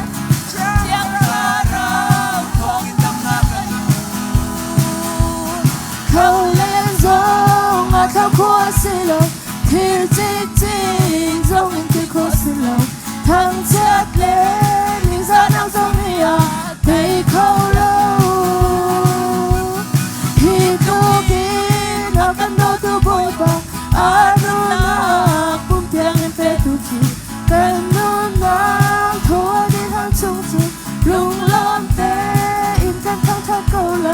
Thiang Thlarau thawngin damnak kan hmu. Kho le zong a thlau khawh a si lo, thil cikcin zong in ti khawh si lo. Thangchiat le ningzahnak zong nih a tei kho lo. Hi tluk in a kan dawtu Bawipa, a nunnak pum thiang in petu cu kan nunnak thaw dih hlan chung cu lunglawm tein kan thangṭhat ko lai.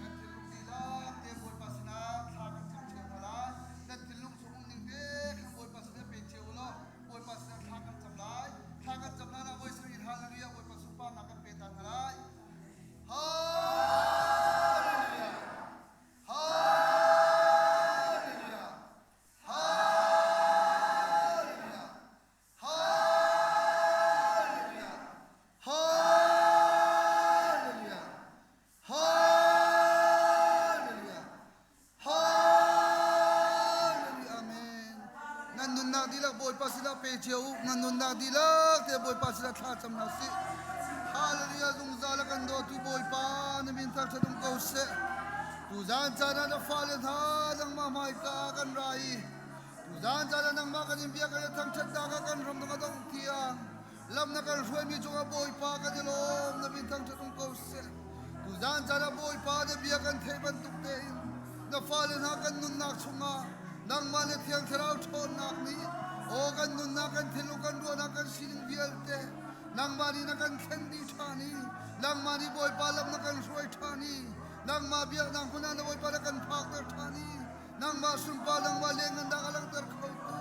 Kan thinlung dihlak te Bawipa sinah thla kan cam cio hna lai. Kan thinlung chung um ning te khan Bawipa sinah pe cio u law Bawipa sinah thla kan cam lai. Thla kan cam hlan ah voi sarih hallelujah Bawipa sunparnak kan pe ta hna lai. Hallelujah! Hallelujah! Hallelujah! Hallelujah! Hallelujah! Hallelujah! Hallelujah! Amen. Nan nunnak dihlak Bawipa sinah pe cio u. Nan nunnak dihlak te Bawipa sinah thla cam hna sih. Hallelujah! Zungzal a kan dawtu Bawipa na min thangṭhat um ko seh. Tuzaan caan ah na fale hna nangmah hmaika ah kan ra i tuzaan caan ah nangmah kan in biak i thangṭhatnak ah kan ram na ka dongh tiang lam na kan hruaimi cungah Bawipa kan i lawm na min thangṭhat um ko seh. Tuzaan caan ah Bawipa na bia kan theih bantuk tein na fale hna kan nunnak chungah nangmah le Thiang Thlarau ṭhawnnak nih aw kan nunnak kan thinlung kan ruahnak kan sining vialte nangmah nih na kan thlen dih ṭhan i nangmah nih Bawipa lam na kan hruai ṭhan i nangmah biaknak hmun ah na Bawipa na kan phakter ṭhan i nangmah sunpa nangmah lianngannak a langhter khotu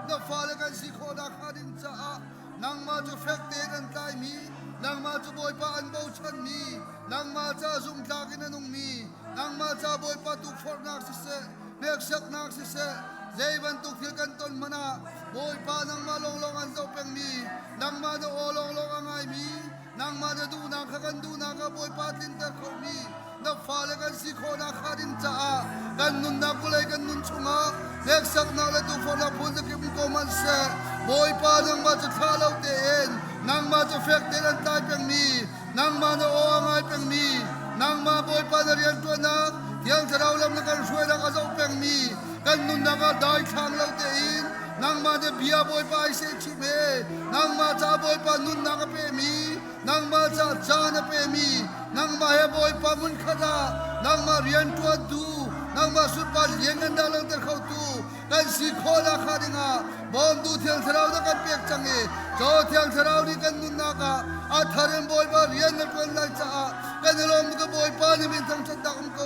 na fale kan si khawhnak hnga ding caah nangmah cu fek tein an tlaimi nangmah cu Bawipa an bochanmi nangmah ca zumhtlak in a nungmi nangmah ca Bawipa tukforhnak siseh hneksaknak siseh zei bantuk thil kan ton hmanh ah Bawipa nangmah lawnglawng an zoh pengmi nangmah na aw lawnglawng a ngaimi nangmah na duhnak kha kan duhnak ah Bawipa tlinter khomi na fale kan si khawhnak hnga ding caah kan nunnak vawlei kan nun chungah hneksaknak le tukforhnak phun zakip in ko hmanh seh Bawipa nangmah cu thlah lo tein nangmah cu fek tein an tlai pengmi nangmah na aw a ngai pengmi nangmah Bawipa na rianṭuannak Thiang Thlarau lam na kan hruainak a zoh pengmi kan nunnak ah daithlang lo tein nangmah na bia Bawipa ai seh chih ve nangmah ca Bawipa nunnak a pemi nangmah ca caan a pemi nangmah he Bawipa hmunkhat ah nangmah rianṭuantu nangmah sunpar lianngan dah langhter khotu kan si khawhnak hnga dingah bawmtu Thiang Thlarau na kan pek cang i caw Thiang Thlarau nih kan nunnak ah a thar in Bawipa rian na ṭuan lai caah kan i lawm ka Bawipa nih min thangṭhatnak um ko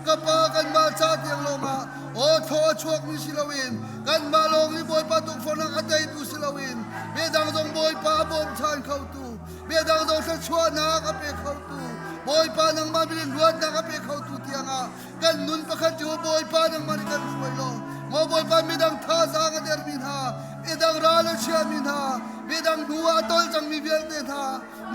ka pa kanmah ca tiang lawngah aw thaw a chuakmi si loin kanmah lawng nih Bawipa tukforhnak a teitu si loin midang zong Bawipa a bawmchan khotu midang zong thluachuahnak a pe khotu Bawipa nangmah min in luatnak a pe khotu tiangah kan nun pakhat cu Bawipa nangmah nih kan hruai law maw Bawipa midang thazaang a dermi hna midang ral a chiami hna midang hnu ah a tol cangmi vialte hna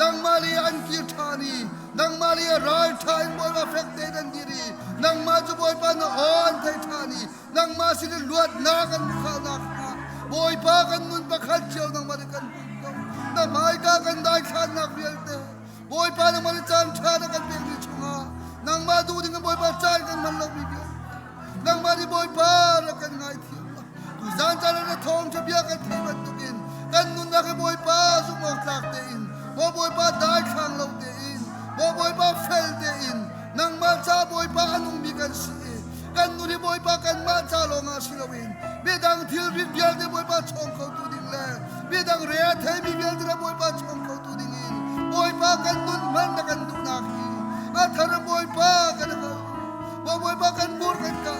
nangmah le an kir ṭhan i nangmah le ral ṭha in Bawipa fek tein an dir i nangmah cu Bawipa na aw an thei ṭhan i nangmah sin in luatnak an khahnak hnga Bawipa kan nun pakhat cio nangmah nih kan hmuh ko na hmaika kan daithlannak vialte Bawipa nangmah nih caan ṭha na kan pekmi chungah nangmah duh ding in Bawipa caan kan hman lomi vialte nangmah nih Bawipa rak kan ngaithiam tu zan caan ah na thawngṭha bia kan theih bantukin kan nunnak hi Bawipa zumh awk tlak tein maw Bawipa daithlang lo tein maw Bawipa fel tein nangmah ca Bawipa a nungmi kan si i kan nun hi Bawipa kanmah ca lawngah si loin midang thilrit vialte Bawipa chawng khotu ding le. Midang re a theimi vialte na Bawipa chawng khotu dingin Bawipa kan nun hman na kan duhnak hi a thar Bawipa kan hal. Maw Bawipa kan mur kan ka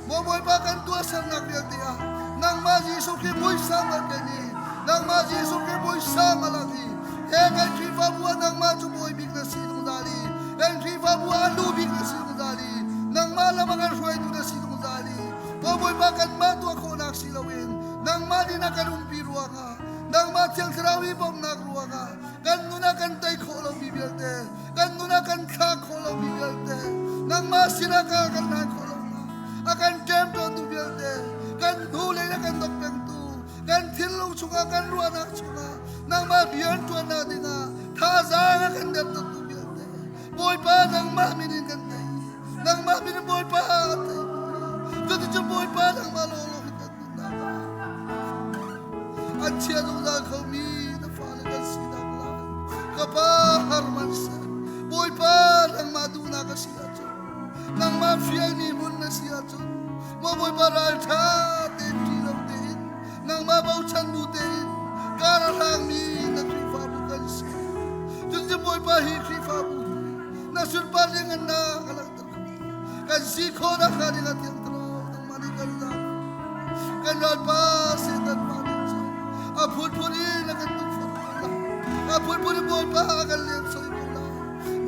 Maw Bawipa kan tuahsernak vialte ah nangmah Jesuh Khrih muisam a ken i nangmah Jesuh Khrih muisam a lang i he kan Khrihfabu ah nangmah cu bawi bik na si zungzal i kan Khrihfabu ah lu bik na si zungzal i nangmah lam a kan hruaitu na si zungzal i Maw Bawipa kanmah tuah khawhnak si loin nangmah nih na kan umpi ruangah nangmah Thiang Thlarau i bawmhnak ruangah kan nun ah kan tei khawh lomi vialte kan nun ah kan thlah khawh lomi vialte nangmah sinah ka kan hlan khawh lonak a kan ṭemṭawntu vialte kan hnu lei na kan dok pengtu kan thinlung chungah kan ruahnak chungah nangmah rian ṭuannak dingah thazaang a kan dertertu vialte Bawipa nangmah min in kan tei nangmah min in Bawipa kan tei cuticun Bawipa nangmah lawnglawng hi kan nunnak ah an chia zungzal khomi na fale kan sinak lai ka pa har man seh Bawipa nangmah duhnak a si ahcun nangmah fialmi hmun na si ahcun maw Bawipa ralṭha tein ṭih lo tein nangmah bochan bu tein kar a hlangmi na Khrihfabu kan si cun Bawipa hi Khrihfabu hi na sunpar lianhngannak a langhter kho kan si khawh nakhnga ding ah Thiang Thlarau nangmah nih kan zang kan ralpa Satan pa nih cun a phunphun in a kan tukforh ko lai a phunphun in Bawipa a kan lemsoi ko lai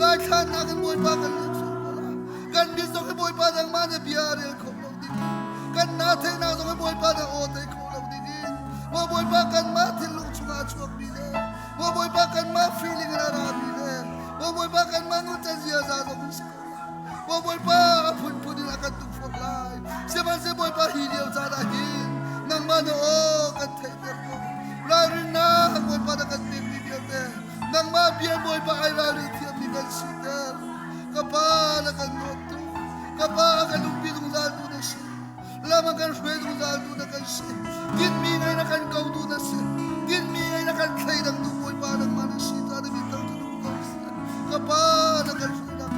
daithlannak in Bawipa kan lemsoi ko lai kan mit zong hi Bawipa nangmah na bia rel kho lo ding kan na theihnak zong hi Bawipa na aw thei kho lo ding in maw Bawipa kanmah thinlung chungah a chuakmi le maw Bawipa kanmah feeling in a rami le maw Bawipa kanmah nuncan ziaza zong in si ko lai maw Bawipa a phunphun in a kan tukforh lai sihmanhsehlaw Bawipa hi lio caan ah hin nangmah na aw kan theihter ko ralrinnak Bawipa na kan pekmi vialte nangmah bia Bawipa ai ralring thiammi kan siter ka pa na kan dawttu ka pa kan umpi zungzaltu na si lam a kan hruai zungzaltu na kan si dinmi ngai na kan kotu na si dinmi ngai na kan thleidangtu Bawipa nangmah na si ta na min thang cu ko ka pa na kan hruainak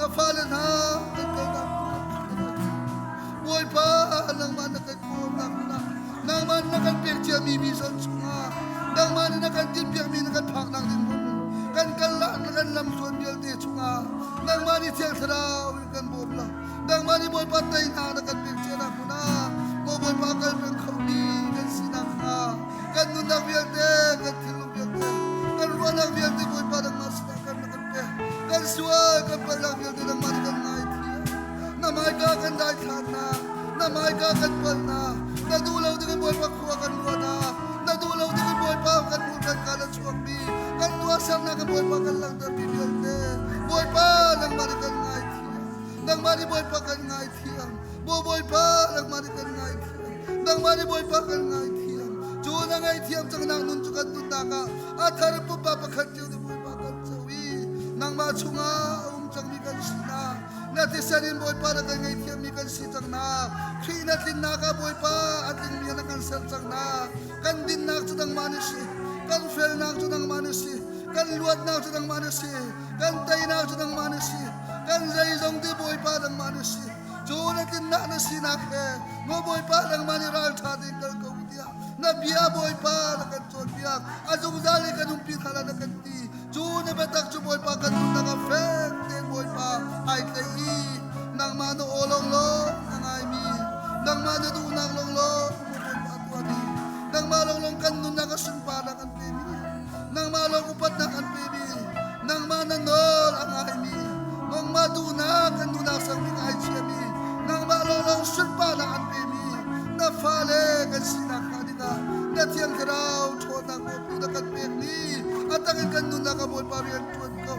na fale hna kan kalnak Bawipa nangmah na kan kawmnak na nangmah na kan pek ciami vision chungah nangmah nih na kan tinhpiakmi na kan phaknak ding hmun kan kal na kan lamthluan vialte chungah nangmah nih Thiang Thlarau in kan bawm la nangmah nih Bawipa teinak na kan pek cianak hmun ah maw Bawipa kal peng khomi kan sinak hnga kan nunnak vialte kan thinlung vialte kan ruahnak vialte Bawipa nangmah sinah kan na kan pek kan sual kan palhnak vialte nangmah nih kan ngaithiam na hmaika kan daithlannak na hmaika kan palhnak na duh lo ding in Bawipa khua kan ruahnak na duh lo ding in Bawipa kan hmuh kan ka na chuakmi kan tuahsernak kan Bawipa kan langhtermi vialte Bawipa nangmah nih kan ngaithiam nangmah nih Bawipa kan ngaithiam Bawipa nangmah nih kan ngaithiam nangmah nih Bawipa kan ngaithiam cu na ngaithiam cangnak nun cu kan nunnak ah a thar pupa pakhat cio nih Bawipa kan co i nangmah chungah a um cangmi kan sinak na thisen in Bawipa na kan ngaihthiammi kan si cang na Khrih na tlinnak ah Bawipa a tlingmi na kan ser cang na kan dinnak cu nangmah na si kan felnak cu nangmah na si kan luatnak cu nangmah na si kan teinak cu nangmah na si kan zeizong te Bawipa nangmah na si cu na tlinnak na sinak he maw Bawipa nangmah nih ralṭha tein kal ko tiah na bia Bawipa na kan cawnpiak a zungzal in kan umpi hna na kan ti Cu na biatak cu Bawipa kan nunnak ah fek tein Bawipa ai tlaih i nangmah na aw lawnglawng a ngaimi nangmah na duhnak lawnglawng Bawipa tuahmi nangmah lawnglawng kan nunnak a sunparnak an pemi nangmah lawng upatnak an pemi nangmah na nawl a ngaimi nangmah duhnak kan duhnak sang bik ai chiami nangmah lawnglawng sunparnak an pemi na fale kan sinak hnga dingah na Thiang Thlarau ṭhawnnak bawmtu na kan pekmi a tangin kan nunnak ah Bawipa rian ṭuan ko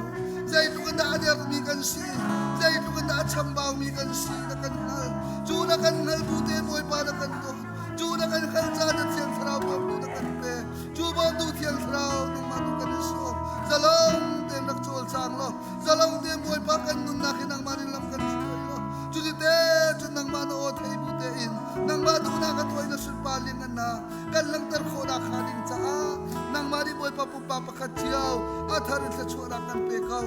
zeitluk in dah a dermi kan si zeitluk in dah a chambaumi kan si na kan hngal cu na kan hngal bu te Bawipa na kan dawt cu na kan hngal caan na Thiang Thlarau bawmtu na kan pek cu bawmtu Thiang Thlarau nangmah tu kan i sawm zalong tein rak cawlcang law zalong tein Bawipa kan nunnak hi nangmah nih lam kan hruai law cuti te cun nangmah na aw thei bu tein nangmah duhnak a tuah in na sunpar lianngannak kan langhter khawh. khawhnak hnga ding caah nangmah nih Bawipa pumpak pakhat cio a thar in thluachuahnak kan pe ko.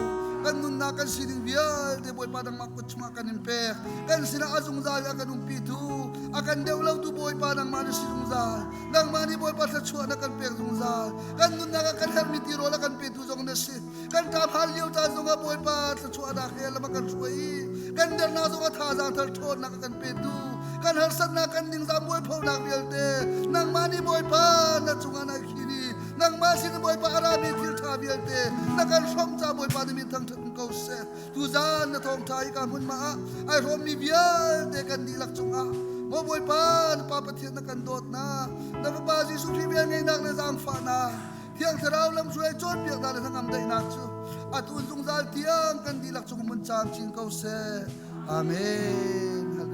Kan nunnak kan sining vialte Bawipa nangmah kut chungah kan in pek. Kan sinah a zungzal a kan umpitu, a kan deuh lotu Bawipa nangmah na si zungzal. Nangmah nih Bawipa thluachuah na kan pek zungzal. Kan nunnak ah kan herhmi tirawl a kan petu zong na si. Kan ṭap hal lio caan zongah Bawipa thluachuahnak he lam a kan hruai i kan dernak zongah thazaang thar ṭhawnnak a kan petu. Kan harsatnak kan ningzah mualphonak vialte nangmah nih Bawipa na cungah nai khin i nangmah sin Bawipa a rami thil ṭha vialte na kan hrawmh ca Bawipa na min thangṭhat ko seh. Tuzaan na thawngṭha hi ka hmun ma ah ai hrawmmi vialte kan dihlak cungah maw Bawipa na Pa Pathian na kan dawtnak na Fapa Jesuh Khrih vel ngeihnak le zaangfahnak Thiang Thlarau lamhruai cawnpiaknak le hnangam daihnak cu atu zungzal tiang kan dihlak cung mun caam chin ko seh. Amen.